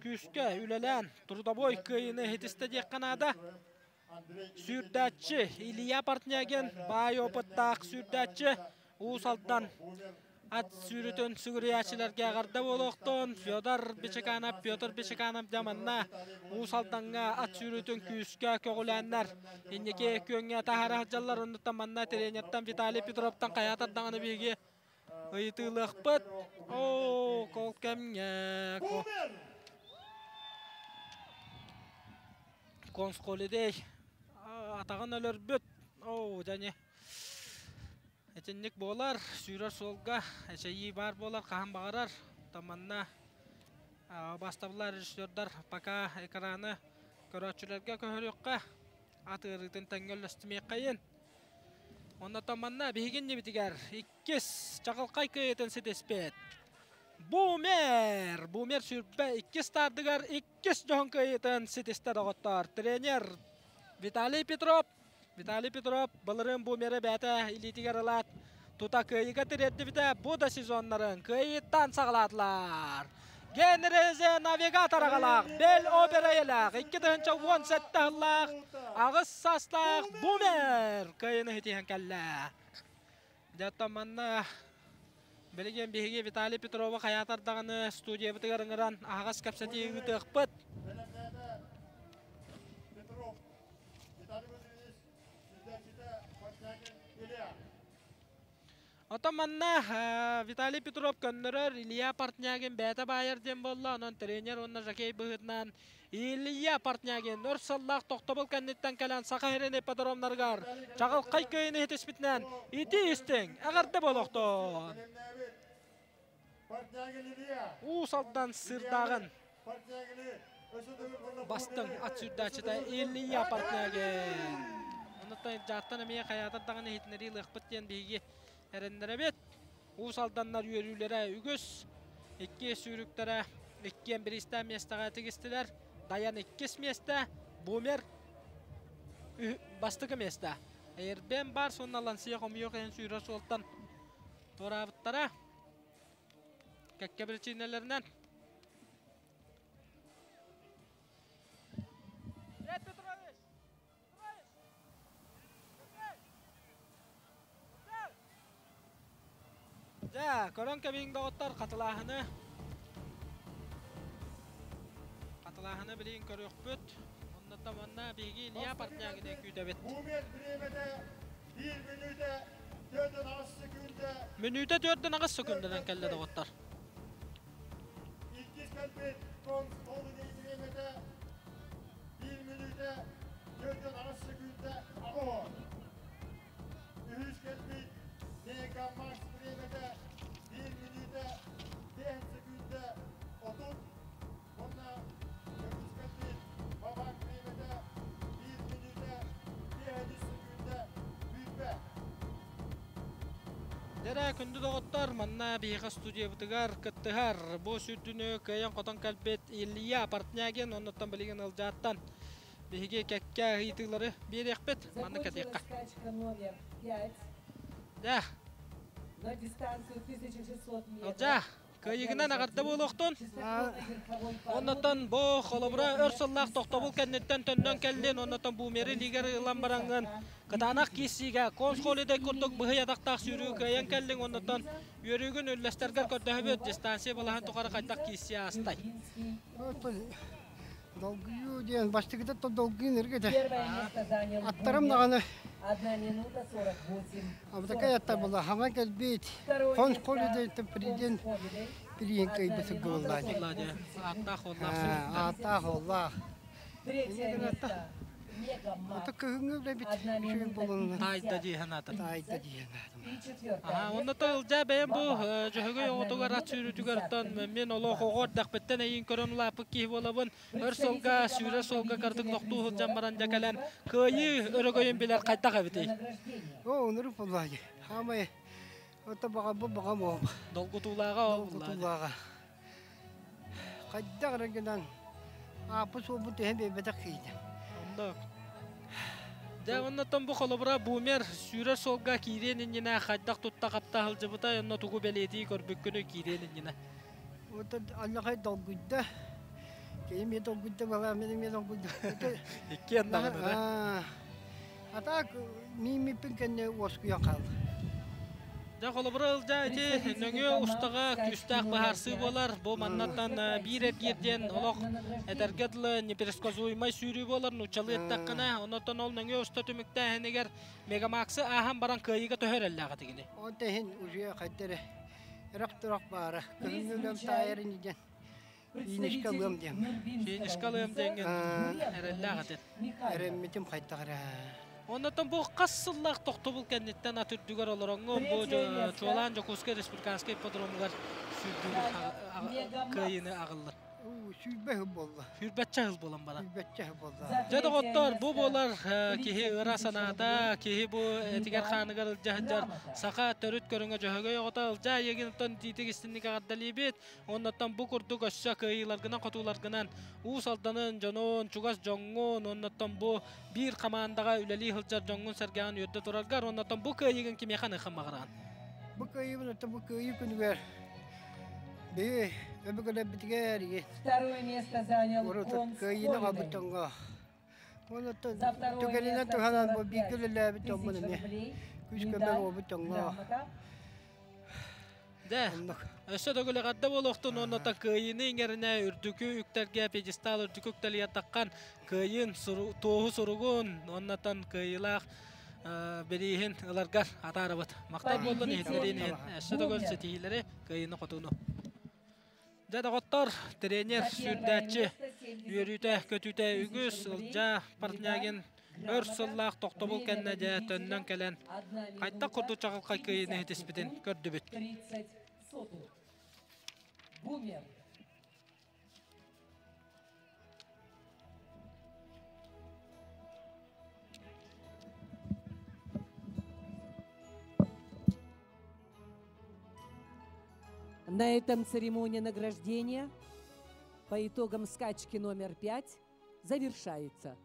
күүскэ үлэлээн трудовой кыайыыны иһитистэ диэххэ наада. Сүүрдээччи Илья Портнягин баай опыттаах сүүрдээччи Уус Алдан ат сүүрүтүн сүгүрүйээччилэргэ эҕэрдэ буолуохтун. Федор Бичиканов, Петр Бичиканов дьэ манна Уус Алдаҥҥа ат сүүрүтүн күүскэ көҕүлээннэр инники күөҥҥэ таһаара сылдьаллар. Оннуттан манна тренертан Виталий Петровтан хайаатар даҕаны биһиги ыйытыылыахпыт. Оо, кол кэмҥэ Консколидей атаҕын өлөрбүт. Оо, дьэ Итинник буолар, сүүрэр суолга эчэйии баар буолар, хаһан баҕарар. Оттон манна Бастабылар режиссердар пока экраны көрөөччүлэргэ көһөрүөххэ, ат ыарыытын тэҥҥэ үллэстимиэххэйин. Оннотон манна биһиги иннибитигэр иккис чаҕылхай кыайыытын ситиспит. Бумер! Бумер сүүрбэ иккис стардыгар иккис дьоһун кыайыытын ситистэ доҕоттоор. Тренер Виталий Петров. Виталий Петров былырыын Бумеры бэйэтэ илиитигэр ылаат тута кыайыыга тириэрдибитэ. Бу да сезоннарын кыайыыттан саҕалаатылар. Генрезе навигатор аҕалаах, Бел опера ийэлээх, 2017 сыллаах аҕыс саастаах Бумер кыайыыны ситиһэн кэллэ. Дьэ, оттон манна билигин биһиги Виталий Петровы хайаатар даҕаны студиябытыгар ыҥыран аһаҕас кэпсэтии ыытыахпыт. Оттон манна Виталий Петров көннөрөр, Илья Портнягин бэйэтэ баайар диэн буолла. Онон тренер уонна жокей быһыытынан Илья Портнягин өр сыллаах тохтобул кэнниттэн кэлэн Саха сирин ипподромнарыгар чаҕылхай кыайыыны иһитиспитинэн итии истиҥ эҕэрдэ буолуохтун! Уус Алдан сырдааҕын бастыҥ ат сүүрдээччитэ Илья Портнягин. Онуттан Илдьааттан эмиэ хайаатар даҕаны иһитиннэрии ылыахпыт диэн биһиги эрэннэрэбит. Уус Алданнар үөрүүлэрэ үгүс. Икки сүүрүктэрэ иккиэн бириистээх миэстэҕэ тигистилэр. Дайан иккис миэстэ, Бумер бастакы миэстэ. Эрбэн бар сонна Лансия хомуйуох иһин сүүрэр суолтан туораабыттара. Кэккэ биричиинэлэринэн. Лев Петрович! Дьэ, көрөн кэбиҥ доҕоттор хатылааһыны. Хатылааһыны билигин көрүөхпүт. Оннуттан уонна биһиги Илья Портнягины күүтэбит. Мүнүүтэ 4,8 секундунан кэллэ доҕоттор. Иккис кэлбит Холидей бириэмэтэ 1 мүнүүтэ 4,8 секундэ аҕыс. Үһүс кэлбит Мега Макс бириэмэтэ 1 мүнүүтэ 5 секундэ 30 уонна төрдүс кэлбит Бабак бириэмэтэ 1 мүнүүтэ 5 секундэ 20. Дэрэ, күндү доҕоттор, манна биһиэхэ студиябытыгар кыттыһар бу сүрдүнү кыайан-хотон кэлбит Илья Портнягин оннуттан билигин Ылдьааттан биһиги кэккэ ыйытыылары биэриэхпит. Манна кэтиэххэ. Номер 5. Да. На дистанцию 1600 метров. Ылдьаа, Кыайыгынан аҕарда буолуохтун. Оннотон бу холобура өр сыллаах тохтобул кэнниттэн төннөн кэллин, оннотон бумеры лигер ылан бараҥҥын кытаанах киирсиигэ Конс Холидей курдук быһый атахтаах сүүрүү кыайан кэллиҥ, оннотон үөрүүгүн үллэстэргэр көрдөһөбүт, дистанция балаһан тухары хайдах киирсии аастай? Долгуйуу диэн бастакыта долгуйун эргэтэ. Аттарым даҕаны Абытакай аттар була хаҥа кэлбит. Хон холидейтен президент президент кыйбыт буолла. Ааттаах оллаах. Ааттаах оллаах. Ото кыһыҥҥы үлэбит үчүгэй буолунна. Таайда дии санаатым. Таайда дии санаатым. Аха, онно то Ылдьаа бэйэм бу Дьөһөгөй оҕотугар ат сүүрүүтүгэр мен олох оҕо эрдэхпиттэн эйиин көрөн улааппыт киһи буолабын. Өр суолга, сүүрэр суолга кырдык тохтуу сылдьан баран дьэ кэлэн кыайыы өрөгөйүн билэр хайдах эбитий? Оо, онуру буоллаҕа. Хаамай ото баҕа бу баҕа буол. Долгутуулааҕа ол Долгутуулааҕа. Хайдах эрэ гынан ааппыт суолбут түһэн биэрбэтэх киһитэ. Оннук. Дьэ, оннуттан бу холобура бумер сүүрэр суолга киириэн иннинэ хайдах тутта-хапта сылдьыбытай, онно тугу бэлиэтии көрбүккүнүй киириэн иннинэ? Оттон аллахай долгуйда. Кини эмиэ долгуйда, балаа мин эмиэ долгуйда. Иккиэн даҕаны да. А так мииммиппин кэннэ уоскуйан хаалла. Дьэ, холобура Ылдьаа ити нөҥүө устаҕа күүстээх быһаарсыы буолар. Бу маннаттан биир эргиир диэн олох этэргэ дылы непредсказуемай сүүрүү буолар нууччалыы эттэххинэ. Оннуттан ол нөҥүө уста түмүктээһинигэр Мегамаксы ааһан баран кыайыыга төһө эрэллээх этигини? Ол да иһин уже хайда эрэ ырах-турах баара. Кыһыҥҥы үлэм таайар ини диэн финишка ылыам диэн. Финишка ылыам диэҥҥин эрэллээх этин. Эрэммитим хайдах эрэ. Оннотон бу хас сыллаах тохтобул кэнниттэн ат үрдүгэр олороҥҥун бу чуолаан Дьокуускай республиканскай ипподромугар сүүрдүүр кыайыыны аҕаллын. Сүүрбэ сыл буолла. Сүүрбэччэ сыл буолан баран. Сүүрбэччэ сыл буолла. Дьэ доҕоттор, бу буолар киһи ыра санаата, киһи бу этигэр хааныгар ылдьа сылдьар саха төрүт көрүҥэ дьөһөгөй оҕото ылдьа айыгын оттон тиитик истинник эҕэрдэлиибит. Оннуттан бу курдук өссө кыайыыларгынан-хотууларгынан Уус Алданын дьонун, чугас дьоҥҥун, оннуттан бу биир хамаандаҕа үлэлии сылдьар дьоҥҥун-сэргэҕин үөрдэ тураргар, оннуттан бу кыайыыгын кимиэхэ аныаххын баҕараҕын? Бу кыайыыбын оттон бу кыайыы күнүгэр биһи өбүгэлэрбитигэр Второе место занял кон с кыайыыны аҕалбыт Холиной. дьоҥҥо уонна оттон За второе түгэнинэн место туһанан бу 45 бииргэ үлэлээбит дьоммун тысяч эмиэ рублей. күүс-көмө Медаль, буолбут дьоҥҥо грамота. Дэ, өссө төгүл эҕэрдэ буолуохтун уонна кыайыыны иҥэринэ үрдүкү үктэлгэ пьедестал үрдүкү үктэлигэр таххан кыайыын туоһу суругун уоннатан кыайыылаах бирииһин ыларгар атаарабыт. Махтал буоллун иһитиннэриин иһин. Өссө төгүл ситиһиилэри, кыайыыны хотууну. Дьэ, доҕоттор, тренер, сүүрдээччи үөрүүтэ, көтүүтэ үгүс, Ылдьаа Портнягин өр сыллаах тохтобул кэннэ дьэ төннөн кэлэн хайдах курдук чаҕылхай кыайыыны иһитиспитин көрдүбүт. Бумер. На этом церемония награждения по итогам скачки номер 5 завершается.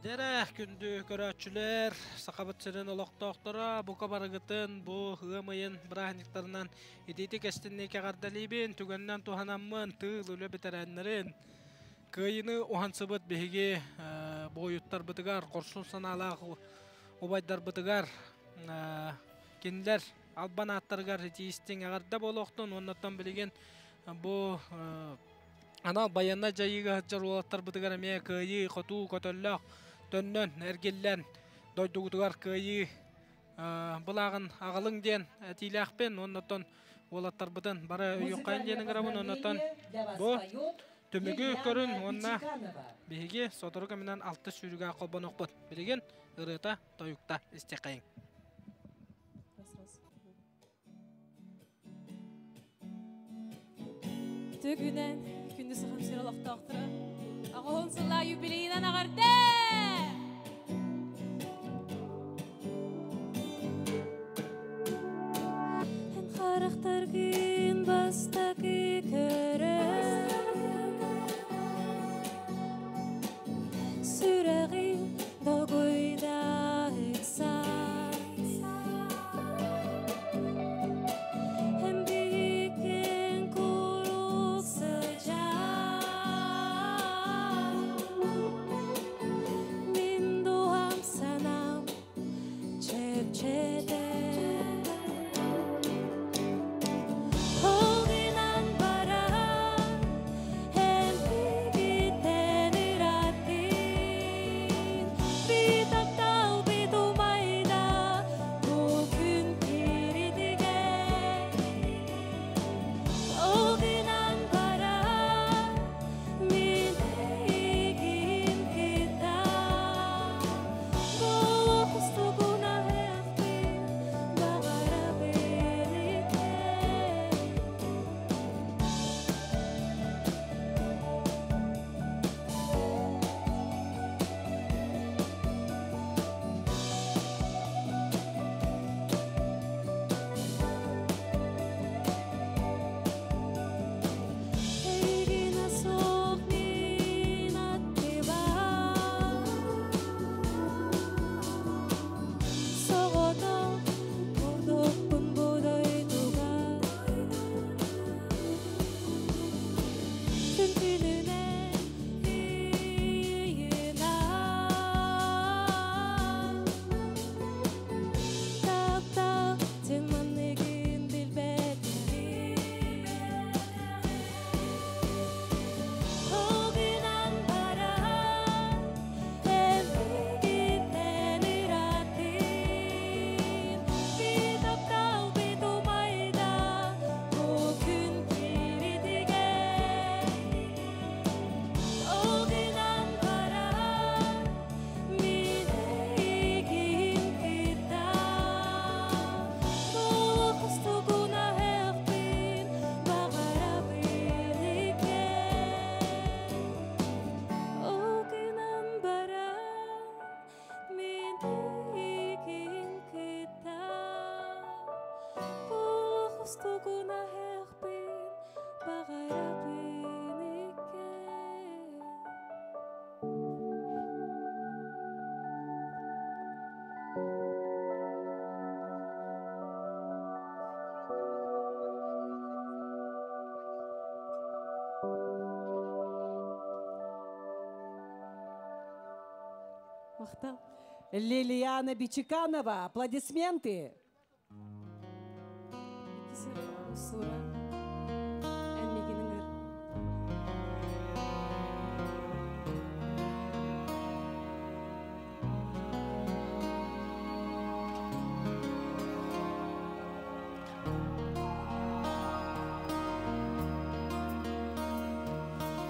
Дэрэ, күндү көрөөччүлэр, Сахабыт сирин олохтоохторо, бука барыгытын бу ыам ыйын бырааһынньыктарынан итиитик эстинник эҕэрдэлиибин, түгэнинэн туһанаммын тыыл үлэ бэтэрээннэрин, кыайыыны уһансыбыт биһиги буойуттарбытыгар, хорсун санаалаах убайдарбытыгар, кинилэр албан ааттарыгар итии-истиҥ эҕэрдэ буолуохтун уоннаттан билигин бу анал байыаннай дьайыыга сылдьар уолаттарбытыгар эмиэ кыайыы хотуу көтөллөөх төннөн эргиллэн дойдугутугар кыайыы былааҕын аҕалыҥ диэн этиилээхпин уоннаттан уолаттарбытын бары өйүөххэйин диэн ыҥырабын уоннаттан бу түмүгү көрүн уонна биһиги сотору кэминэн алты сүүрүгэ холбонуохпут билигин ырыата тойукта истиэххэйиҥ. Түгүнэн күндү сахам сир олохтоохторо аҕыһын сыллаа юбилейынан аҕарда! Эн харахтаргын бастакы көрөн Сүрэҕим догуйда ыксаан Эн биһиккин куруук сылдьан Мин дууһам санаам чэпчэтэр Ол Кустугуна хехпин бағарабын икен. Махтал. Лилиана Бичиканова. Аплодисменты.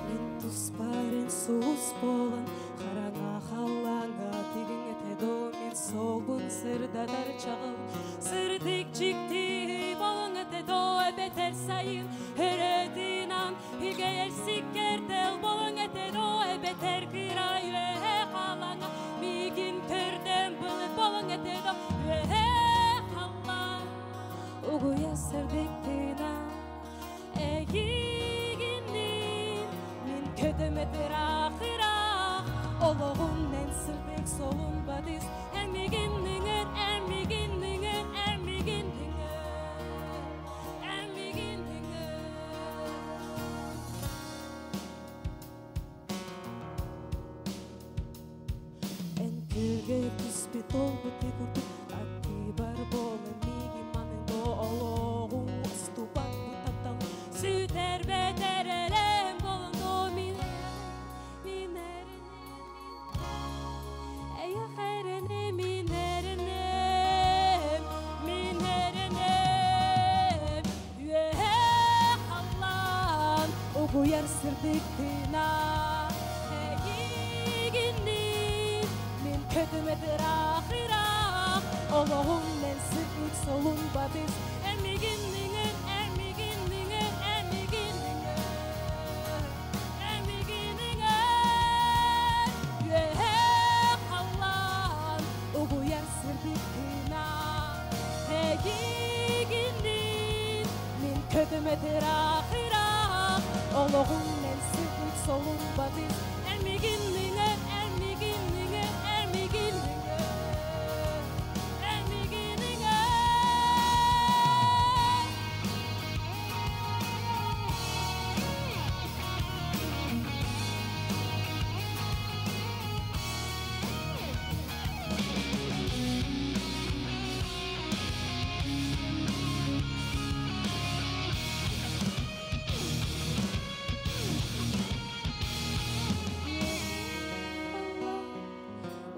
Мен туспарын сулус болан Хараңа халлаңа тигиң до мен солбун сырдадар чағыл Сырдык чикти болың до эбетер сайын Хөрөдинан хигейер сиккердел болың до эбетер кырай өе халаңа Мигин көрдем былыт болың до өе халлан Угуя сырдык тына Эгигинин Мин көдөмөтөр ахырақ Ологумнен сырдык солун бадыс Эмигинниңер, эмигинниңер, эмигинниңер Эмигинниңер Эн күлге түспүт олбут курдук Аты бар болы миги манын до ологуң Оступат бу таптал Сүтер бетерелем болун до мин Мин Эя херене мин эренем Мин эренем Үе халлан Угуяр сырдык тына Эгигинин Мен көдөмөтөр ахырақ Ологумнен сырдык солун бадыс Эмигинниңер, эмигинниңер, эмигинниңер Эмигинниңер Үе халлан Угуяр сырдык тына Эгигинин Мен көдөмөтөр ахырақ Ологумнен сырдык солун бадыс Эмигинниңер, эмигинниңер, эмигинниңер Эмигинниңер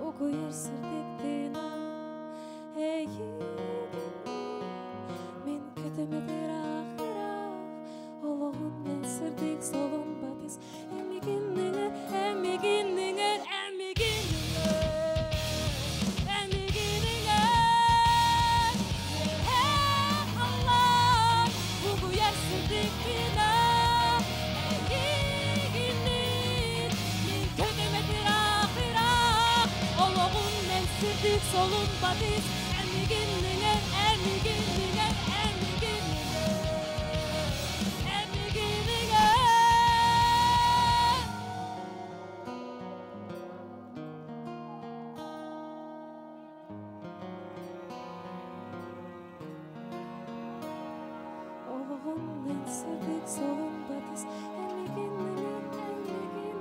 Угуяр сырдык тына Эгигинин Мен көдөмөтөр ахырақ Ологумнен сырдык солун батыс Эмигинниңер, эмигинниңер, эмигинниңер Эмигинниңер Аллах Угуяр сырдык тына Эгигинин Мен көдөмөтөр ахырақ Ологумнен сырдык солун батыс Эмигинниңер, эмигинниңер, эмигинниңер Эмигинниңер Ологумнен сырдык солун батыс Эмигинниңер, эмигинниңер, эмигинниңер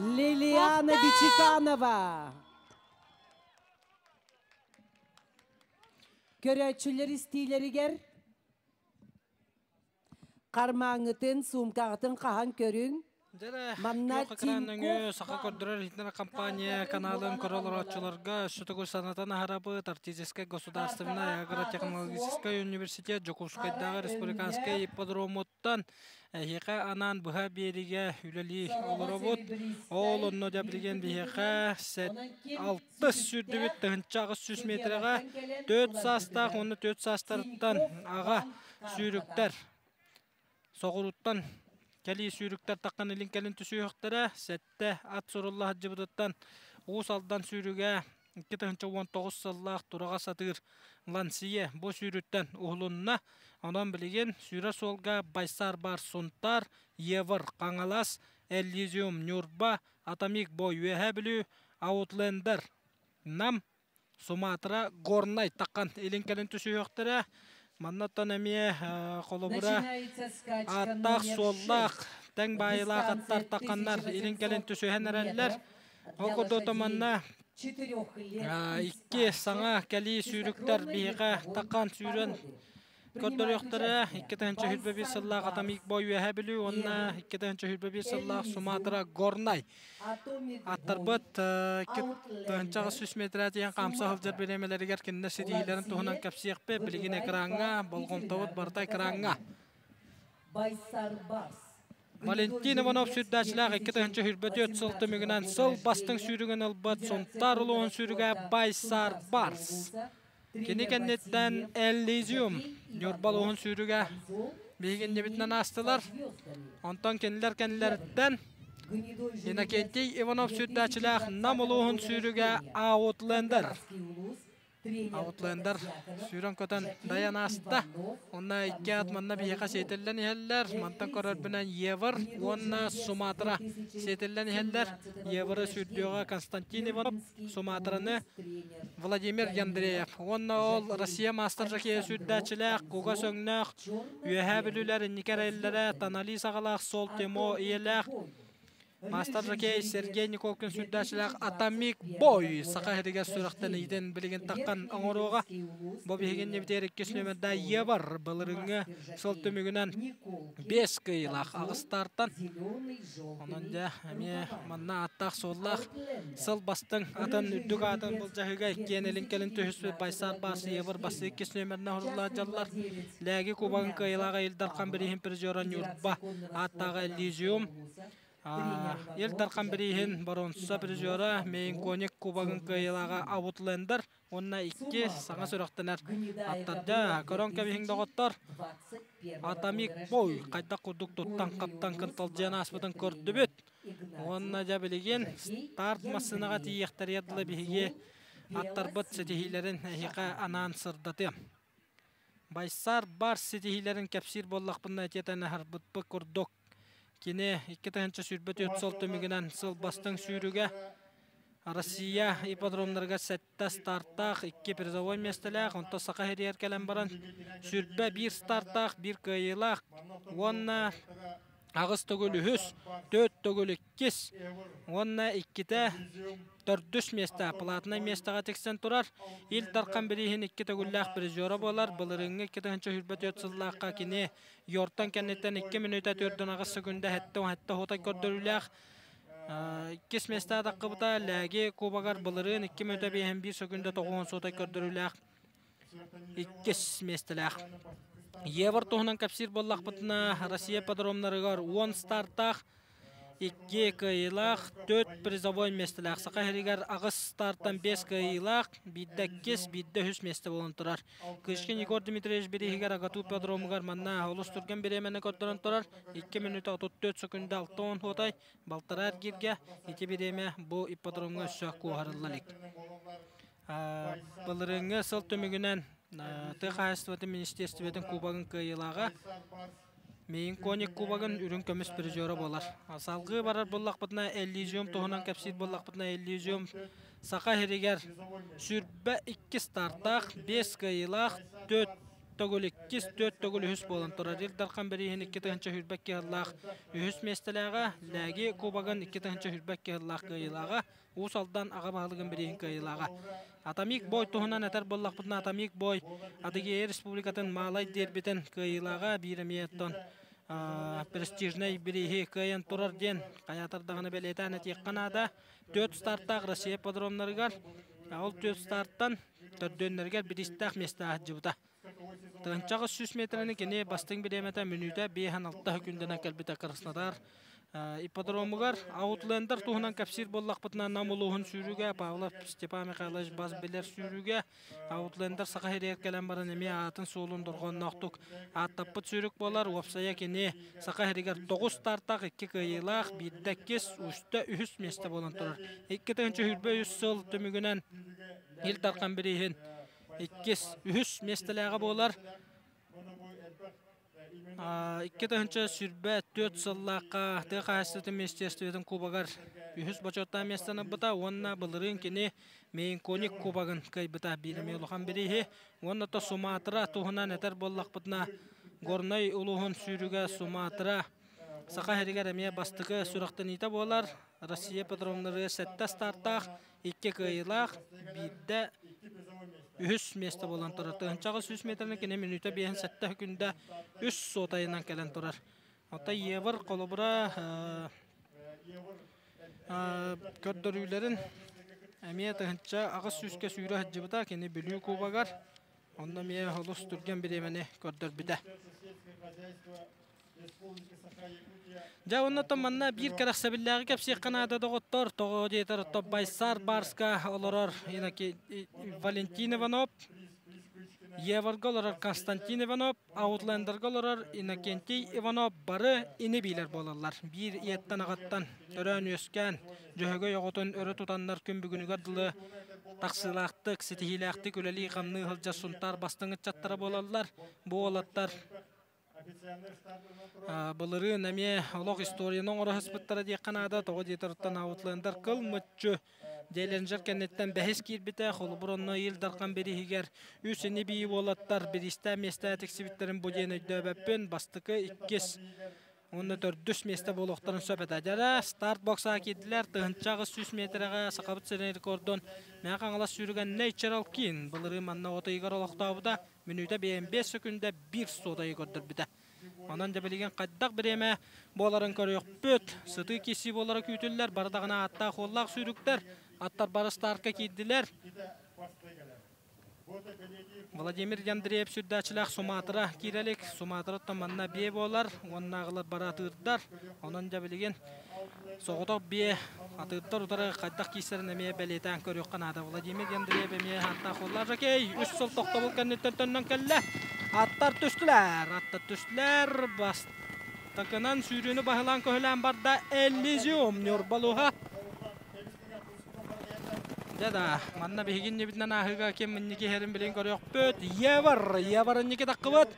Лилиана Бичиканова. Көрөчүлөр истийлеригер. Кармаңытын, сумкагытын кахан көрүң. Манна Күөх экран өҥө Тинькофф Саха көрдөрөр иһитиннэрэр компания каналын көрөр Сүтөгү санатан аһарабыт Арктическай государственный агротехнологический университет Дьокуускайдааҕы республиканскай ипподромуттан эһиэхэ анаан быһа биэригэ үлэлии олоробут. Ол онно дьэ билигин биһиэхэ сет алтыс сүүрдүбүт тыһынча аҕыс сүүс метрэҕэ төрт саастаах уонна төрт саастарыттан аҕа сүүрүктэр соҕуруттан кэлии сүүрүктэр таххан илин кэлин түсүөхтэрэ сэтте ат сурулла сылдьыбытыттан уус алдан сүүрүгэ 2019 сыллаах тураҕа сатыыр Лансие бу сүүрүттэн уһулунна. Онон билигин сүүрэр суолга Байсаар баар Сунтаар, Евр, Хаҥалас, Эллизиум, Ньурба, Атомик Бой, Үөһээ Бүлүү, Аутлендер, Нам, Суматра, Горнай таххан илин-кэлин түсүһүөхтэрэ. Маннаттан эмиэ холобура ааттаах-суоллаах, тэҥ баайылаах аттар тахханнар илин-кэлин түсүһэн эрэллэр. Ол курдук манна икки саҥа кэлии сүүрүктэр биһиэхэ таххан сүүрэн Көрдөрүөхтэрэ 2021 сыллаах Атамик Бой Үөһээ Бүлүү уонна 2021 сыллаах Суматра Горнай. Аттарбыт 2800 метрэ тиийэн хаамса сылдьар бириэмэлэригэр кинилэр ситиһиилэрин туһунан кэпсиэхпит. Билигин экраҥҥа, болҕомтобут барыта экраҥҥа. Валентин Иванов сүрдээчилээх 2024 сыл түмүгүнэн сыл бастыҥ сүүрүгүн ылбыт Сунтаар улууһун сүүрүгэ Байсар Барс. Кини кэнниттэн Эллизиум Ньурба улууһун сүүрүгэ биһиги иннибитинэн аастылар. Онтон кинилэр кэннилэриттэн Иннокентий Иванов сүрдээчилээх Нам улууһун сүүрүгэ Аутлендер Аутлендер сүүрэн-көтөн дайан ааста. Онно икки ат манна биһиэхэ сиэтиллэн иһэллэр. Мантан көрөрбүнэн Евр уонна Суматра сиэтиллэн иһэллэр. Евры сүүрдүөҕэ Константин Иванов, Суматраны Владимир Андреев. Уонна ол Россия маастар жокейа сүүрдээччилээх, кугас өҥнөөх, Үөһээ Бүлүүлэр инники эрэллэрэ Танали саҕалаах Сол Тимо ийэлээх Маастар жокей Сергей Николкин сүрдээчилээх Атамик Бой саха иһигэр сүрэхтэниитин билигин таххан оҥоруоҕа. Бу биһигин небитээр иккис нүөмэрдэ Евар былырыҥҥы сыл түмүгүнэн 5 кыайыылаах аҕыстаартан. Онон дьэ эмиэ манна ааттаах-суоллаах сыл бастыҥ атын үрдүк аатын былдьаһыыга иккиэн илин-кэлин түһүспүт Байсаар Баас Евар бастыы иккис нүөмэринэн оһоруллаах дьаллар. Лээги кубогын кыайыылааҕа Ил Дархан бирииһин призера Ньурба ааттааҕа Эллизиум Ил Дархан бирииһин боруонса призера Мейнконик кубогын кыайыылааҕа Аутлендер уонна икки саҥа сүрэхтэнэр аттарда. Көрөн кэбиһиҥ доҕоттор, Атамик Бой хайдах курдук туттан-хаптан кынталдьыйан ааспытын көрдүбүт. Уонна дьэ билигин старт массыынаҕа тиийиэхтэригэр дылы биһиги аттарбыт ситиһиилэрин эһиэхэ анаан сырдатыам. Байсаар Барс ситиһиилэрин кэпсиир буоллахпына итиэтэн аһарбыппыт курдук кини 2024 сыл түмүгүнэн сыл бастыҥ сүүрүгэ Россия ипподромнарыгар сэттэ стартаах, икки призовой миэстэлээх, онтон Саха сиригэр кэлэн баран сүүрбэ биир стартаах, биир кыайыылаах уонна аҕыс төгүл үһүс, төрт төгүл иккис уонна иккитэ төрдүс миэстэ платнай миэстэҕэ тиксэн турар. Ил Дархан бирииһин икки төгүллээх призера буолар. Былырыыҥҥы 2024 сыллаахха кини Йортон кэнниттэн 2 мүнүүтэ 48 секунда 77 хотой көрдөрүүлээх иккис миэстэ таххыбыта. Лээги кубогар былырыын 2 мүнүүтэ 51 секунда 90 суотай көрдөрүүлээх иккис миэстэлээх. Евр туһунан кэпсиир буоллахпытына, Россия подромнарыгар 10 стартаах, икки кыайыылаах, төрт призовой миэстэлээх. Саха сиригэр аҕыс стартан биэс кыайыылаах, биирдэ иккис, биирдэ үһүс миэстэ буолан турар. Кычкин Егор Дмитриевич бирииһигэр АГАТУ ипподромугар манна олус түргэн бириэмэни көрдөрөн турар. 2 мүнүүтэ 34 секунда 60 хуотай, балтараа эргииргэ ити бириэмэ бу ипподромҥа өссө куоһарылла илик. Былырыыҥҥы сыл түмүгүнэн тыа хаһаайыстыбатын министиэристибэтин кубогын кыайыылааҕа Миин Коник кубогын үрүҥ көмүс призера буолар. Салгыы барар буоллахпытына Эллизиум туһунан кэпсиир буоллахпытына Эллизиум Саха сиригэр сүүрбэ икки стартаах, биэс кыайыылаах, төрт төгүл иккис, төрт төгүл үһүс буолан турар. Ил Дархан бирииһин 2022 сыллаах үһүс миэстэлээҕэ, Лээги кубогын 2022 сыллаах кыайыылааҕа, Уус Алдан аҕа баһылыгын бирииһин кыайыылааҕа. Атамик Бой туһунан этэр буоллахпытына, Атамик Бой Адыгея Республикатын Маалай дербитин кыайыылааҕа биир эмиэ оттон престижнэй бирииһи кыайан турар диэн хайаатар даҕаны бэлиэтээн этиэххэ наада. Төрт стартаах Россия ипподромнарыгар ол төрт старттан төрдүөннэригэр бириистээх миэстэ сылдьыбыта. Тыһыынчаҕа 300 метрэни кини бастыҥ бириэмэтэ мүнүүтэ 5-6 күндэнэн кэлбитэ Краснодар ипподромугар Аутлендер туһунан кэпсиир буоллахпытына Нам улууһун сүүрүүгэ Павлов Степан Михайлович бас билэр сүүрүүгэ Аутлендер Саха сиригэр кэлэн баран эмиэ аатын-суолун дорҕоонноохтук ааттаппыт сүүрүк буолар. Уопсайа кини Саха сиригэр тоҕус стартаах икки кыайыылаах, биирдэ иккис, үстэ үһүс миэстэ буолан турар. 2023 сыл түмүгүнэн Ил Дархан бирииһин иккис, үһүс миэстэлээҕэ буолар. 2024 сыллаахха тыа хаһаайыстыбатын министерствотын кубогар үһүс бочуоттаах миэстэни ылбыта уонна былырыын кини Мейнконик кубогын кыайбыта биир эмиэ улахан бирииһи. Уонна то Суматра туһунан этэр буоллахпытына, Горнай улууһун сүүрүгэ Суматра Саха сиригэр эмиэ бастакы сүрэхтэниитэ буолар. Россия патроннары сэттэ стартаах, икки кыайыылаах, биирдэ үһүс миэстэ буолан турар. Тыһыынчаҕа сүүс метрны кини мүнүүтэ биэһин сэттэ күндэ үс суотайынан кэлэн турар. Оттон Евр холобура көрдөрүүлэрин эмиэ 1800-кэ сүүрэ сылдьыбыта. Кини Бүлүү кубогар онно эмиэ олус түргэн бириэмэни көрдөрбүтэ. Дьэ, оннуттан манна биир кэрэхсэбиллээҕи кэпсиэххэ наада доҕоттор. Тоҕо диэтэр Байсар Барска олорор Валентин Иванов, Еварга олорор Константин Иванов, Аутлендерга олорор Иннокентий Иванов бары ини биилэр буолаллар. Биир ийэттэн-аҕаттан төрөөн-үөскээн, Дьөһөгөй оҕотун өрө тутаннар күн бүгүнүгэр дылы тахсыылаахтык, ситиһиилээхтик үлэлии-хамныы сылдьар Сунтаар бастыҥ ыччаттара буолаллар. Бу уолаттар Былырыын эмиэ олох историяны оҥоро сыспыттара диэххэ наада. Тоҕо диэтэр Аутлендер кыл мүччү Делленджер кэнниттэн бэһис киирбитэ. Холобур, онно Ил Дархан бирииһигэр үс ини-бии уолаттар бириистээх миэстэ тиксибиттэрин бу диэн өйдөөбөппүн. Бастакы, иккис уонна төрдүс миэстэ буолуохтарын сөп этэ. Дьэ, старт боксаҕа киирдилэр. 1800 миэтэрэҕэ Сахабыт сирин рекордун Мэҥэ Хаҥалас сүүрүгэн Natural King былырыын манна от ыйыгар олохтообута. Мүнүүтэ биэс сөкүндэ биир суотайы көрдөрбүтэ. Онон дьэ билигин хайдах бириэмэ буоларын көрүөхпүт. Сытыы киирсии буолара күүтүллэр. Бары даҕаны ааттаах-уоллаах сүүрүктэр. Аттар бары стартка киирдилэр. Владимир Андреев сүрдээччилээх Суматра киирэлик. Суматраттан манна биэ буолар. Уоннааҕылар бары атыырдар. Онон дьэ билигин Соҕотох биэ атыырдар утары хайдах киирсэрин эмиэ бэлиэтээн көрүөххэ наада. Владимир Андреев эмиэ ааттаах уоллаах жокей. Үс сыл тохтобул кэнниттэн төннөн кэллэ. Аттар түстүлэр. Аттар түстүлэр. Бастакынан сүүрүүнү баһылаан көһүлээн барда Эллизиум Ньурбалуһа. Дьэ да, манна биһиги иннибитинэн ааһыыга ким инники иһэрин билин көрүөхпүт. Евар, Евар инники таххыбыт.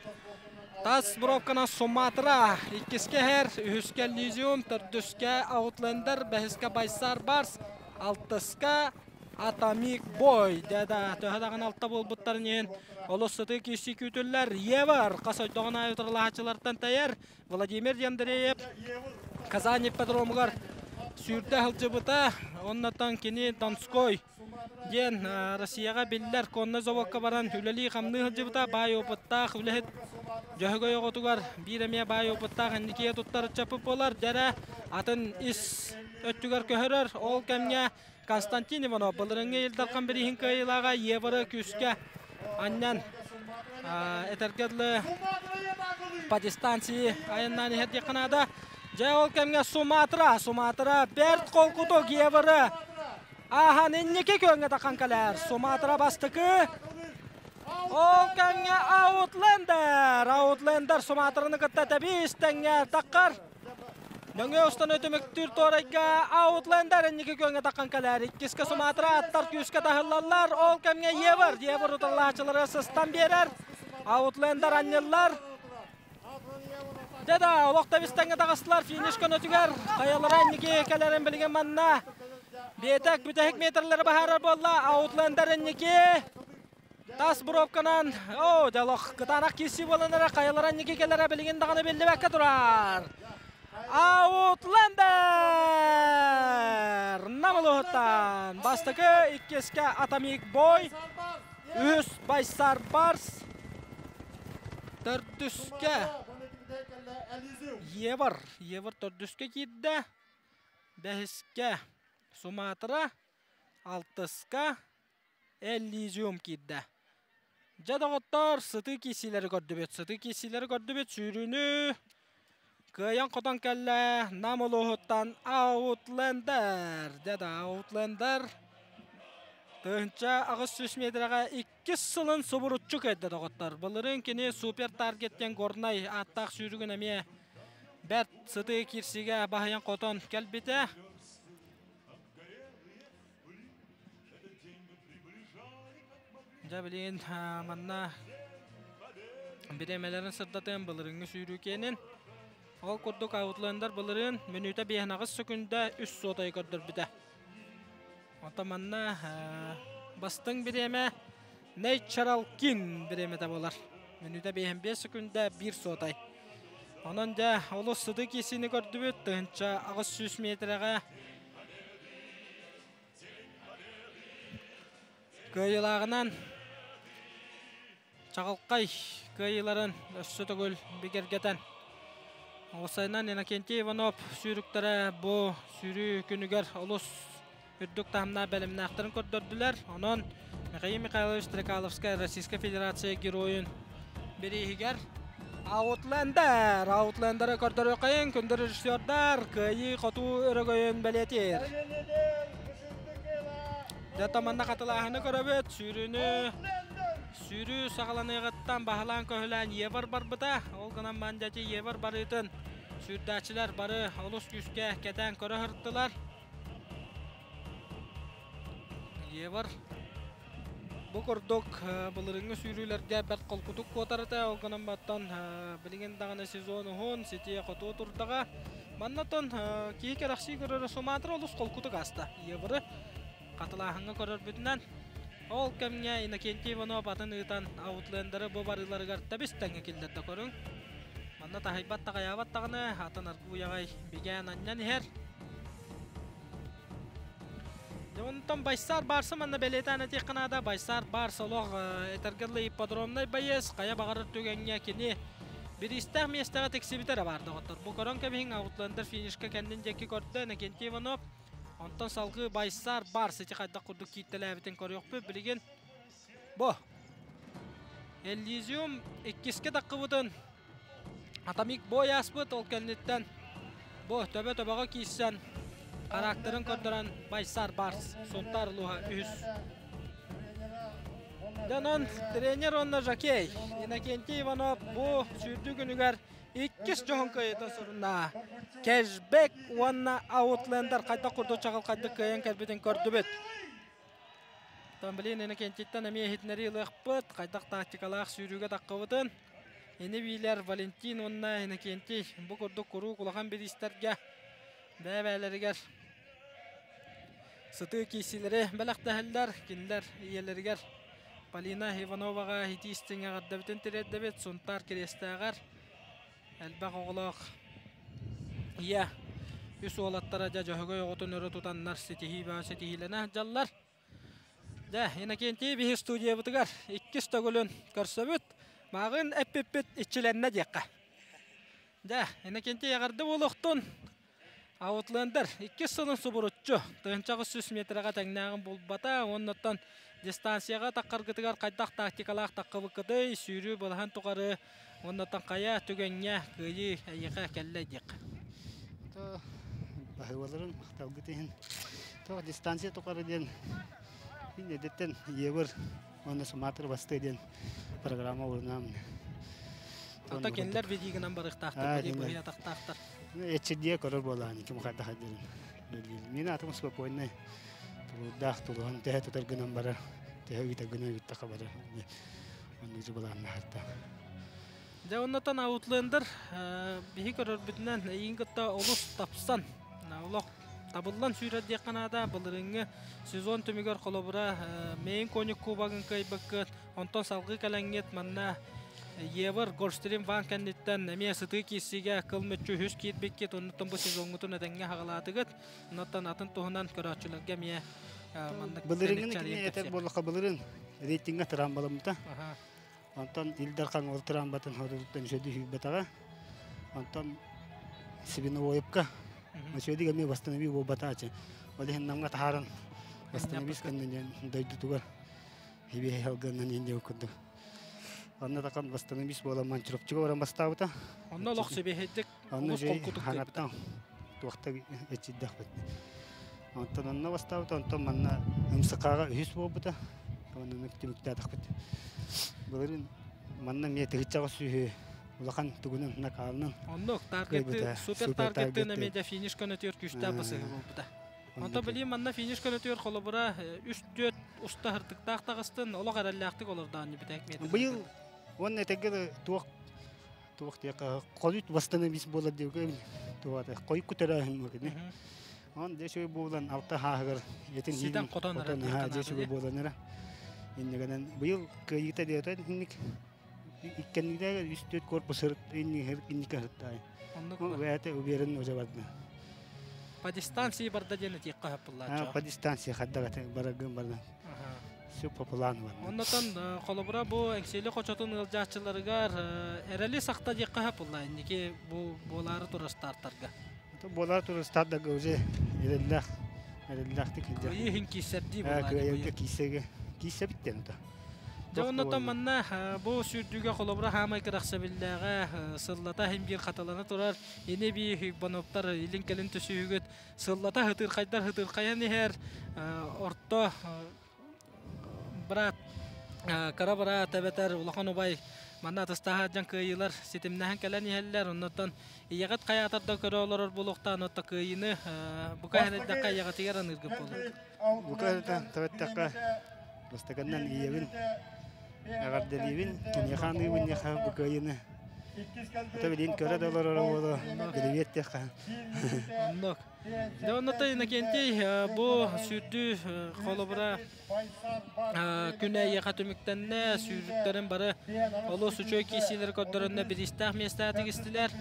Тас бровканан Суматра, иккискэ иһэр, үһүскэ Лизиум, төрдүскэ Аутлендер, бэһискэ Байсар Барс, алтыска Атомик Бой. Дьэ да, төһө даҕаны алта буолбуттарын иһин олус сытыы киирсии күүтүллэр. Евар хас ойдоҕун аайы утарылаһааччылартан тэйэр. Владимир Андреев Казань ипподромугар сүүрдэ сылдьыбыта. Оннотон кини Донской диэн Россияҕа биллэр конный заводка баран үлэлии-хамныы сылдьыбыта. Баай опыттаах үлэһит Дьөһөгөй оҕотугар биир эмиэ баай опыттаах инникигэ туттар ыччаппыт буолар. Дьэрэ атын ис өттүгэр көһөрөр. Ол кэмҥэ Константин Иванов былырыҥҥы Ил Дархан бирииһин кыайыылааҕа Евро күүскэ анньан этэргэ дылы по дистанции айаннаан иһэр диэххэ наада. Дьэ ол кэмҥэ Суматра, Суматра бэрт холкутук Евро ааһан инники күөҥҥэ тахан кэлэр. Суматра бастакы. Ол кэмҥэ Аутлендер, Аутлендер Суматраны кытта тэбиис тэҥҥэ таххар. Нөҥүө устан өтүмүктүүр туорайга Аутлендер инники күөҥҥэ таххан кэлэр. Иккискэ Суматра аттар күүскэ таһыллаллар. Ол кэмҥэ Евер, Евер утарылааччылары сыстан биэрэр. Аутлендер анньыллар. Дьэ да, олох тэбистэҥҥэ таҕыстылар финиш көнөтүгэр. Хайалара инники кэлэрин билигин манна. Биэтэк бүтэһик метрлэри баһаарар буолла. Аутлендер инники. Тас буровканан, о, дьолох кытаанах киирсии буолан эрэ хайалара инники кэлэрэ билигин даҕаны биллибэккэ турар. Аутлендер! Намылыһыттан бастакы, иккискэ Атомик Бой, үһүс Байсар Барс, төрдүскэ Евар, Евар төрдүскэ киирдэ, бэһискэ Суматра, алтыска Эллизиум киирдэ. Дьэ, доҕоттоор, сытыы киирсиилэри көрдүбүт. Сытыы киирсиилэри көрдүбүт. Сүүрүүнү кыайан-хотон кэллэ Нам улууһуттан Аутлендер. Дьэ да, Аутлендер 1800 метрэҕэ иккис сылын субуруччу кыайда доҕоттор. Былырыын кини Супер Таргет диэн Горнай ааттаах сүүрүгүн эмиэ бэрт сытыы киирсиигэ баһыйан-хотон кэлбитэ. Дьэ билигин манна бириэмэлэрин сырдатыан былырыыҥҥы сүүрүү киэнин. Ол курдук Аутлендер былырыын мүнүүтэ 58 сөкүндэ 3 суотайы көрдөрбүтэ. Онтон манна бастыҥ бириэмэ Natural King бириэмэтэ буолар. Мүнүүтэ 55 сөкүндэ 1 суотай. Онон дьэ олус сытыы киирсиини көрдүбүт. 1800 миэтэрэҕэ Кыайыылааҕынан чаҕылхай кыайыыларын өссө төгүл бигэргэтэн Уопсайынан Иннокентий Иванов сүүрүктэрэ бу сүүрүү күнүгэр олус үрдүк таһымнаах бэлэмнээхтэрин көрдөрдүлэр. Онон Михаил Михайлович Стрекаловскай Российскай Федерация геройун бирииһигэр Аутлендер! Аутлендеры көрдөрүөххэйин күндү режиссердар кыайыы-хотуу өрөгөйүн бэлиэтиир. Дьэ манна хатылааһыны көрөбүт. Сүүрүүнү сүүрүү саҕаланыаҕыттан баһылаан-көһүлээн Евар барбыта. Ол гынан мандьати Евар барыытын сүүрдээччилэр бары олус күүскэ кэтээн көрө сырыттылар. Евар бу курдук былырыыҥҥы сүүрүүлэргэ бэрт холкутук куотар этэ. Ол гынан баттан билигин даҕаны сезон уһун, ситиэ хотуо турдаҕа. Маннатан киһи кэрэхсии көрөрө Суматра олус холкутук ааста. Евры хатылааһыҥҥа көрөрбүтүнэн ол кэмҥэ Иннокентий Иванов атын ыытан Аутлендеры бу барыыларыгар тэбис тэҥҥэ киллэрдэ көрүҥ. Манна таһыйбат таҕайаабат даҕаны атын аргуйаҕай бигээн анньан иһэр. Онтон Байсаар Барса манна бэлиэтээн этиэххэ наада. Байсаар Барс олох этэргэ дылы ипподромнай байыас. Хайа баҕарар түгэҥҥэ кини бириистээх миэстэҕэ тиксибитэ эрэ баар доҕоттор. Бу көрөн кэбиһиҥ Аутлендер финишка кэннин диэки көрдө Иннокентий Иванов. Онтон салгыы Байсаар Барс ити хайдах курдук кииртэлээбитин көрүөхпүт. Билигин бу Эллизиум иккискэ таххыбытын Атомик бой ааспыт, ол кэнниттэн бу төбө-төбөҕө киирсэн характерын көрдөрөн Байсар Барс Сунтаар улууһа үһүс. Дьонон тренер уонна жокей Иннокентий Иванов бу сүүрдүү күнүгэр иккис дьоһун кыайыытын сурунна. Кэшбек уонна Аутлендер хайдах курдук чаҕылхайдык кыайан кэлбитин көрдүбүт. Оттон билигин Иннокентийтэн эмиэ иһитиннэрии ылыахпыт, хайдах тактикалаах сүүрүүгэ таххыбытын. Ини биилэр Валентин уонна Иннокентий бу курдук куруук улахан бириистэргэ бэйэ-бэйэлэригэр сытыы киирсиилэри бэлэхтэһэллэр. Кинилэр ийэлэригэр Полина Ивановаҕа итии-истиҥ эҕэрдэбитин тириэрдэбит. Сунтаар Кириэстээҕэр элбэх оҕолоох ийэ үс уолаттара дьэ Дьөһөгөй оҕотун өрө тутаннар ситиһии бөҕө ситиһиилэнэ сылдьаллар. Дьэ, Иннокентий биһи студиябытыгар иккис төгүлүн көрсөбүт. Мааҕын эппиппит иччилэннэ диэххэ. Дьэ, Иннокентий эҕэрдэ буолуохтун. Аутлендер иккис сылын субуруччу 1800 метрэҕэ тэҥнээҕин булбата уоннаттан дистанцияҕа таххаргытыгар хайдах тактикалаах таххыбыккытый, сүүрүү былаһын тухары уоннаттан хайа түгэҥҥэ кыайыы эйиэхэ кэллэ диэххэ. Баһыыбаларын махталгыт иһин туох дистанция тухары диэн мин эдэртэн Евр уонна Суматр бастыа диэн программа урунаам. Ата кинилэр видигынан барыахтаахтар, быһый атахтаахтар. Эчирдиэ көрөр буолаан ким хайдах хайдарын Мин атым спокойный тулуурдаах тулуһан төһө тутар гынан барар, төһө ыытар гынан ыыттаха барар. Оннук былааннаахта. Дьэ оннотон Аутлендер биһи көрөрбүтүнэн эйиин кытта олус тапсан, олох табыллан сүүрэр диэххэ наада. Былырыыҥҥы сезон түмүгэр холобура Мейн конюк кубогын кыайбыккыт, онтон салгыы кэлэҥҥит манна Евр Гольфстрим Ван кэнниттэн эмиэ сытыы киирсиигэ кыл мүччү үһүс киирбиккит, оннуттан бу сезоҥҥутун этэҥҥэ хаҕалаатыгыт. Оннуттан атын туһунан көрөөччүлэргэ эмиэ маннык Былырыыҥҥы кини этэр буоллахха былырыын рейтиҥҥэ тыраамбаламмыта. Онтон Ил Дархан ол тыраамбатын хорутуттан үсөдү сүүрбэтэҕэ. Онтон Свиновоевка Үсөдүг эмиэ восстанови буолбатаачы. Ол иһин Намҥа таһааран восстановись кэннэ дойдутугар Хибиһи алгыаннан иин курдук. Онно такан восстановись буолан Манчурупчуга баран бастаабыта. Онно олох сибиһэйдик Онно жей ханаттан туохта эчиддэхпит. Онтон онно бастаабыта, онтон манна МСК-га үһүс буолбута. Онно түмүктээтэхпит. Былырыын манна эмиэ тыһыччаҕа сүүһү улахан тугунан накаалынан Оннук таргетты супер таргеттын эмиэ финиш көнөтүөр күүстээх басыһы буолбута. Онто билии манна финиш көнөтүгэр холобура 3-4 уста хыртыктаах таҕыстын олох эрэллээхтик олордоон бүтэк метр. Быйыл уонна этэргэ туох туох диэххэ хойут восстановись буолар диэбикэ туох хойукку төрөөһүн буолар Он дьэ буолан алта хааһыгар этин ситэн хотон дьэ буолан эрэ иннигэнэн быйыл кыайыыта диэтэ инник иккеннигэ үс түөрт корпус инники сырыттай бэйэтэ уверен уже барда. По дистанции барда диэн этиэххэ хөп По дистанции хаддагата барагын барда. Все по плану. Оннотон холобура бу Эҥсиэли хочотун ыалдьааччыларыгар эрэли сахта диэххэ хөп булла инники бу буолаары турар стартарга. Буолаары турар стартарга уже эрэллээх эрэллээхтик Кыайыы иһин киирсэрдии буолла. Кыайыыга киирсэгэ киирсэбиттэн то. Дьэ оннотон манна бу сүүрдүүгэ холобура хаамай кырахсабиллээҕэ сыллата иһин биир хатылана турар ини бии боноптар илин кэлин түсүүгүт сыллата хытырхайдар хытырхайан иһэр орто брат кыра быраат эбэтэр улахан убай манна атыстаһа дьон кыайыылар ситимнэһэн кэлэн иһэллэр. Оннуттан ийэҕит хайаатар да көрө олорор буолуохтаан отто кыайыыны бука эрэйдэххэ ийэҕитигэр аныыргыт буолур. Бука эрэйдэххэ бастаканнан ийэбин эҕэрдэлиибин киниэхэ аныыбын диэхэ бу кыайыыны. Ата билин көрө да олорор буолуо билибиэт диэххэ. Оннук. Дьэ оннута Иннокентий бу сүүрдүү холобура күн эйиэхэ түмүктэннэ, сүүрүктэрин бары олус үчүгэй киирсиилэри көрдөрөннө бириистээх миэстэҕэ тигистилэр.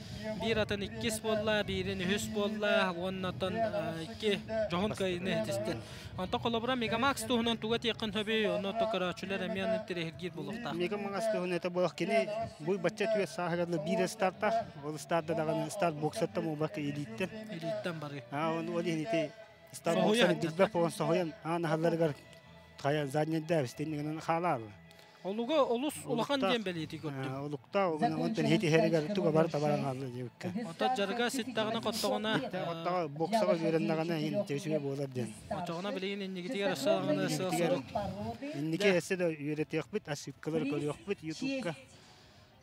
Биир атын иккис буолла, биирин үһүс буолла уонна оттон икки дьоһун кыайыыны иһитистин. Онтон холобура Мегамакс туһунан туга этиэххин сөбүй, ону то көрөөччүлэр эмиэ интэриэһиргиир буолуохтаах. Мегамакс туһунан это буолах кини бу бачча түөрт сааһыгар биир стартаах, ол старта даҕаны старт боксаттан буолбакка илииттэн. Илииттэн барыы. Аа, ол иһин ити старт боксаны билбэт буолан соһуйан аан аһалларыгар хайа заднийда истиннигинэн хаалаалы. Олуга олус улахан диэн бэлиэтии көрдүм. Олукта онтон хити херигер туга бар табаран хаалла диэбиккэ. Оттон жарга ситтэҕинэ хоттоҕуна Хоттоҕо боксаҕа үөрэннэҕинэ иһин үчүгэй буолар диэн. Очоҕуна билигин иннигитигэр өссө даҕаны сыал сорук. Инники өссө да үөрэтиэхпит, ошибкалары көрүөхпүт ютубка.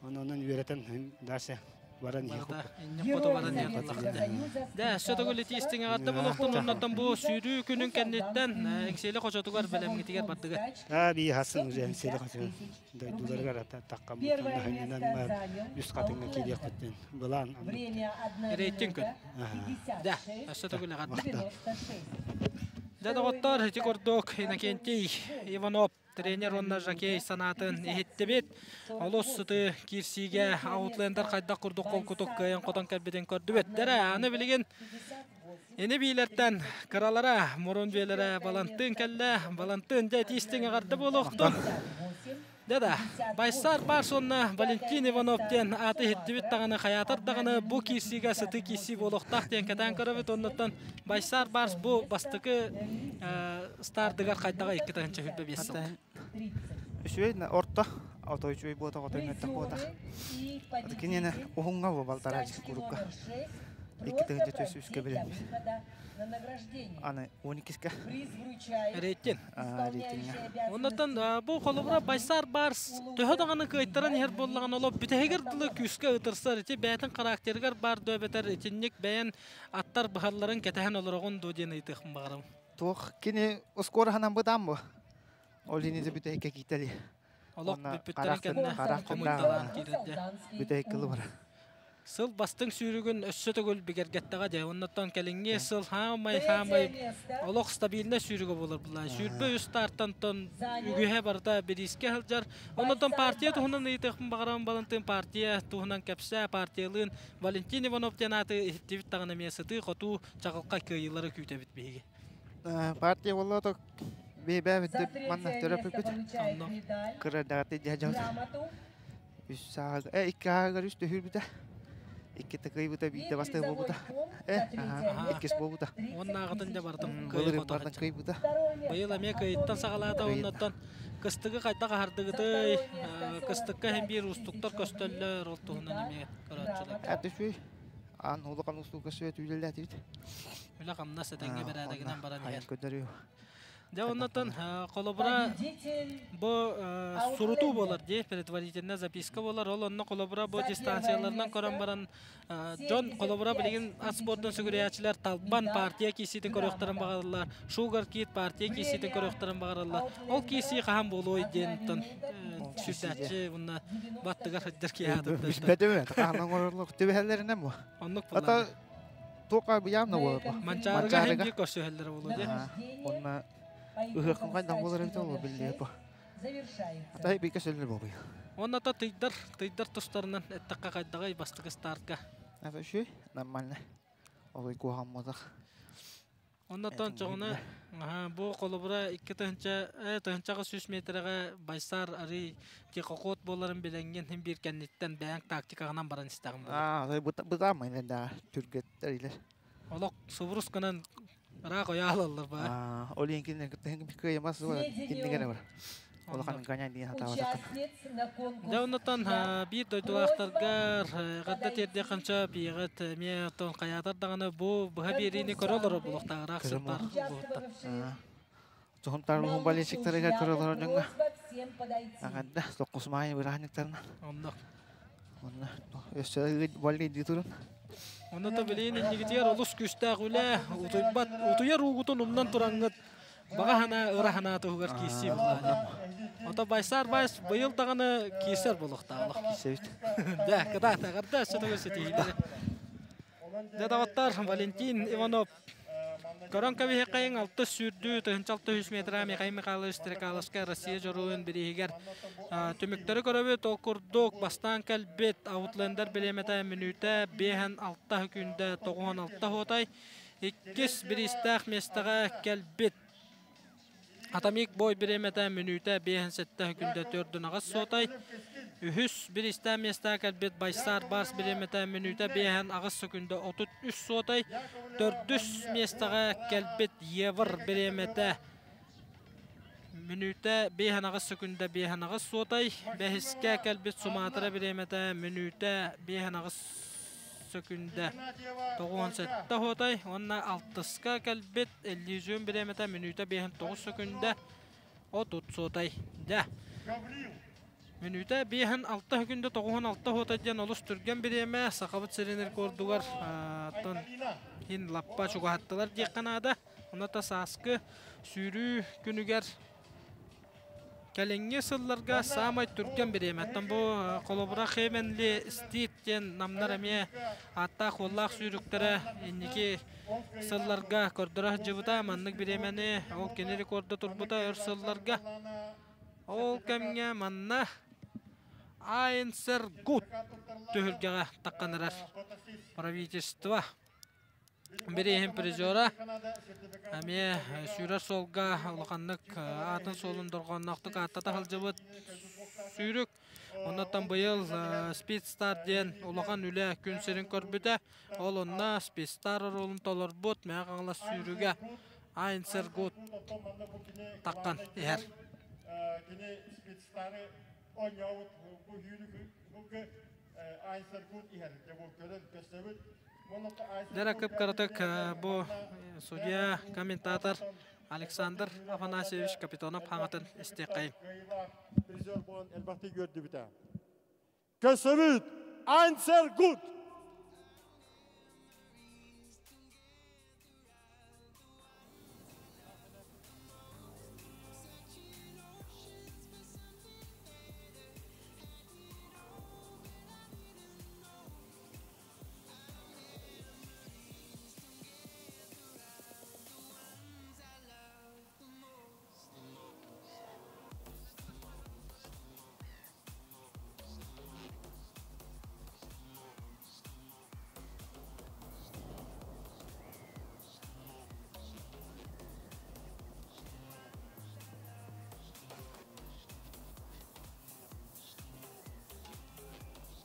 Онон үөрэтэн дальше баран иһиэхпит. баран иһиэхпит. Дэ, өссө төгүл итиистиҥ аҕатта булуохтун оннуттан бу сүүрүү күнүн кэнниттэн Эҥсиэли хочотугар бэлэмҥитигэр бардыгыт. Аа, бии хасын уже Эҥсиэли хочотун дойдуларыгар таххаммыт наһынынан бар үс хатыҥҥа киириэхпиттэн былаан Рейтинг күн. Дэ, өссө төгүл аҕатта. Дэ, доҕоттор, ити курдук Иннокентий Иванов тренер уонна жокей санаатын иһиттибит. Олус сыты киирсиигэ Аутлендер хайдах курдук холкутук кыайан хотон кэлбитин көрдүбүт. Дэрэ, аны билигин ини биилэртэн кыралара, мурун биэлэрэ Балантыын кэллэ. Балантыын дьэ тиистиҥ эҕэрдэ буолуохтун. Дэ да, Байсар Барс уонна Валентин Иванов диэн ааты иһиттибит даҕаны, хайаатар даҕаны бу киирсиигэ сытыы киирсии буолуохтаах диэн кэтээн көрөбүт. Оннуттан Байсар Барс бу бастакы стардыгар хайдаҕа 2 5 сыл. Үчүгэй орто, ото үчүгэй буотах, ото мөттөх буотах. Киниэнэ уһуҥҥа бу балтараа курукка. Икки тыһыынча түс үскэ билэн. Аны 12-ке. Рейтинг. Рейтингҥэ. Оннотон бу холобура Байсар Барс төһө даҕаны кыайтаран иһэр буоллаҕына олох бүтэһигэр дылы күүскэ ытырсар ити бэйэтин характерыгар баар дуо эбэтэр итинник бэйэн аттар быһалларын кэтэһэн олороҕун дуо диэн ыйытыахпын баҕарабын. Туох кини ускуораһынан бытаан бу. Ол ини бүтэһиккэ киители. Олох бүппүттэрин кэннэ хомуйталаан киирэрдэ. Бүтэһик кылы бар. Сыл бастыҥ сүүрүгүн өссө төгүл бигэргэттэҕэ дьэ. Оннуттан кэлиҥҥи сыл хаамай хаамай олох стабильнай сүүрүгэ буолар булаа. 23 стартан тон үгүһэ барыта бириискэ сылдьар. Оннуттан партия туһунан ыйытыахпын баҕарабын Балантыын партия туһунан кэпсээ партиялыын Валентин Иванов диэн ааты иһиттибит даҕаны эмиэ сытыы хотуу чаҕылхай кыайыылары күүтэбит биһиги. Партия буолла то бэбэ манна төрөппүт. Кыра дагаты дьаһал. Үс саага, икки аагар үс төһүрбүтэ. Икки тыкыйбыта, биирдэ бастыы буолбута. Иккис буолбута. Уоннааҕытын дьэ бардым кыайы бардым кыайбыта. Быйыл эмиэ кыйыттан саҕалаата оннуттан кыстыгы хайдах аһардыгытый, кыстыкка иһин биир уустуктар көстөллөр, ол туһунан эмиэ көрөөччүлэр. Әдүшүй, аан улахан устуга сөт үлэлээтибит. Үлэ хамнас этэҥҥэ бэрээдэгинэн баран иһэр. Көдөрүү. Дьэ оннотон холобура бу сурутуу буолар дии, предварительная записка буолар. Ол онно холобура бу дистанцияларынан көрөн баран дьон холобура билигин ат спордун сүгүрүйээччилэр Талбан партия киирсиитин көрүөхтэрин баҕараллар, Sugar Kid партия киирсиитин көрүөхтэрин баҕараллар. Ол киирсии хаһан буолуой диэн сүрдээччи уонна баттыгар сылдьар киһи аатыттан. Билбэтим, хаһан оҥороллор түбэһэллэринэн бу. Оннук буолар. Туохха быйаам да буолар бу. Манчаарыга һин биир көрсүһэллэрэ буолуо дии. Онно ыһыаххын хайдах буолар эбит ол биллиэ бу. Атай бииргэ сөллөр буолуй. Онно та тыйдар, тыйдар тустарынан эттэххэ хайдаҕый бастакы стартка? Это үчүгэй, нормально. Олой куһаҕамматах. Оннотон чоҕуна бу холобура 2 тыһыынча тыһыынчаҕа 100 миэтэрэҕэ Байсар арый тихоход буоларын билэҥҥин хин биир кэнниттэн бэйэҥ тактикаҕынан баран истэҕин буолар. Аа, бытаамай да түргэттэр илер. Олох субурус гынан ыраах ойаалаллар ба. Аа, ол иҥкин кыайымас киннигere бар. Улахан ганя диэн хатаабатах. Дьэ оннотон биир дойдулаахтаргар эҕэрдэ тиэрдиэххин сөп, ийэҕит эмиэ оттон хайаатар даҕаны бу быһа биэриини көрө олорор буолуохтааҕыраах сылтар улууһуттан. Сунтаар улууһун болельщиктарыгар көрө олорор дьоҥҥо эҕэрдэ токкусмаайы бырааһынньыктарынан. Онно. Онно өссө боллейдии турун. Онно то билигин иннигитигэр олус күүстээх үлэ, утуйбат, утуйар уугутун умнан тураҥҥыт баҕа санаа ыра санаа туһугар киирсии буолла. Ото Байсар Байс быйыл даҕаны киирсэр буолуохтаах. Киирсэбит. Дьэ, кытаат, эҕэрдэ өссө төгүл ситиһиилэри. Дьэ, доҕоттор, Валентин Иванов көрөн кэбиһиэххэйиҥ 6 сүүрдүү 1600 метра Михаил Михайлович Стрекаловскай Россия дьоруойун бирииһигэр түмүктэри көрөбүт. Ол курдук бастаан кэлбит Аутлендер бириэмэтэ мүнүүтэ биэһэн алта күндэ 96 хотай. Иккис бириистээх миэстэҕэ кэлбит Атамик бой бириэмэтэ мүнүүтэ биэһэн сэттэ күндэ төрдүн аҕыс суотай. Үһүс бириистээх миэстэҕэ кэлбит Байсар Барс бириэмэтэ мүнүүтэ биэһэн аҕыс секүндэ 33 суотай. Төрдүс миэстэҕэ кэлбит Евр бириэмэтэ мүнүүтэ биэһэн аҕыс секүндэ биэһэн аҕыс суотай. Бэһискэ кэлбит Суматра бириэмэтэ мүнүүтэ биэһэн аҕыс секүндэ 97 хотай. Уонна алтыска кэлбит Эллизиум бириэмэтэ мүнүүтэ биэһэн 9 секүндэ 30 суотай. Дьэ. Мүнүүтэ биэһэн алта секүндэ 96 хотай диэн олус түргэн бириэмэ Сахабыт сирин рекордугар тон хин лаппа чугаһаттылар диэххэ наада. Онно сааскы сүүрүү күнүгэр кэлиҥҥи сылларга саамай түргэн бириэмэттэн бу холобура Хеменли Стит диэн намнар эмиэ ааттаах уоллаах сүүрүктэрэ инники сылларга көрдөрө сылдьыбыта маннык бириэмэни ол кини рекорда турбута өр сылларга. Ол кэмҥэ манна Айнсер Гуд түһүлгэҕэ тахханырар правительство бирииһин призера эмиэ сүүрэр суолга улаханнык аатын суолун дорҕоонноохтук ааттата сылдьыбыт сүүрүк. Оннуттан быйыл Спидстар диэн улахан үлэ күн сирин көрбүтэ. Ол онно Спидстар оруолун толорбут Мэҥэ Хаҥалас сүүрүгэ Айнсер Гуд таххан иһэр. Кини Спидстары оонньообут бу сүүрүк Айнсер Гуд иһэр. Дьэ бу көрөн көстөбүт. Дьэ кып-кыратык бу судья, комментатор Александр Афанасьевич Капитонов хаҥатын истиэххэйин. Призер буолан элбэхтик үөрдүбүтэ. Көстөбүт Айнсер Гуд!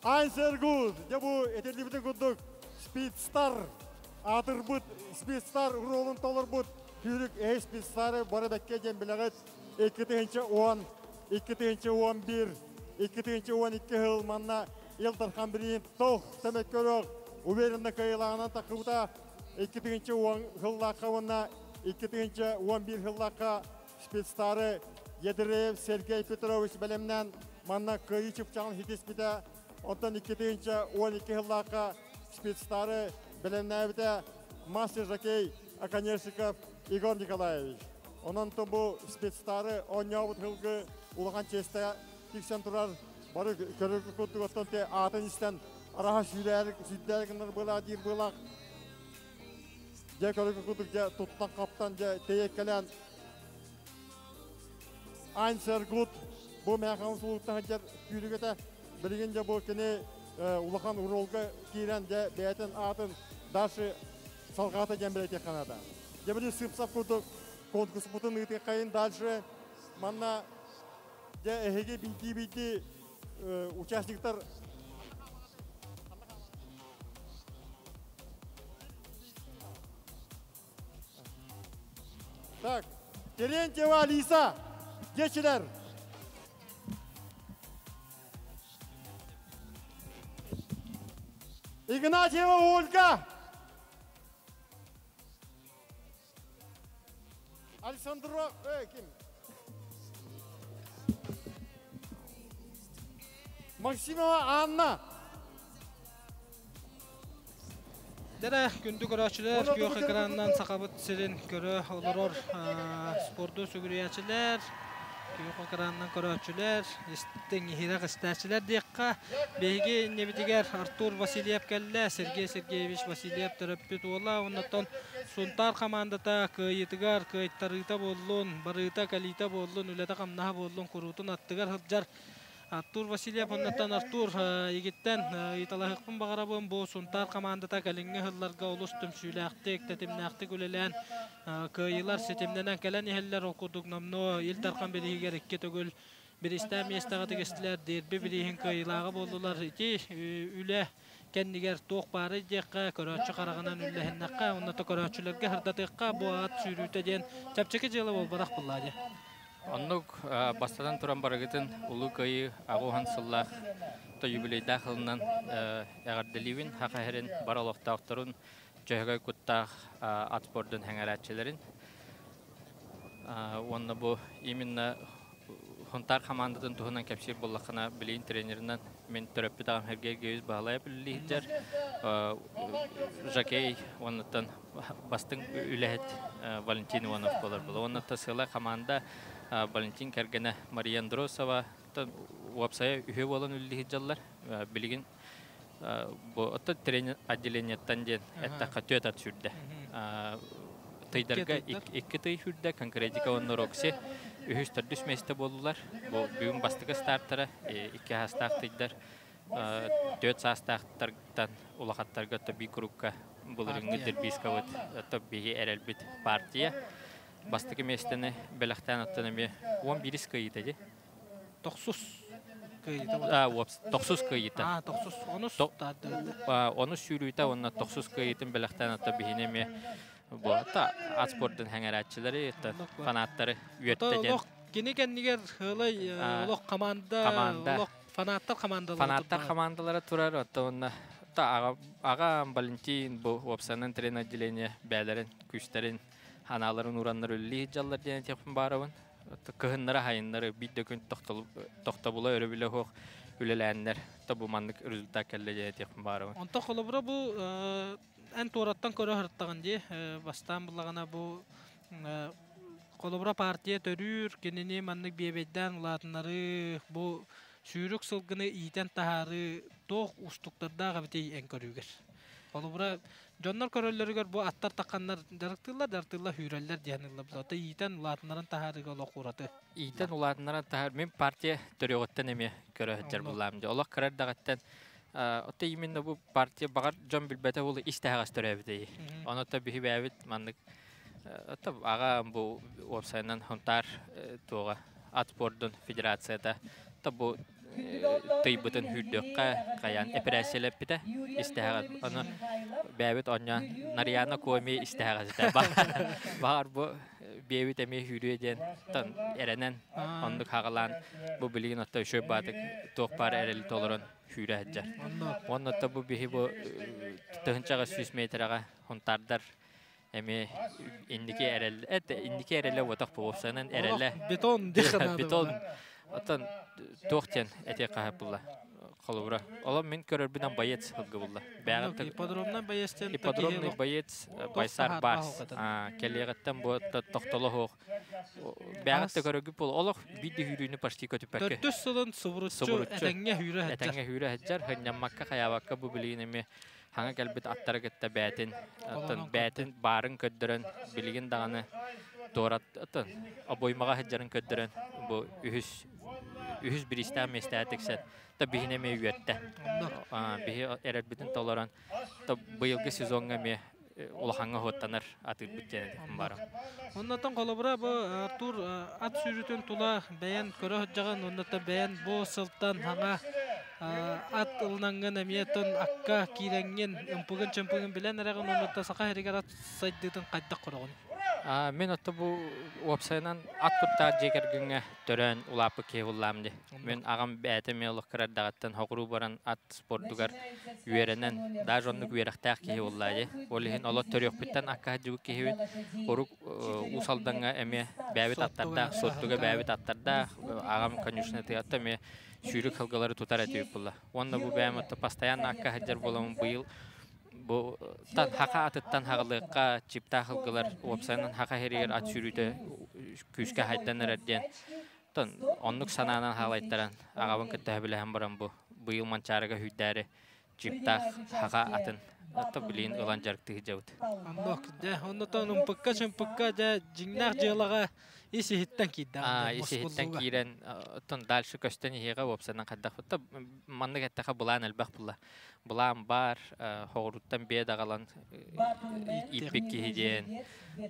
Айнсер Гуд, дьэ бу этиллибитин курдук Спидстар аатырбыт Спидстар ролун толорбут сүүрүк э Спидстары бары бэккэ диэн билэҕит 2010, 2011, 2012 сыл манна Ил Дархан бирииһин туох тэмэккөрөх уверенно кыайыылааҕынан тахсыбыта 2010 сыллаахха уонна 2011 хыллаахха Спидстары Ядреев Сергей Петрович бэлэмнээн манна кыайыы чыпчаҕын ситиспитэ. Онтон 2012 хыллаахха Спидстары бэлэмнээбитэ мастер жокей Оконешников Егор Николаевич. Онон бу Спидстары оонньообут хылгы улахан чиэстэ тиксэн турар. Бары көрөргө курдук оттон те аатын истэн араха сүүрээр сүүрдээр гынар была диир былаах. Дьэ көрөргө курдук дьэ туттан хаптан дьэ тэйэккэлээн Айнсергут бу мэхан сулуктан сылдьар күүрүгэтэ билигин дьэ бу кини улахан уролга киирэн дьэ бэйэтин аатын дальше салҕаата диэн билэтиэх канада. Дьэ били сып-сап курдук конкурспутун ыытыаххайын дальше манна дьэ эһиги биирдии-биирдии участниктар Так, Терентьева Алиса, дечилер. Игнатьева Ольга. Александро, ким? Максимова Анна. Дэрэ күндү көрөөччүлэр, күөх экранынан Сахабыт сирин көрө олорор спорду сүгүрүйээччилэр, күөх экранынан көрөөччүлэр, истиҥ иһирэх истээччилэр диэххэ, биһиги иннибитигэр Артур Васильев кэллэ, Сергей Сергеевич Васильев төрөппүт уола, оннуттан Сунтаар хамаандата кыайыытыгар кыайтарыыта буоллун, барыыта-кэлиитэ буоллун, үлэтэ-хамнаһа буоллун куруутун аттыгар сылдьар Артур Васильев оннуттан Артур игиттэн ыйыталаһыахпын баҕарабын. Бу Сунтаар хамаандата кэлиҥҥи сылларга олус түмсүүлээхтик, тэтимнээхтик үлэлээн кыайыылар ситимнэнэн кэлэн иһэллэр. Ол курдук номнуо Ил Дархан бирииһигэр икки төгүл бириистээх миэстэҕэ тигистилэр, дерби бирииһин кыайыылааҕа буоллулар. Ити үлэ кэннигэр туох баарый диэххэ, көрөөччү хараҕынан үллэһиннэххэ, уонна то көрөөччүлэргэ сырдатыахха, бу аат сүүрүүтэ диэн чэпчэки дьыала буолбатах буоллаа дии. Оннук бастатан туран барыгытын Улуу Кыайыы аҕыс сыллаах то юбилейдаах ылынан эҕэрдэлиибин Саха сирин бар олохтоохторун дьөһөгөй куттаах ат спордун сэҥээрээччилэрин уонна бу именно Хонтаар хамаандатын туһунан кэпсиир буоллаххына, билигин тренеринэн мин төрөппүт аҕам Сергей Геевич Баһылаев үлэлии сылдьар. Жокей уоннаттан бастыҥ үлэһит Валентин Иванов буолар буолар. Уонна сыала хамаанда Валентин кэргэнэ Мария Андросова уопсайа үһүө буолан үлэлии сылдьаллар. Билигин бу оттон тренер отделениеттан диэн эттэххэ түөрт ат сүүрдэ. Тыйдарга икки тый сүүрдэ, конкретика уонна Рокси үһүс төрдүс миэстэ буоллулар. Бу бүгүн бастакы стартара икки саастаах тыйдар түөрт саастаахтартан улахаттарга тобби курукка былырыҥҥы дербискабыт тоббиһи эрэлбит партия бастакы миэстэни бэлэхтээн оттон эмиэ 11 кыайыыта дии. Тохсус кыайыыта. Тохсус кыайыыта. А, тохсус, онус Онус сүүрүүтэ уонна тохсус кыайыытын бэлэхтээн отто биһини эмиэ бу ат спордун хэҥэрээччилэри, фанаттары үөттэ диэн. Кини кэннигэр хылай олох команда, олох фанаттар командалара Фанаттар командалара турар, отто уонна аҕа Валентин бу уопсанан трен отделение бээлэрин, күүстэрин, ханааларын ураннар үллии дьаллар диэн этиэхпин баарабын. Кыһыннары хайыннары биир да күн тохтобула өрөбүлэ суох үлэлээннэр то бу маннык результат кэллэ диэн этиэхпин баарабын. Онто холобура бу эн туораттан көрө сырыттаҕын дии бастаан буллаҕына бу холобура партия төрүүр кинини маннык биэбэйдээн улаатыннарыы бу сүүрүк сылгыны иитэн таһаарыы туох уустуктардаах эбитий эн көрүүгэр? Холобура дьоннор көрөллөрүгэр бу аттар тахханнар дьарыктыыллар, дьарыктыыллар хүүрэллэр диэн ылла. Ата иитэн улаатыннаран таһаарыыга олох ураты. Иитэн улаатыннаран таһаар мин партия төрүөҕүттэн эмиэ көрө сылдьар буллаам дии. Олох кыра эрдэҕиттэн отто именно бу партия баҕар дьон билбэтэ буолу ис таһаҕас төрөөбүтэ. Ону то биһи бэйэбит маннык отто аҕа бу уопсайынан Хонтаар туоҕа ат спордун федерацията то бу тыйбытын хүүрдүөххэ хайаан эпэрээссийэлэппитэ истэһэҕэ ону бэйэбит оонньоон Нарьяна Коми истэһэҕэ баҕар бу биэбит эмиэ хүүрүө диэн тон эрэнэн оннук хаҕалаан бу билигин отто үчүгэй баатык туох баар эрэли толорон хүүрэ сылдьар уонна отто бу биһи бу тыһынчаҕа 100 метрэҕэ хунтаардар Эми инники эрэл эт инники эрэлэ уотах буолсанан эрэлэ. Бетон диэх Бетон. Оттон туох диэн этиэх хаһыппылла. Холобура. Олом мин көрөрбүнэн боец сылгы булла. Бэҕэ ипподромный боец диэн Ипподромный боец Байсар Барс. Кэлиэҕиттэн бу тохтоло суох. Бэҕэ көрөргүт бол. Олох биир хүүрүүнү почти көтүппэккэ. Төрдүс сылын субуруччу этэҥҥэ хүүрэ сылдьар. Этэҥҥэ хүүрэ сылдьар. Хынньаммакка хаябакка бу билигин эми хаҥа кэлбит аттары кытта бээтин оттон бээтин баарын көрдөрөн билигин даҕаны туорат оттон обоймаҕа сылдьарын көрдөрөн бу үһүс үһүс бириистээх миэстэҕэ тиксэн то биһини эмиэ үөртэ. Биһи эрэрбитин толорон то быйылгы сезоҥҥа эмиэ улахаҥҥа уһуоттанар атыырбыт диэн этим бара. Оннотон холобура бу Артур ат сүүрүүтүн тула бэйэн көрө сылдьаҕын, оннотон бэйэн бу сылтан хаҥа ат ылынаңҥын эмиэ тон акка киирэҥҥин ымпыгын-чымпыгын билэн эрэҕин, оннотон саха сиригэр ат сайдыытын хайдах көрөҕүн? Мин отто бу уопсайынан ат куттаах дьиэ кэргэҥҥэ төрөөн улааппыт киһи буллаам дии. Мин аҕам бэйэтэ эмиэ олох кыра эрдэҕиттэн соҕуруу баран ат спордугар үөрэнэн, даже оннук үөрэхтээх киһи буоллаа дии. Ол иһин олох төрүөхпүттэн акка сылдьыбыт киһибин. Урук Уус Алдаҥҥа эмиэ бэйэбит аттардаах, Суоттуга бэйэбит аттардаах, аҕам конюшнатыгар эмиэ сүүрүк сылгылары тутар этибит буолла. Уонна бу бэйэм постоянно акка сылдьар буоламмын быйыл бу тан хаха атыттан хаҕылыахха чиптаах сылгылар уопсайынан хаха иһигэр ат сүүрүүтэ күүскэ хайдан эрэр диэн тон оннук санаанан хаалайтаран аҕабын кытта сөбүлэһэн баран бу быйыл Манчаарыга сүүрдээри чиптаах хаха атын отто билигин ылан дьарыктыы сылдьабыт. Оннук дьэ оннотон ымпыкка-чымпыкка дьэ дьиҥнээх дьыалаҕа ис иһиттэн киирдэ. Ис иһиттэн киирэн оттон дальше көстөн иһиэҕэ уопсайынан хайдах маннык эттэхэ былаан элбэх буолла. Былаан баар, хоҕуруттан биэ даҕалан ииппит киһи диэн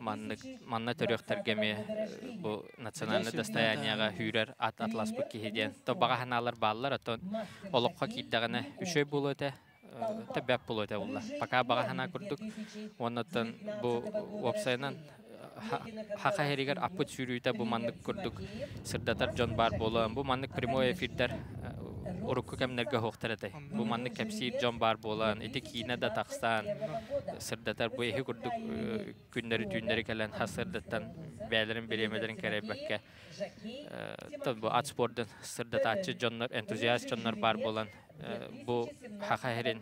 маннык манна төрүөхтэргэ эмиэ бу национальнай достояниеҕа сүүрэр ат атласпыт киһи диэн то баҕа санаалар бааллар оттон олоххо киирдэҕинэ үчүгэй буолуо этэ тэ бэп буолуо этэ буолла пока баҕа санаа курдук уонна оттон бу уопсайынан хаха иһэригэр аппыт сүүрүүтэ бу маннык курдук сырдатар дьон баар буолан бу маннык прямой эфирдэр урукку кэмнэргэ суохтар этэй бу маннык кэпсиир дьон баар буолан ити киинэ да тахсан сырдатар бу иһи курдук күннэри түүннэри кэлэн сарсыардаттан бэйэлэрин бириэмэлэрин кэрэйбэккэ бу ат спордун сырдатааччы дьоннор энтузиаст дьоннор баар буолан бу хаха иһэрин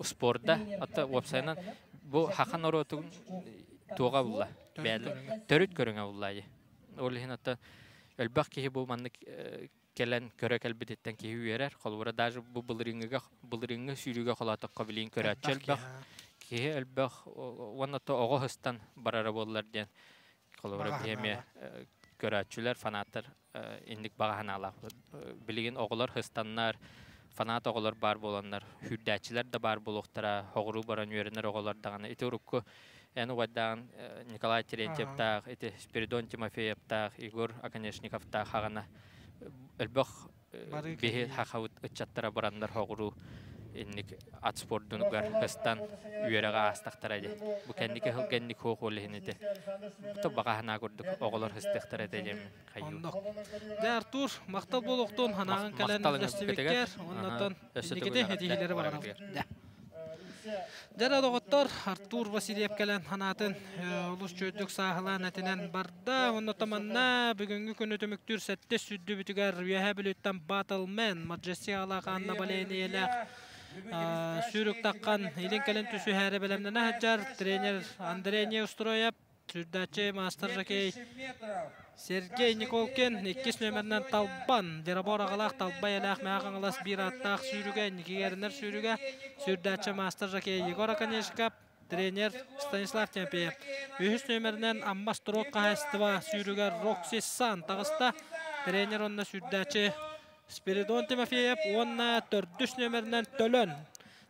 спорда отто уопсайынан бу хаха норуотун туоҕа булла төрүт көрүҥэ булла ол иһин отто элбэх киһи бу маннык кэлэн көрө кэлбититтэн киһи үөрэр. Холобура даже бу былырыыҥҥыга былырыыҥҥы сүүрүүгэ холоотоххо билигин көрөөччү элбэх. Киһи элбэх уонна то оҕо сыстан барара буоллар диэн холобура биһи эмиэ көрөөччүлэр, фанаттар инник баҕа санаалаах. Билигин оҕолор сыстаннар, фанат оҕолор баар буоланнар, сүүрдээччилэр да баар буолуохтара, хоҕуруу баран үөрэнэр оҕолор даҕаны. Ити урукку эн убайдаан Николай Терентьевтаах, ити Спиридон Тимофеевтаах, Егор Оконешниковтаах хаҕана элбэх биһи хахабыт ыччаттара бараннар хоҕуруу инник ат спордунугар кыстан үөрэҕэ аастахтара дии. Бу кэнники сыл кэнник хуох ол иһин ити. То баҕаһына курдук оҕолор хыстыахтара этэ диэммин хайыы. Дьэ Артур, махтал буолуохтун, ханаҕын кэлэн үллэстибиккэр, оннотон инникити этиһилэри баҕарабын. Дьэ доҕоттор, Артур Васильев кэлэн санаатын олус чөйдүк сааһылаан этинэн барда. Онно манна бүгүҥҥү күнү түмүктүүр сэттис сүрдүбүтүгэр Үөһээ Бүлүүттэн Батлмен, Маджести аҕалаах Анна Балейниелээх сүүрүк таххан илин кэлин түсүһээри бэлэмнэнэ сылдьар тренер Андрей Неустроев Сүрдээччи маастар жокей Сергей Николкин иккис нүөмэринэн Талбан, Дирабор аҕалаах Талбай элээх Мэҕэ Хаҥалас биир ааттаах сүүрүгэ, инникигэ эрэнэр сүүрүгэ, сүрдээччи маастар жокей Егор Оконешников, тренер Станислав Тимофеев. Үһүс нүөмэринэн Амма Строд хаһаайыстыба сүүрүгэр Рокси Сан таҕыста. Тренер онно сүрдээччи Спиридон Тимофеев уонна төрдүс нүөмэринэн Төлөн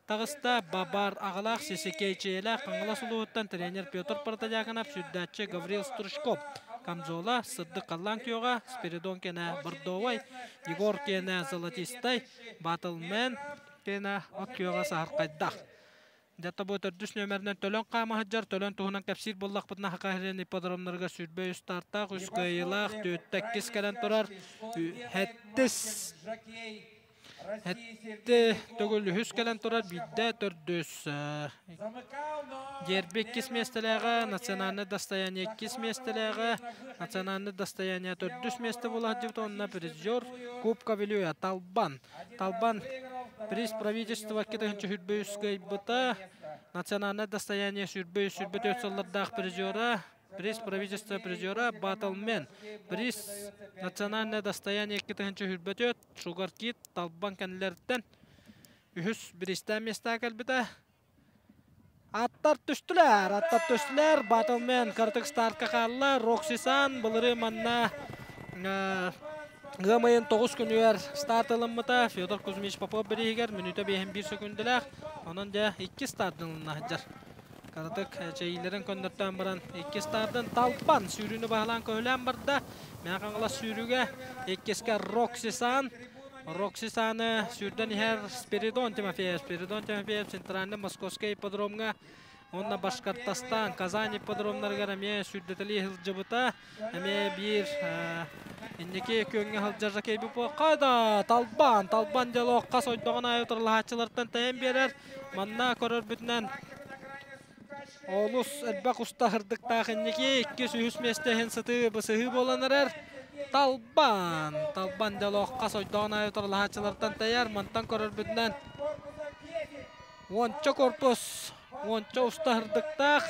таҕыста. Бабар аҕалаах Сисикейчиэлээх Хаҥалас улууһуттан тренер Петр Протодьяконов, сүрдээччи Гаврил Стручков. Камзола сырдык халлаан күөҕэ, Спиридон кэнэ бордовай, Егор кэнэ золотистай, Батлмен кэнэ от күөҕэ саһархайдах. Дьэ бу төрдүс нүөмэринэн Төлөн хаама сылдьар, Төлөн туһунан кэпсиир буоллахпытына Саха сирин ипподромнарыгар 23 стартаах, үс кыайыылаах, түөртэ иккис кэлэн турар, сэттис Этте төгүл үһүс кэлэн турар биирдэ төрдүс. Дерби иккис миэстэлээҕэ, национальное достояние иккис миэстэлээҕэ, национальное достояние төрдүс миэстэ буола сылдьыбыта уонна призер Кубка Вилюя Талбан. Талбан приз правительства 2023 кыайбыта, национальное достояние 23-24 сыллардаах призера, приз правительства призера Батлмен, приз национальное достояние 2024 Sugar Kid Талбан кэннилэриттэн үһүс бириистээх миэстэҕэ кэлбитэ. Аттар түстүлэр, аттар түстүлэр. Батлмен кыратык стартка хаалла. Рокси-сан былыры манна ыам ыйын 9 күнүгэр старт ылыммыта. Федор Кузьмич Попов бирииһигэр мүнүүтэ 5 сөкүндэлээх. Онон дьэ икки стартын ылына сылдьар. Кыратык эчэйиилэрин көннөртөөн баран икки стартын Талпан сүүрүүнү баһылаан көһүлээн барда. Мэҥэ Хаҥалас сүүрүүгэ иккискэ Рокси-сан. Рокси-саны сүүрдэн иһэр Спиридон Тимофеев. Спиридон Тимофеев центральный Московскай ипподромҥа уонна Башкортостан, Казань ипподромнарыгар эмиэ сүүрдэтэлии сылдьыбыта. Эмиэ биир инники күөҥҥэ сылдьар жокей да Талбан, Талбан дьолуохха сойдоҕун аайы утарылаһааччылартан тэйэн биэрэр. Манна көрөрбүтүнэн олус элбэх уста сырдыктаах инники иккис үһүс миэстэ иһин сытыы бысыһыы буолан эрэр. Талбан, Талбан дьолуохха сойдоҕун аайы утарылаһааччылартан тэйэр. Мантан көрөрбүтүнэн уонча корпус, уонча уста сырдыктаах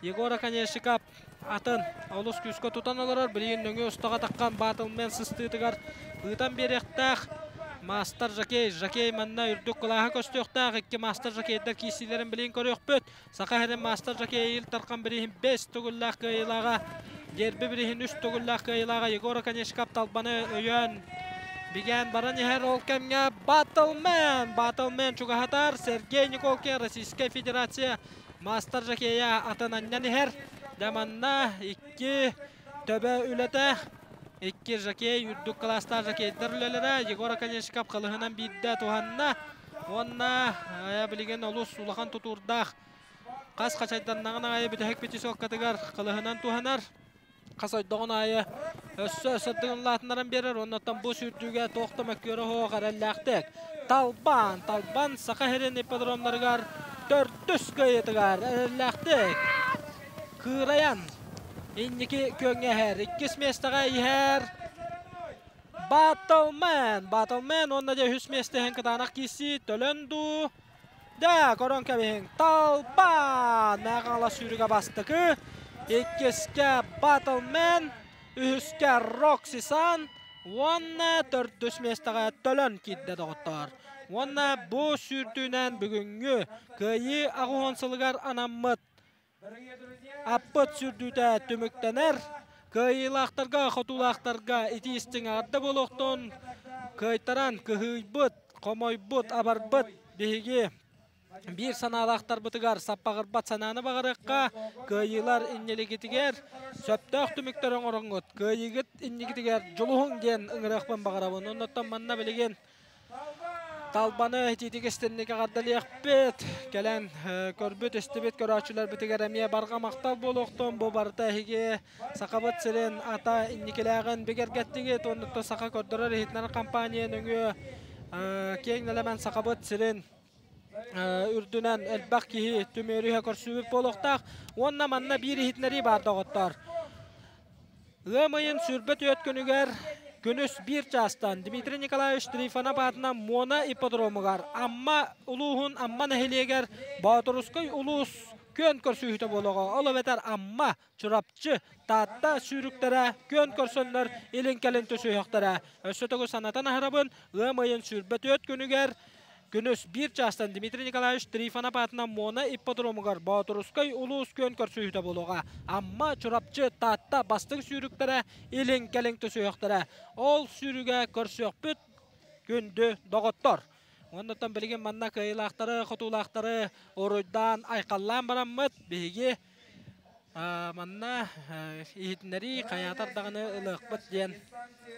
Егор Оконешников атын олус күүскэ тутан олорор. Билигин нөҥүө устаҕа таххан Батлмен сыстыытыгар ыытан биэриэхтээх. Мастер жокей, жокей манна үрдүк кылааһа көстүөхтээх. Икки мастер жокейдар киирсиилэрин билигин көрүөхпүт. Саха сирин мастер жокей Ил Дархан бирииһин 5 төгүллээх кыайыылааҕа, Дерби бирииһин 3 төгүллээх кыайыылааҕа Егор Оконешников Талбаны өйөөн бигээн баран иһэр. Ол кэмҥэ Батлмен, Батлмен чугаһатар Сергей Николкин Российскай Федерация мастер жокея атын анньан иһэр. Дьэ манна икки төбө үлэтэ, икки жокей, үрдүк кылаастаах жокейдар үлэлэрэ. Егор Оконешников кылыһынан биирдэ туһанна. Уонна билигин олус улахан тутуурдаах хас хачайданнаҕын аайы бүтэһик пятисоккатыгар кылыһынан туһанар. Хас ойдоҕун аайы өссө сырдыгын улаатыннаран биэрэр. Оннуттан бу сүүрдүүгэ туох да мөккүөрэ суох эрэллээхтик. Талбан, Талбан Саха сирин ипподромнарыгар төрдүс кыайыытыгар эрэллээхтик кыырайан инники күөҥҥэ иһэр. Иккис миэстэҕэ иһэр Батлмен, Батлмен уонна дьэ үһүс миэстэ иһин кытаанах киирсии Төлөн дуу. Дэ, көрөн кэбиһиҥ. Талбан! Мэҥэ Хаҥалас сүүрүгэ бастакы. Иккискэ Батлмен, үһүскэ Рокси-сан уонна төрдүс миэстэҕэ Төлөн киирдэ доҕоттоор. Уонна бу сүүрдүүнэн бүгүҥҥү Кыайыы аҕыс уон сылыгар анаммыт Аппыт сүүрдүүтэ түмүктэнэр. Кыайыылаахтарга, хотуулаахтарга итии истиҥ эҕэрдэ буолуохтун. Кыайтаран кыһыйбыт, хомойбут, абарбыт биһиги биир санаалаахтарбытыгар саппаҕырбат санааны баҕарыахха, кыайыылар иннилигитигэр сөптөөх түмүктэр оҥороҥҥут, кыайыыгыт иннигитигэр дьулуһуҥ диэн ыҥырыахпын баҕарабын. Оннуттан манна билигин Талбаны итиитик истинник эҕэрдэлиэхпит. Кэлэн көрбүт, истибит көрөөччүлэрбитигэр эмиэ барҕа махтал буолуохтун. Бу барыта эһиги Сахабыт сирин ата инникилээҕин бигэргэттигит. Оннуктан саха көрдөрөр иһитинэр компания нөҥүө киэҥ нэлэмэн Сахабыт сирин үрдүнэн элбэх киһи түмүөрүһэ көрсүбүт буолуохтаах. Уонна манна биир иһитиннэрии баар доҕоттоор. Ыам ыйын 24 күнүгэр күнүс биир чаастан Дмитрий Николаевич Трифонов аатынан Муона ипподромугар Амма улууһун Амма нэһилиэгэр Боотурускай улуус күөн көрсүһүүтэ буолуоҕа. Ол эбэтэр Амма, Чурапчы, Таатта сүүрүктэрэ күөн көрсөннөр илин-кэлин түсүһүөхтэрэ. Өссө төгүл санатан аһарабын, ыам ыйын 24 күнүгэр Күнүс биир чаастан Дмитрий Николаевич Трифонов аатынан Муона ипподромугар Боотурускай улуус күөн көрсүһүүтэ буолуоҕа. Амма, Чурапчы, Таатта бастыҥ сүүрүктэрэ илин-кэлин түсүһүөхтэрэ. Ол сүүрүгэ көрсүөхпүт күндү доҕоттор. Оннуттан билигин манна кыайыылаахтары, хотуулаахтары уруйдаан, айхаллаан бараммыт биһиги. Манна иһитиннэрии хайаатар даҕаны ылыахпыт диэн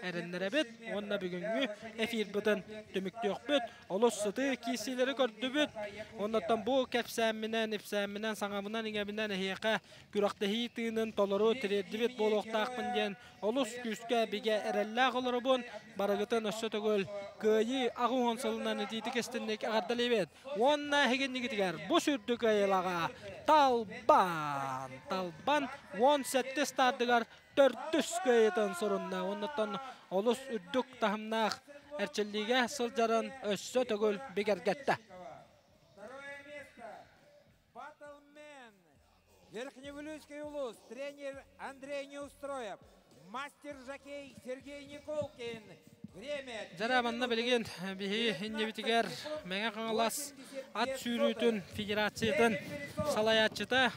эрэннэрэбит уонна бүгүҥҥү эфирбытын түмүктүөхпүт. Олус сытыы киирсиилэри көрдүбүт. Оннуттан бу кэпсээмминэн, ипсээмминэн, саҥабынан-иҥэбинэн эһиэхэ күрэхтэһии тыынын толору тириэрдибит буолуохтаахпын диэн олус күүскэ бигэ эрэллээх олоробун. Барыгытын өссө төгүл Кыайыы 80 сылынан итиитик истинник эҕэрдэлиибит. Уонна эһигиннигитигэр бу сүрдү кыайыылаҕа Талбан! Талбан 17 стардыгар төрдүс кыайыытын сурунна. Оннуттан олус үрдүк таһымнаах эрчиллиигэ сылдьарын өссө төгүл бигэргэттэ. Верхневилюйский улус, тренер Андрей Неустроев, мастер-жокей Сергей Николкин. Время. Дьара манна билигин биһи иннибитигэр Мэҥэ Хаҥалас ат сүүрүүтүн федерациятын салайааччыта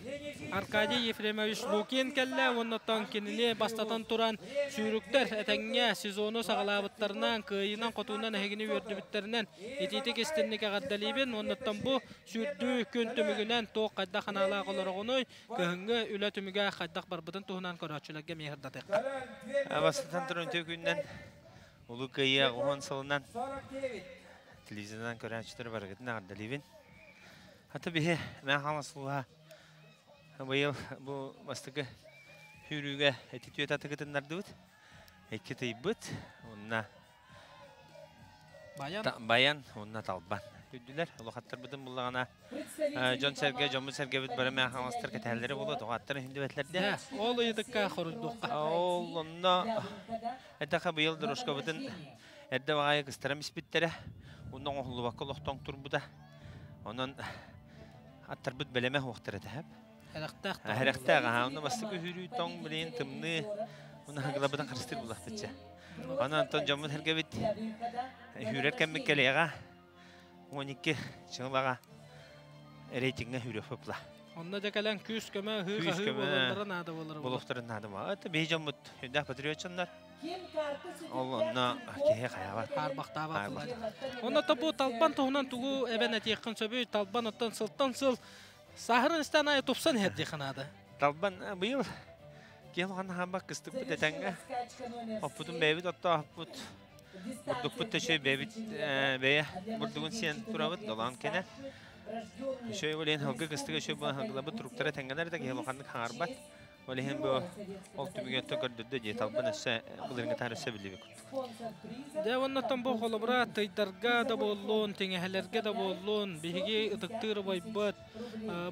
Аркадий Ефремович Лукин кэллэ уонна кинини бастатан туран сүүрүктэр этэҥҥэ сезону саҕалаабыттарынан кыайыынан-хотуунан эһигини үөрдүбүттэринэн итиитик истинник эҕэрдэлиибин уонна бу Сүүрдүү күн түмүгүнэн туох хайдах ханаалаах олороҕунуй, кыһыҥҥы үлэ түмүгэ хайдах барбытын туһунан көрөөччүлэргэ эмиэ сырдатыахха. Бастатан туран үтүө күнүнэн Улуу Кыайыы 80 сылынан телевизорынан көрөөччүлэр барыгытын эҕэрдэлиибин. Ата биһи Мэҥэ Хаҥалас улууһа быйыл бу бастакы сүүрүүгэ эти түөт аты кытыннардыбыт. Икки тыйбыт. Уонна Баян. Баян уонна Талбан үрдүлэр. Улахаттарбытын буллаҕына дьон-сэргэ, дьоммут-сэргэбит бары мээн хаҥаластар кэтэһэллэрэ буолуо, тоҕо иһиндибэтлэрдэ. Ол ыйытыкка хоруйдуохха. Ол онно этэхэ быйыл дорожкабытын эрдэ баҕайы кыстаран испиттэрэ. Онно оҥоһуллубакка олохтоҥ турбута. Онон аттарбыт бэлэмэ суохтар этэ. Эрэхтээх. Эрэхтээх, аха. Онно бастакы үһүрүү тоҥ билин тымныы. Онно хагылабытын харыстыр булахпытча. Онон онтон дьоммут сэргэбит үүрэр кэммит кэлиэҕэ 12 чыҥылаҕа рейтиҥҥэ үүрүөхпүт Онно дьэ кэлэн күүс-көмө, ыһыы-хаһыы буолаллара наада буолара Буолуохтарын наада буолар. Это биһи дьоммут үрдээх патриот дьоннор. Ол онно киһи хайаабат. Хаарбахтаабат. Онно бу Талбан туһунан тугу эбэн этиэххин сөбүй? Талбан оттон сылтан сыл саһырын истэн аайы тупсан иһэр диэххэ наада. Талбан быйыл Киһи улахан хаамбат кыстыкпыт этэҥҥэ. Оппутун бэйэбит оттоохпут. Бурдукпут да үчүгэй бэйэбит бэйэ бурдугун сиэн турабыт долоон кэнэ. Үчүгэй ол иһин һылгы кыстыга үчүгэй буолан һылгыларбыт туруктара этэҥҥэлэр да киһи улаханнык хаҥарбат. Ол иһин бу ол түмүгэр көрдөрдө дии талбын өссө былырыҥҥытаар өссө биллибит курдук. Дьэ уоннаттан бу холобура тыйдарга да буоллун, тиҥэһэлэргэ да буоллун, биһиги ытыктыыр убайбыт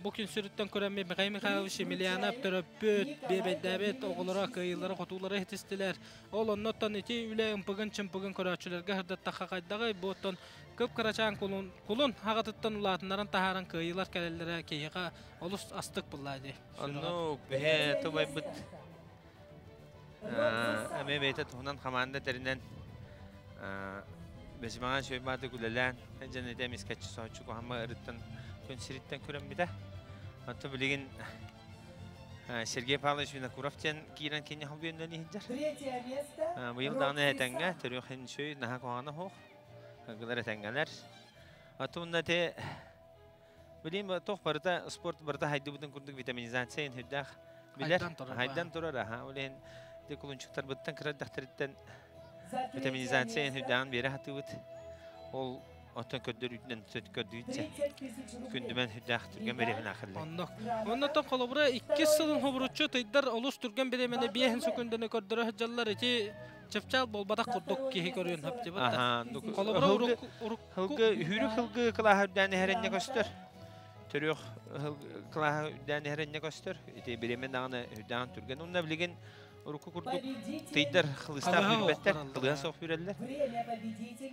Бу күн сүрүттэн көрөммүт Михаил Михайлович Емельянов төрөппүт, биэбэйдээбит оҕолоро кыайыылары-хотуулары иһитистилэр. Ол оннуттан ити үлэ ымпыгын-чымпыгын көрөөччүлэргэ сырдаттахха хайдаҕый? Бу оттон кып-кырачаан кулун, кулун аҕатыттан улаатыннаран таһааран кыайыылар кэлэллэрэ киһиэхэ олус астык буллаа дии. Оннук биһи тубайбыт эмиэ бэйэтэ туһунан хамаанда тэринэн Бэсимаҕа үчүгэй үлэлээн дьон этэ эмискэччи соһуччу куһаҕан ырыттан күн сириттэн күрэммитэ. Оттон билигин Сергей Павлович Винокуров диэн киирэн кини холбуйунан иһдэр. Быйыл даҕаны этэҥҥэ төрүөх үчүгэй наһаа куһаҕана суох. Гылар этэҥҥэлэр. Оттон те билим туох барыта спорт барыта хайдыбытын курдук витаминизация үрдээх билэр. Хайдан турар аха. Ол иһин кулунчуктарбыттан кыра эрдэхтэриттэн Витаминизация үрдээҕин биэрэ сатыыбыт. Ол оттон көрдөрүүтүнэн көрдүүтчэ күндүмэн үрдээх түргэн бириэмэни ахыллар. Онно. Оннотон холобура иккис сылын хобуруччу тыйдар олус түргэн бириэмэни биэһин сөкүндэни көрдөрө сылдьаллар. Ити чыпчаал буолбатах курдук киһи көрүөн хөп Аха, Холобура урукку Хылгы үһүрүк хылгы кылааһа үрдээн иһэринне көстөр. Төрүөх кылааһа үрдээн иһэринне көстөр. Ити бириэмэ даҕаны үрдээн түргэн. Онно билигин Урукку курдук тыйдар хылыстаах үүрбэттэр, кылыһа суох үүрэллэр.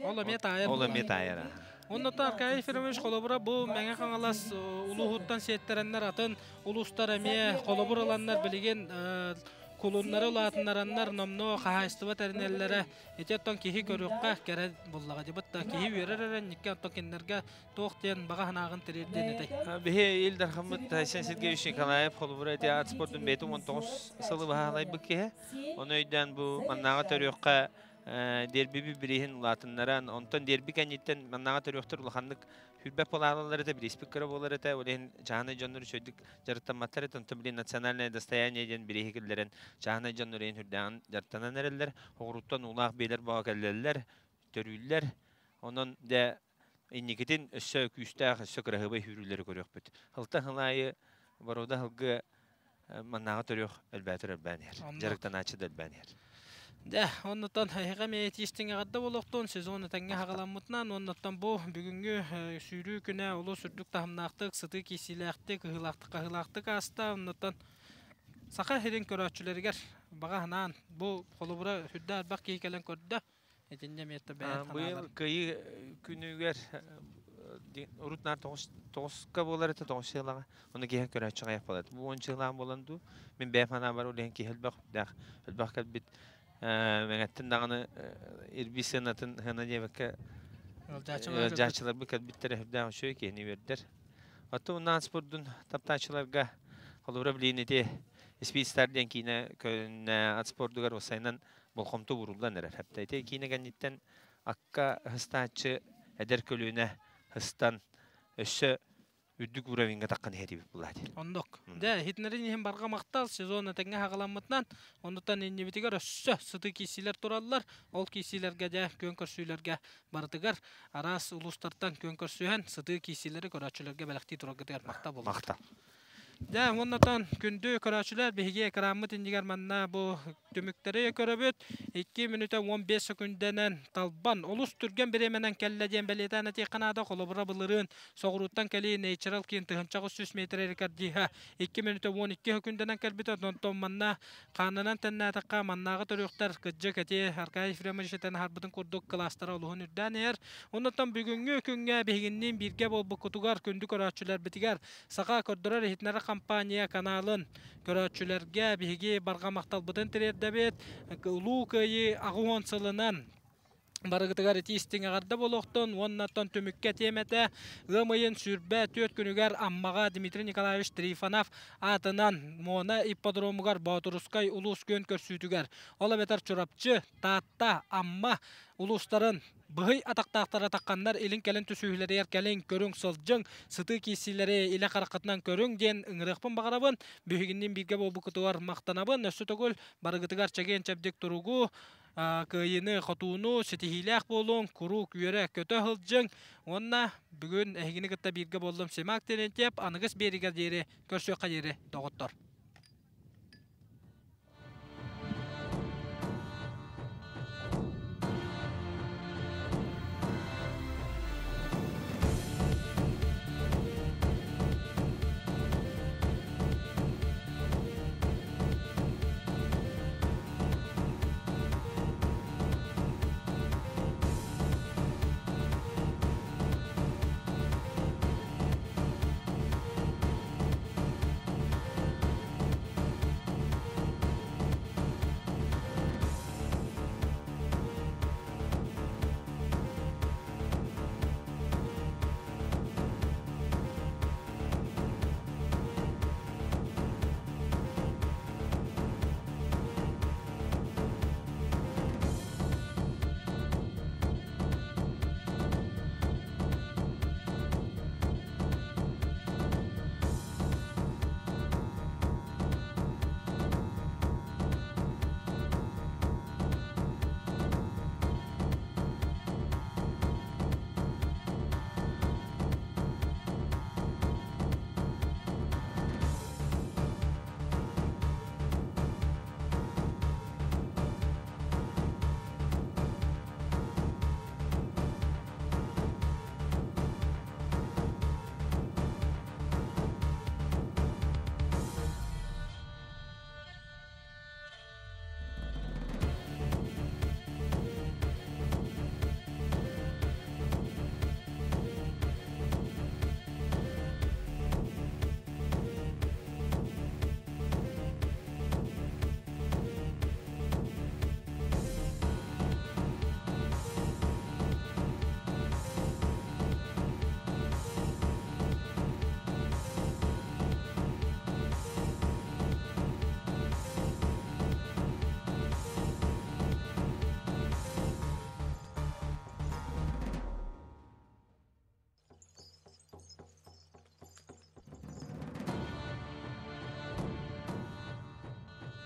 Ол эмиэ таайар. Ол эмиэ таайар. Онно Аркадий Ефремович холобура бу Мэҥэ Хаҥалас улууһуттан сиэттэрэннэр атын улуустар эмиэ холобур ыланнар билигин кулуннары улаатыннараннар номнуо хаһаайыстыба тэринэллэрэ ити оттон киһи көрүөххэ кэрэ буллаҕа дьыбыт да киһи үөрэр эрэ инникке оттон кинилэргэ Туох диэн баҕа санааҕын тириэрдиэн этэй? Биһи Ил Дархаммыт Айсен Сергеевич Николаев холобура ити ат спордун бэйэтин 19 сылы баһаалайбыт киһи. Ону өйдөөн бу маннааҕы төрүөххэ Дерби бириһин улаатыннаран, онтон дерби кэнниттэн маннаҕа төрүөхтэр улаханнык хүрбэт буолаалалар этэ, бириспит кыра буолар этэ, ол иһин чааһынай дьоннор үчүгэйдик дьарыктамматтар этэ, онтон билин национальное достояние диэн бирииһи киллэрэн чааһынай дьоннор иһин хүрдээҕин дьарыктанан эрэллэр, оҕуруттан уулаах биэлэр баҕа кэллэллэр, төрүүллэр. Онон дэ инникитин өссө күүстээх, өссө кыраһыабай хүүрүүлэри көрүөхпүт. Хылта хылаайы боруода хылгы маннааҕы төрүөх элбээтэр элбээн иһэр. Дьарыктанааччы да элбээн иһэр. Дьэ, оннуттан эһиэхэ эмиэ этиистиҥ эҕэрдэ буолуохтун, сезон этэҥҥэ хаҕаламмытынан, оннуттан бу бүгүҥҥү сүүрүү күнэ олус үрдүк таһымнаахтык, сытыы киирсиилээхтик, ыһыылаахтык-хаһыылаахтык ааста. Оннуттан Саха сирин көрөөччүлэригэр баҕа санаан, бу холобура сүрдээх элбэх киһи кэлэн көрдө. Итиннэ эмиэ бэйэ Быйыл Кыайыы күнүгэр урут наар тоҕуска буолар этэ, тоҕус сыалаҕа. Ону киһи көрөөччү аҕыйах буолар. Бу уон сыалаах буолан дуу, мин бэйэм санаабар ол иһин киһи элбэх, элбэх кэлбит. Мэҥэттэн даҕаны ирби сыанатын сыана диэбэккэ ыалдьааччыларбыт кэлбиттэрэ сүрдээх үчүгэй киһини үөрдэр. Оттон унаан спордун таптааччыларга холобура билиин ити Спидстар диэн киинэ көрүннэ ат спордугар уопсайынан болҕомто ууруллан эрэр. Хапта ити киинэ кэнниттэн акка ыстааччы эдэр көлүөнэ ыстан өссө үрдүк уровеньга таххан иһэтибит булаати. Оннук. Дьэ, иһитинэрин иһин барҕа махтал сезон этэҥҥэ хаҕаламмытынан, оннуттан иннибитигэр өссө сытыы киирсиилэр тураллар. Ол киирсиилэргэ дьэ күөн көрсүүлэргэ барытыгар араас улуустартан күөн көрсүһэн сытыы киирсиилэри көрөөччүлэргэ бэлэхтии тураргытыгар махтал буолуохтун. Махтал. Дьэ, уоннатан күндү көрөөччүлэр, биһиги экраммыт иннигэр манна бу түмүктэри көрөбүт. 2 мүнүүтэ 15 секүндэнэн Талбан олус түргэн бириэмэнэн кэллэ диэн бэлиэтээн этиэххэ наада. Холобура былырыын соҕурууттан кэлии Natural King 1300 метр рекордиһа 2 мүнүүтэ 12 секүндэнэн кэлбитэ. Онтон манна хаанынан тэннээтэххэ маннааҕы төрүөхтэр кыдьык эти Аркадий Ефремович этэн аһарбытын курдук кылаастара олуһун үрдээн иһэр. Оннуттан бүгүҥҥү күҥҥэ биһигинниин бииргэ буолбуккутугар күндү көрөөччүлэрбитигэр Саха көрдөрөр-иһитиннэрэр компания каналын көрөөччүлэргэ биһиги барҕа махталбытын тириэрдэбит. Улуу Кыайыы 80 сылынан барыгытыгар итии истиҥ эҕэрдэ буолуохтун уонна түмүккэ тиэмэтэ ыам ыйын 24 күнүгэр Аммаҕа Дмитрий Николаевич Трифонов аатынан Муона ипподромугар Боотурускай улуус күөн көрсүүтүгэр, ол эбэтэр Чурапчы, Таатта, Амма улуустарын Быһый атахтаахтара тахханнар илин-кэлин түсүһүүлэригэр кэлиҥ, көрүҥ, сылдьыҥ, сытыы киирсиилэри илэ хараххытынан көрүҥ диэн ыҥырыахпын баҕарабын. Биһигинниин бииргэ буолбуккутугар махтанабын. Өссө төгүл барыгытыгар чэгиэн-чэбдик туругу, кыайыыны, хотууну, ситиһиилээх буолуҥ, куруук үөрэ-көтө сылдьыҥ. Уонна бүгүн эһигини кытта бииргэ буоллум Симак Терентьев. Аныгыс биэригэр диэри көрсүөххэ диэри, доҕоттор.